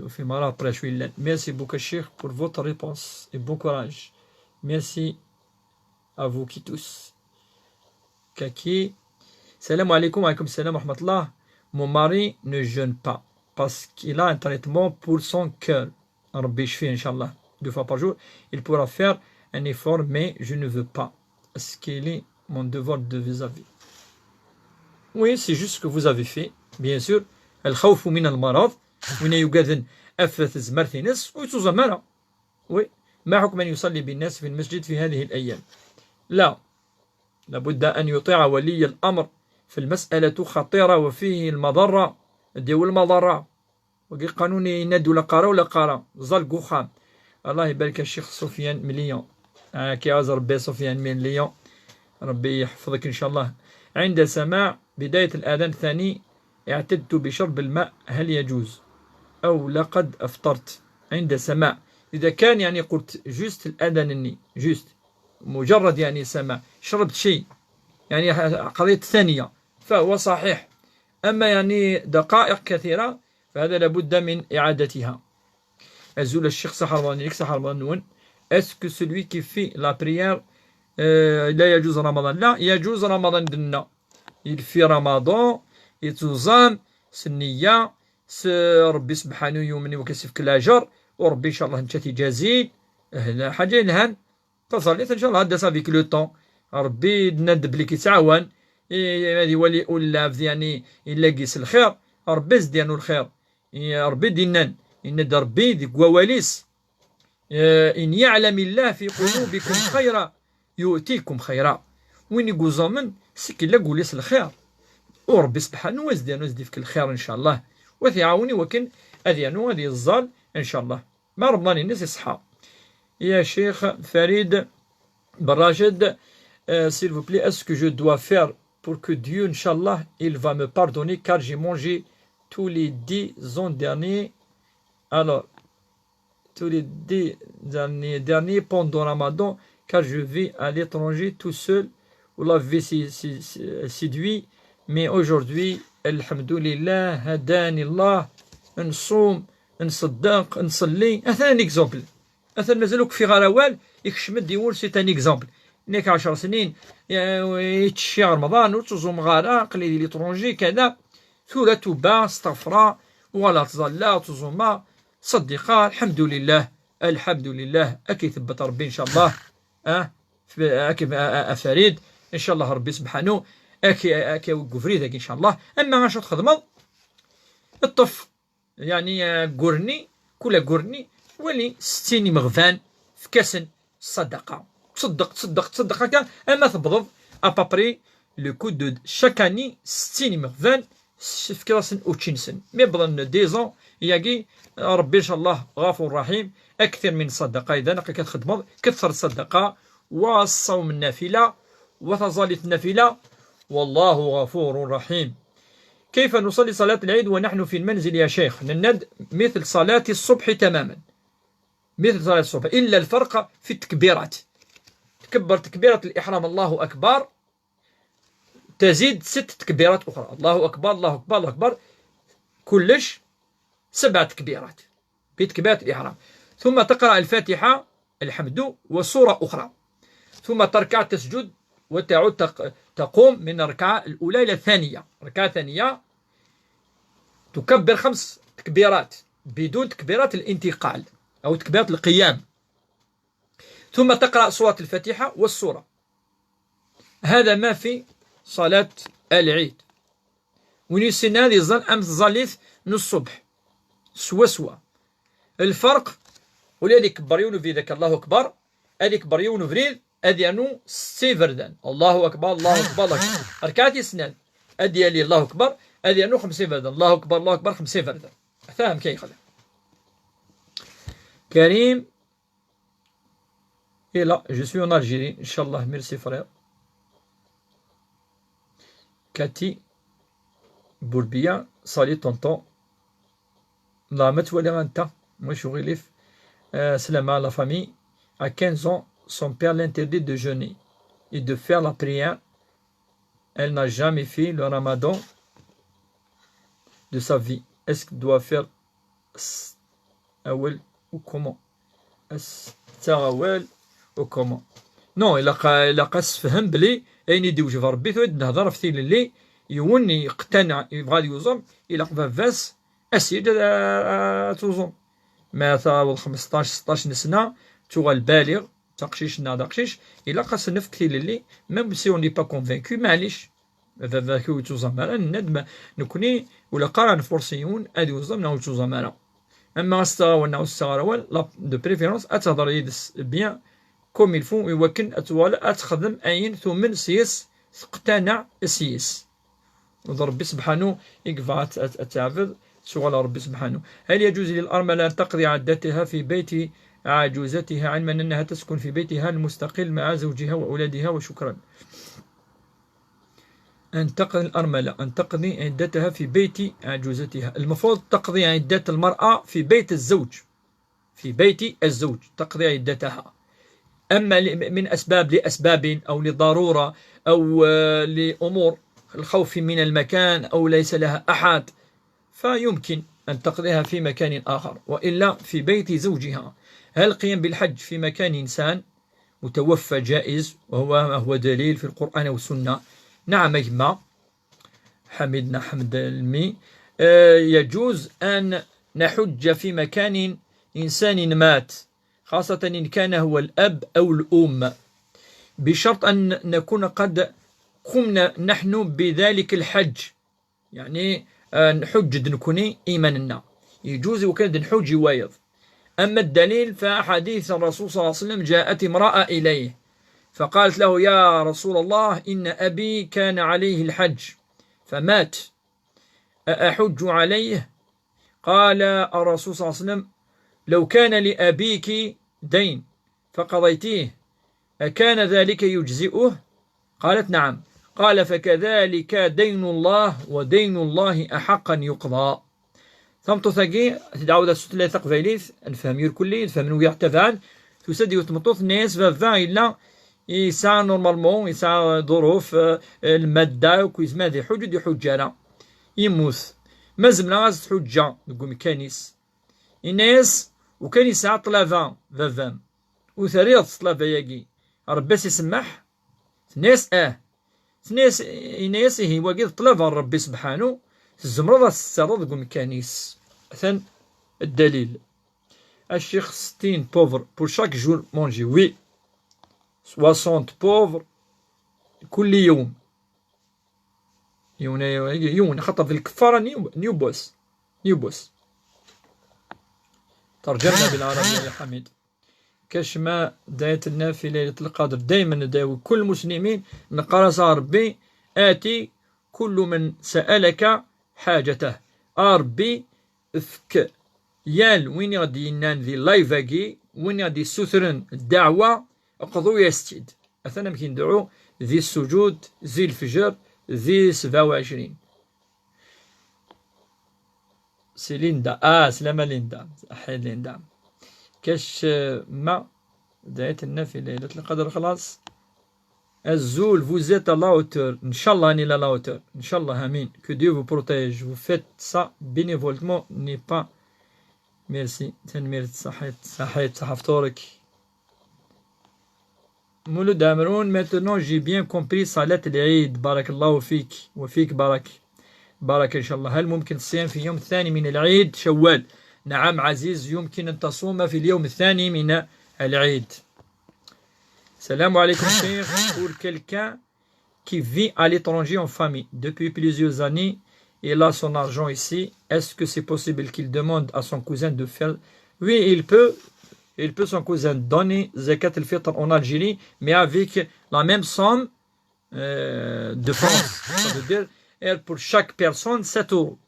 في مرة après شوي لان. Merci beaucoup الشيخ pour votre réponse et bon courage. Merci à vous qui tous. Kaki. السلام عليكم. وعليكم السلام ورحمة الله. Mon mari ne jeûne pas parce qu'il a un traitement pour son cœur. ربي يشفيه إن شاء الله. Deux fois par jour. Il pourra faire un effort, mais je ne veux pas. Est-ce qu'il est mon devoir de vis-à-vis? Oui, c'est juste ce que vous avez fait, bien sûr. الخوف من المرض, win ay yugaden ɣef tezmert-ines, ur yettuẓam ara. Oui. ما حكم أن يصلي بالناس في المسجد في هذه الأيام؟ لا. لابد أن يطيع ولي الأمر، فالمسألة خطيرة وفيه المضرة. Ad d-yawi lmaḍerra. Wagi qanun yenna-d ula qqara ula qqara. Ẓẓal deg uxxam. الله يبارك الشيخ سفيان من ليون. آه، كي عاوز ربي سفيان من ليون. ربي يحفظك إن شاء الله. عند سماع بداية الأذان الثاني اعتدت بشرب الماء، هل يجوز؟ أو لقد أفطرت عند سماع؟ إذا كان يعني قلت juste الأذان الني، juste مجرد يعني سماع، شربت شيء، يعني قضية ثانية، فهو صحيح. أما يعني دقائق كثيرة فهذا لابد من إعادتها. Azul الشيخ, صحة رمضان لك, صحة رمضان نون. Est-ce que celui qui fait la prière, euh, لا يجوز رمضان؟ لا, يجوز رمضان دنا. Il fait رمضان, يتوزام, سنية, س-, ربي سبحانه يومني وكسفك لاجر, وربي إن شاء الله نتا تجازي. هذا حاجة يلهان. Taẓallit, إن شاء الله, هذا avec le temps. ربي ندب لك يتعاون. إي، هذه ولي أول لافذ، يعني، إلا قيس الخير. ربي زديانو الخير. إي، ربي دينان. إن ربي ذيك وواليس. إيه، إن يعلم الله في قلوبكم خيرا يؤتكم خيرا. Win i yuẓamen, seg yella gul-is lxir. U Ṛebbi sebḥanu ad s-d-yernu, ad s-d-ifk lxir, ncallah. U ad t-iɛawen i wakken ad yernu ad yeẓẓal, ncallah. Ma Remḍan-ines iṣeḥḥa. Ya Ccix Farid Ben Rached, euh, s'il vous plaît, est-ce que je dois faire pour que Dieu, ncallah, il va me pardonner car j'ai mangé tous les dix ans derniers. Alors, tous les dix derniers, derniers pendant Ramadan, car je vis à l'étranger tout seul, où la vie si, si, si, séduit, mais aujourd'hui, الحمد لله, هداني الله, نصوم, نصدق, نصلي. Atan un exemple. Atan mazal ur kfiɣ ara awal, ikcem-d yiwen, c'est un exemple. Nekk ɛecr snin, eh, yettcci Remḍan, ur ttuẓumeɣ ara, aql-i di l'étranger, kada. Tura tuba, asteɣfra, uɣaleɣ ttẓallaɣ, ttẓumeɣ, ṣaddiqeɣ, lḥemdulillah, lḥemdulillah, ad k-ithebbet Ṛebbi, ncallah. Ah, f-, ak-, a, a, a Farid, ncallah Ṛebbi sebḥanu, ak-, ak-, ak-, deg ubrid-agi, ncallah. Ama acu txedmeḍ, ṭṭef, yeɛni, ah, aggur-nni, kul aggur-nni, wali settin imeɣban, efk-asen ṣṣadaqa. Tṣeddeq, tṣeddeq, tṣeddeq akka, ama tebḍeḍ, à peu près, le coût de chaque année, settin imeɣban, tefkiḍ-asen učči-nsen. Mi wwḍen dix ans, yagi, Ṛebbi, ncallah, ɣafur raḥim, akter min ṣṣadaqa, idan, akka txedmeḍ, ketteṛ ṣṣadaqa, wa ṣṣawm nnafila, wa taẓallit nnafila, والله غفور رحيم. كيف نصلي صلاة العيد ونحن في المنزل يا شيخ؟ Nenna-d مثل صلاة الصبح تماما. مثل صلاة الصبح، إلا الفرق في التكبيرات. تكبر تكبيرة الإحرام، الله أكبر، تزيد ست تكبيرات أخرى، الله أكبر، الله أكبر، الله أكبر، كلش سبع تكبيرات بتكبيرة الإحرام، ثم تقرأ الفاتحة، الحمد، وسورة أخرى، ثم تركع، تسجد، وتعود تق-، تقوم من الركعة الأولى إلى الثانية. الركعة الثانية تكبر خمس تكبيرات بدون تكبيرات الانتقال أو تكبيرات القيام، ثم تقرأ سورة الفاتحة والسورة. هذا ما في صلاة العيد. Win yessinen ad yeẓẓal am tẓallit n ṣṣubḥ. Swaswa. Lferq, ula ad ikebber yiwen ubrid akka, Allahu Akbar, ad ikebber yiwen ubrid, ad yernu setta iberdan. Allahu Akbar, Allahu Akbar, Allahu Akbar. Rrkaɛa tis snat, ad yali Allahu Akbar, ad yernu xemsa iberdan. Allahu Akbar, Allahu Akbar, xemsa iberdan. Ata amek ay yexdem. Karim, et là, je suis en Algérie, Inch'Allah, merci frère. Cathy Bourbiya, salut tonton. La ma twali anta, moi je suis relief. Euh, salam à la famille. À quinze ans, son père l'interdit de jeûner et de faire la prière. Elle n'a jamais fait le ramadan de sa vie. Est-ce qu'il doit faire s-, awel ou comment? As-, taɣ awal ou comment? Non, ilaq, ilaq ad sefhem belli ayen i d-iwjeb Rebbi, tura d-nehder ɣef tilelli, yiwen yeqtana, yebɣa ad yuẓem, ilaq baba-s, as-yid ad, ad tuẓem. Ma taweḍ xmesṭac, seṭṭac n sna, tuɣal baliɣ, d taqcict neɣ d aqcic, ilaq ad s-nefk tilelli, même si on n'est pas convaincu, maɛlic. Baba-k ur yettuẓam ara, nenna-d ma, nekni, ur ilaq ara ad nfurṣi yiwen ad yuẓam neɣ ur yettuẓam ara. Ama ad s-taɣ awal neɣ ur s-taɣ ara awal, la, de préférence, ad tehder yid-s bien, comme il faut, i wakken ad tuɣal ad texdem ayen tumen s-yes, teqtanaɛ s-yes. D Rebbi sebḥanu i yebɣa ad, ad, ad teɛbed, tuɣal ɣer Rebbi sebḥanu. هل يجوز للأرملة أن تقضي عدتها في بيت عجوزتها علما أنها تسكن في بيتها المستقل مع زوجها وأولادها؟ وشكرا. أن تقضي الأرملة، أن تقضي عدتها في بيت عجوزتها. المفروض تقضي عدة المرأة في بيت الزوج. في بيت الزوج تقضي عدتها. أما ل-، من أسباب، لأسباب أو لضرورة أو، آه، لأمور الخوف من المكان أو ليس لها أحد، فيمكن أن تقضيها في مكان آخر، وإلا في بيت زوجها. هل القيام بالحج في مكان إنسان متوفى جائز، وهو ما هو دليل في القرآن والسنة؟ نعم يا جماعة. حميدنا حمد المي. آه، يجوز أن نحج في مكان إنسان مات، خاصة إن كان هو الأب أو الأم، بشرط أن نكون قد قمنا نحن بذلك الحج، يعني، آه، نحج نكوني إيماننا. يجوز وكان نحج وايض. أما الدليل فحديث الرسول صلى الله عليه وسلم، جاءت امرأة إليه فقالت له: يا رسول الله، إن أبي كان عليه الحج فمات، أأحج عليه؟ قال الرسول صلى الله عليه وسلم: لو كان لأبيك دين فقضيتيه أكان ذلك يجزئه؟ قالت: نعم. قال: فكذلك دين الله، ودين الله أحق أن يقضى. Tameṭṭut-agi tɛawed-as tutlayt taqbaylit, nefhem irkelli, nefhem nwiɣ tabɛen, tusa-d yiwet tmeṭṭut, tenna-yas: baba yella yesɛa normalement, yesɛa ḍuruf, eh, lmadda, akk yezmer ad iḥuǧ, ur d-iḥuǧ ara. Yemmut. Ma zemreɣ ad s-tḥuǧǧa deg umekkan-is? Yenna-yas: ukan yesɛa ṭṭlaba baba-m, ur terriḍ s ṭṭlaba-yagi, Rebbi as isemmeḥ? Tenna-yas: ah. Tenna-yas, yenna-yas: ihi, wagi d ṭṭlaba n Rebbi sebḥanu, tzemreḍ ad s-tt-terreḍ deg umekkan-is. Atan ddalil. A ccix, sittin pauvres pour chaque jour mangé, oui. Soixante pauvres كل يوم. Yiwen, yiwen, xaṭer d lkeffara n yiw-, n yiwwas. N yiwwas. ترجمنا بالعربي يا حميد. كاش ما دعيت لنا في ليلة القدر؟ دايما ندعي كل المسلمين، نقرا يا ربي: آتي كل من سألك حاجته. A Rebbi, efk yal win i ɣ-d-yennan di live-agi, win i ɣ-d-yessutren ddeɛwa, qḍu-yas-tt-id. Atan amek i ndɛu di ssujud, di lefjer, di sebɛa u ɛecrin. C'est Linda. Ah, سلامة Linda. أحيد Linda. كاش ما دعيت لنا في ليلة القدر خلاص. Azul, vous êtes à la hauteur. إن شاء الله راني à la hauteur. إن شاء الله, آمين. Que Dieu vous protège. Vous faites ça bénévolement, n'est pas. Merci. Tanemmirt, صحيت, صحيت, صحة فطورك. مولود عمرون, maintenant j'ai bien compris صلاة العيد. بارك الله فيك وفيك بارك. بارك إن شاء الله. هل ممكن الصيام في يوم الثاني من العيد شوال؟ نعم عزيز, يمكن أن تصوم في اليوم الثاني من العيد. السلام عليكم شيخ. Pour quelqu'un qui vit à l'étranger en famille depuis plusieurs années, il a son argent ici, est-ce que c'est possible qu'il demande à son cousin de faire? Oui, il peut, il peut son cousin donner zakat al-fitr en Algérie, mais avec la même somme, euh, de France. Ça veut dire, elle, pour chaque personne, sept euros.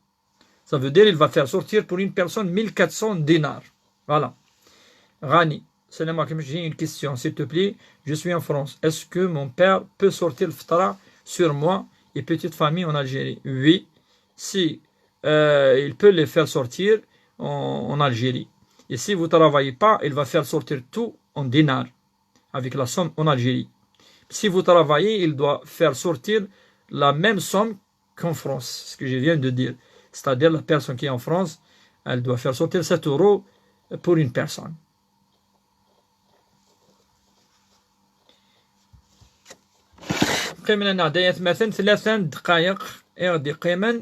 Ça veut dire, il va faire sortir pour une personne mille quatre cents dinars. Voilà. Rani, salam alaikum, j'ai une question, s'il te plaît. Je suis en France. Est-ce que mon père peut sortir le fitra sur moi et petite famille en Algérie? Oui. Si, euh, il peut les faire sortir en, en Algérie. Et si vous travaillez pas, il va faire sortir tout en dinars, avec la somme en Algérie. Si vous travaillez, il doit faire sortir la même somme qu'en France, ce que je viens de dire. C'est-à-dire la personne qui est en France, elle doit faire sortir sept euros pour une personne. Qqimen-aneɣ-d ay atmaten tlata n ddqayeq i ɣ-d-iqqimen.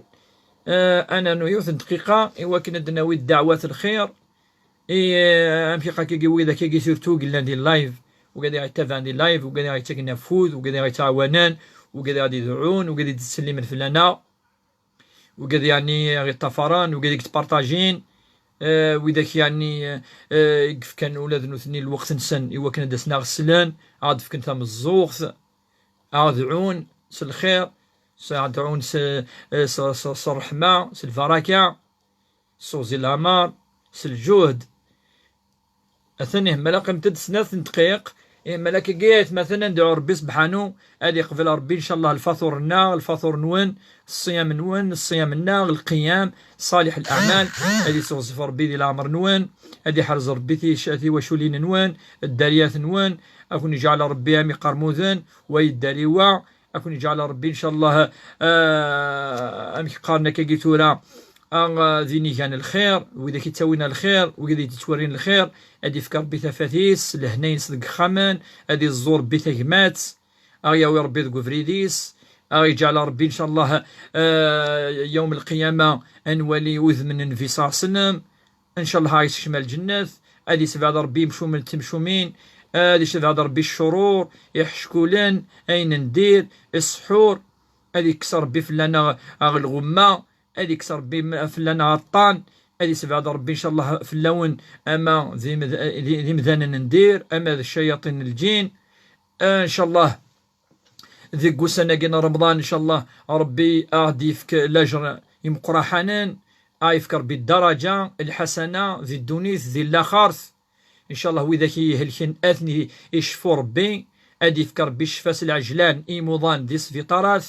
Eh, ad nernu yiwet n ddqiqa i wakken ad d-nawi ddeɛwat n lxir. I, eh, amek i qqaren-agi, widak-agi surtout i yellan di live, wigad i ɣ-yettabaɛen di live, wigad i ɣ-yettaken afud, wigad i ɣ-yettɛawanen, wigad i ɣ-d-idɛun, wigad i d-yettsellimen fell-aneɣ, wigad yeɛni i ɣ-yeṭṭafaren, wigad i yettpartajin, eh, widak yeɛni, eh, i yefkan ula d nutni lweqt-nsen i wakken ad d-asen a ɣ-slen, a ɣ-d-fken tameẓẓuɣt, a ɣ-dɛun s lxir, s, a ɣ-dɛun s, s, s, s ṛṛeḥma, s lbaraka, s uɣzi n leɛmer, s lǧuhd. Atan ihmel aqqimet-d snat n ddqayeq, ihmel akkagi atmaten ad ndɛu Rebbi sebḥanu, ad iqbel Rebbi ncallah lfatur-nneɣ, lfatur-nwen, ṣṣyam-nwen, ṣṣyam-nneɣ, lqiyam, ṣaliḥ laɛmal, ad iseɣzef Rebbi di leɛmer-nwen, ad iḥrez Rebbi tic-, tiwaculin-nwen, ddariyat-nwen, ad ken-iǧɛel Rebbi am iqermuden, wa yedder i wa, ad ken-iǧɛel Rebbi ncallah, ah, amek qqaren akkagi tura, ah, d inigan n lxir, widak yettawin lxir, wid i d-yettwerrin lxir, ad ifk Rebbi tafat-is, lehna-ines deg yexxamen, ad iẓẓu Rebbi tagmat, a ɣ-yawi Rebbi deg ubrid-is, a ɣ-iǧɛel Rebbi ncallah, ah, yawm lqiyama ad nwali udem n Nnbi ṣalla Llahu ɛalayhi wa sallam, ncallah a ɣ-isekcem ar lǧennet, ad isebɛed Rebbi imcumen d temcumin, ad isebɛed Rebbi ccurur, iḥeckulen, ayen ndir, ssḥur, ad ikkes Rebbi fell-aneɣ aɣ lɣemma, ad ikkes Rebbi m-, fell-aneɣ aṭṭan, ad isebɛed Rebbi ncallah fell-awen ama d imed-, d, d imdanen ndir, ama d ccayaṭin n lǧin, Ncallah deg ussan-agi n Remḍan, ncallah Rebbi ad d-yefk lajer imeqqraḥanen, ad yefk Rebbi ddaraǧa, lḥasana di ddunit, di laxert. Ncallah widak i ihelken ad ten-icfu Rebbi, ad yefk Rebbi ccfa s lɛejlan i imuḍan di sbiṭarat,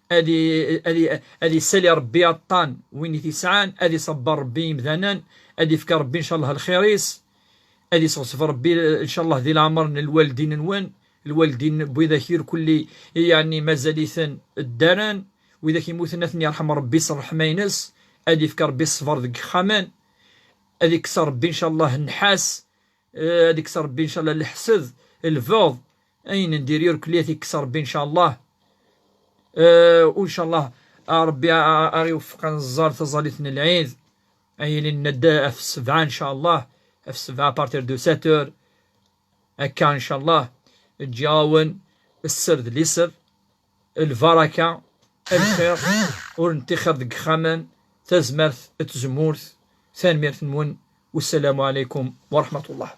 ad i-, ad i-, ad isali Rebbi aṭṭan win i t-isɛan, ad iṣebber Rebbi imdanen, ad yefk Rebbi ncallah lxir-is, ad iseɣzef Rebbi ncallah di leɛmer n lwaldin-nwen, lwaldin n widak irkelli, yeɛni mazal-iten ddaren, widak imuten ad ten-yerḥem Rebbi s ṛṛeḥma-ines, ad yefk Rebbi ṣṣber deg ixxamen, ad ikkes Rebbi ncallah nnḥas, eh, ad ikkes Rebbi ncallah leḥsed, lbuɣd, ayen n diri irkelli ad ikkes Rebbi ncallah. Eh, u ncallah a Rebbi a, a, a ɣ-iweffeq ad nẓer taẓallit n lɛid, ayen i nenna-d ɣef ssebɛa ncallah, ɣef ssebɛa à partir de sept heures, akka ncallah, ǧǧiɣ-awen sser d liser, lbaraka, lxir, ur nttixir deg ixxamen, tazmert d tzemmurt. Tanemmirt-nwen, wassalamu ɛalaykum wa raḥmatullah.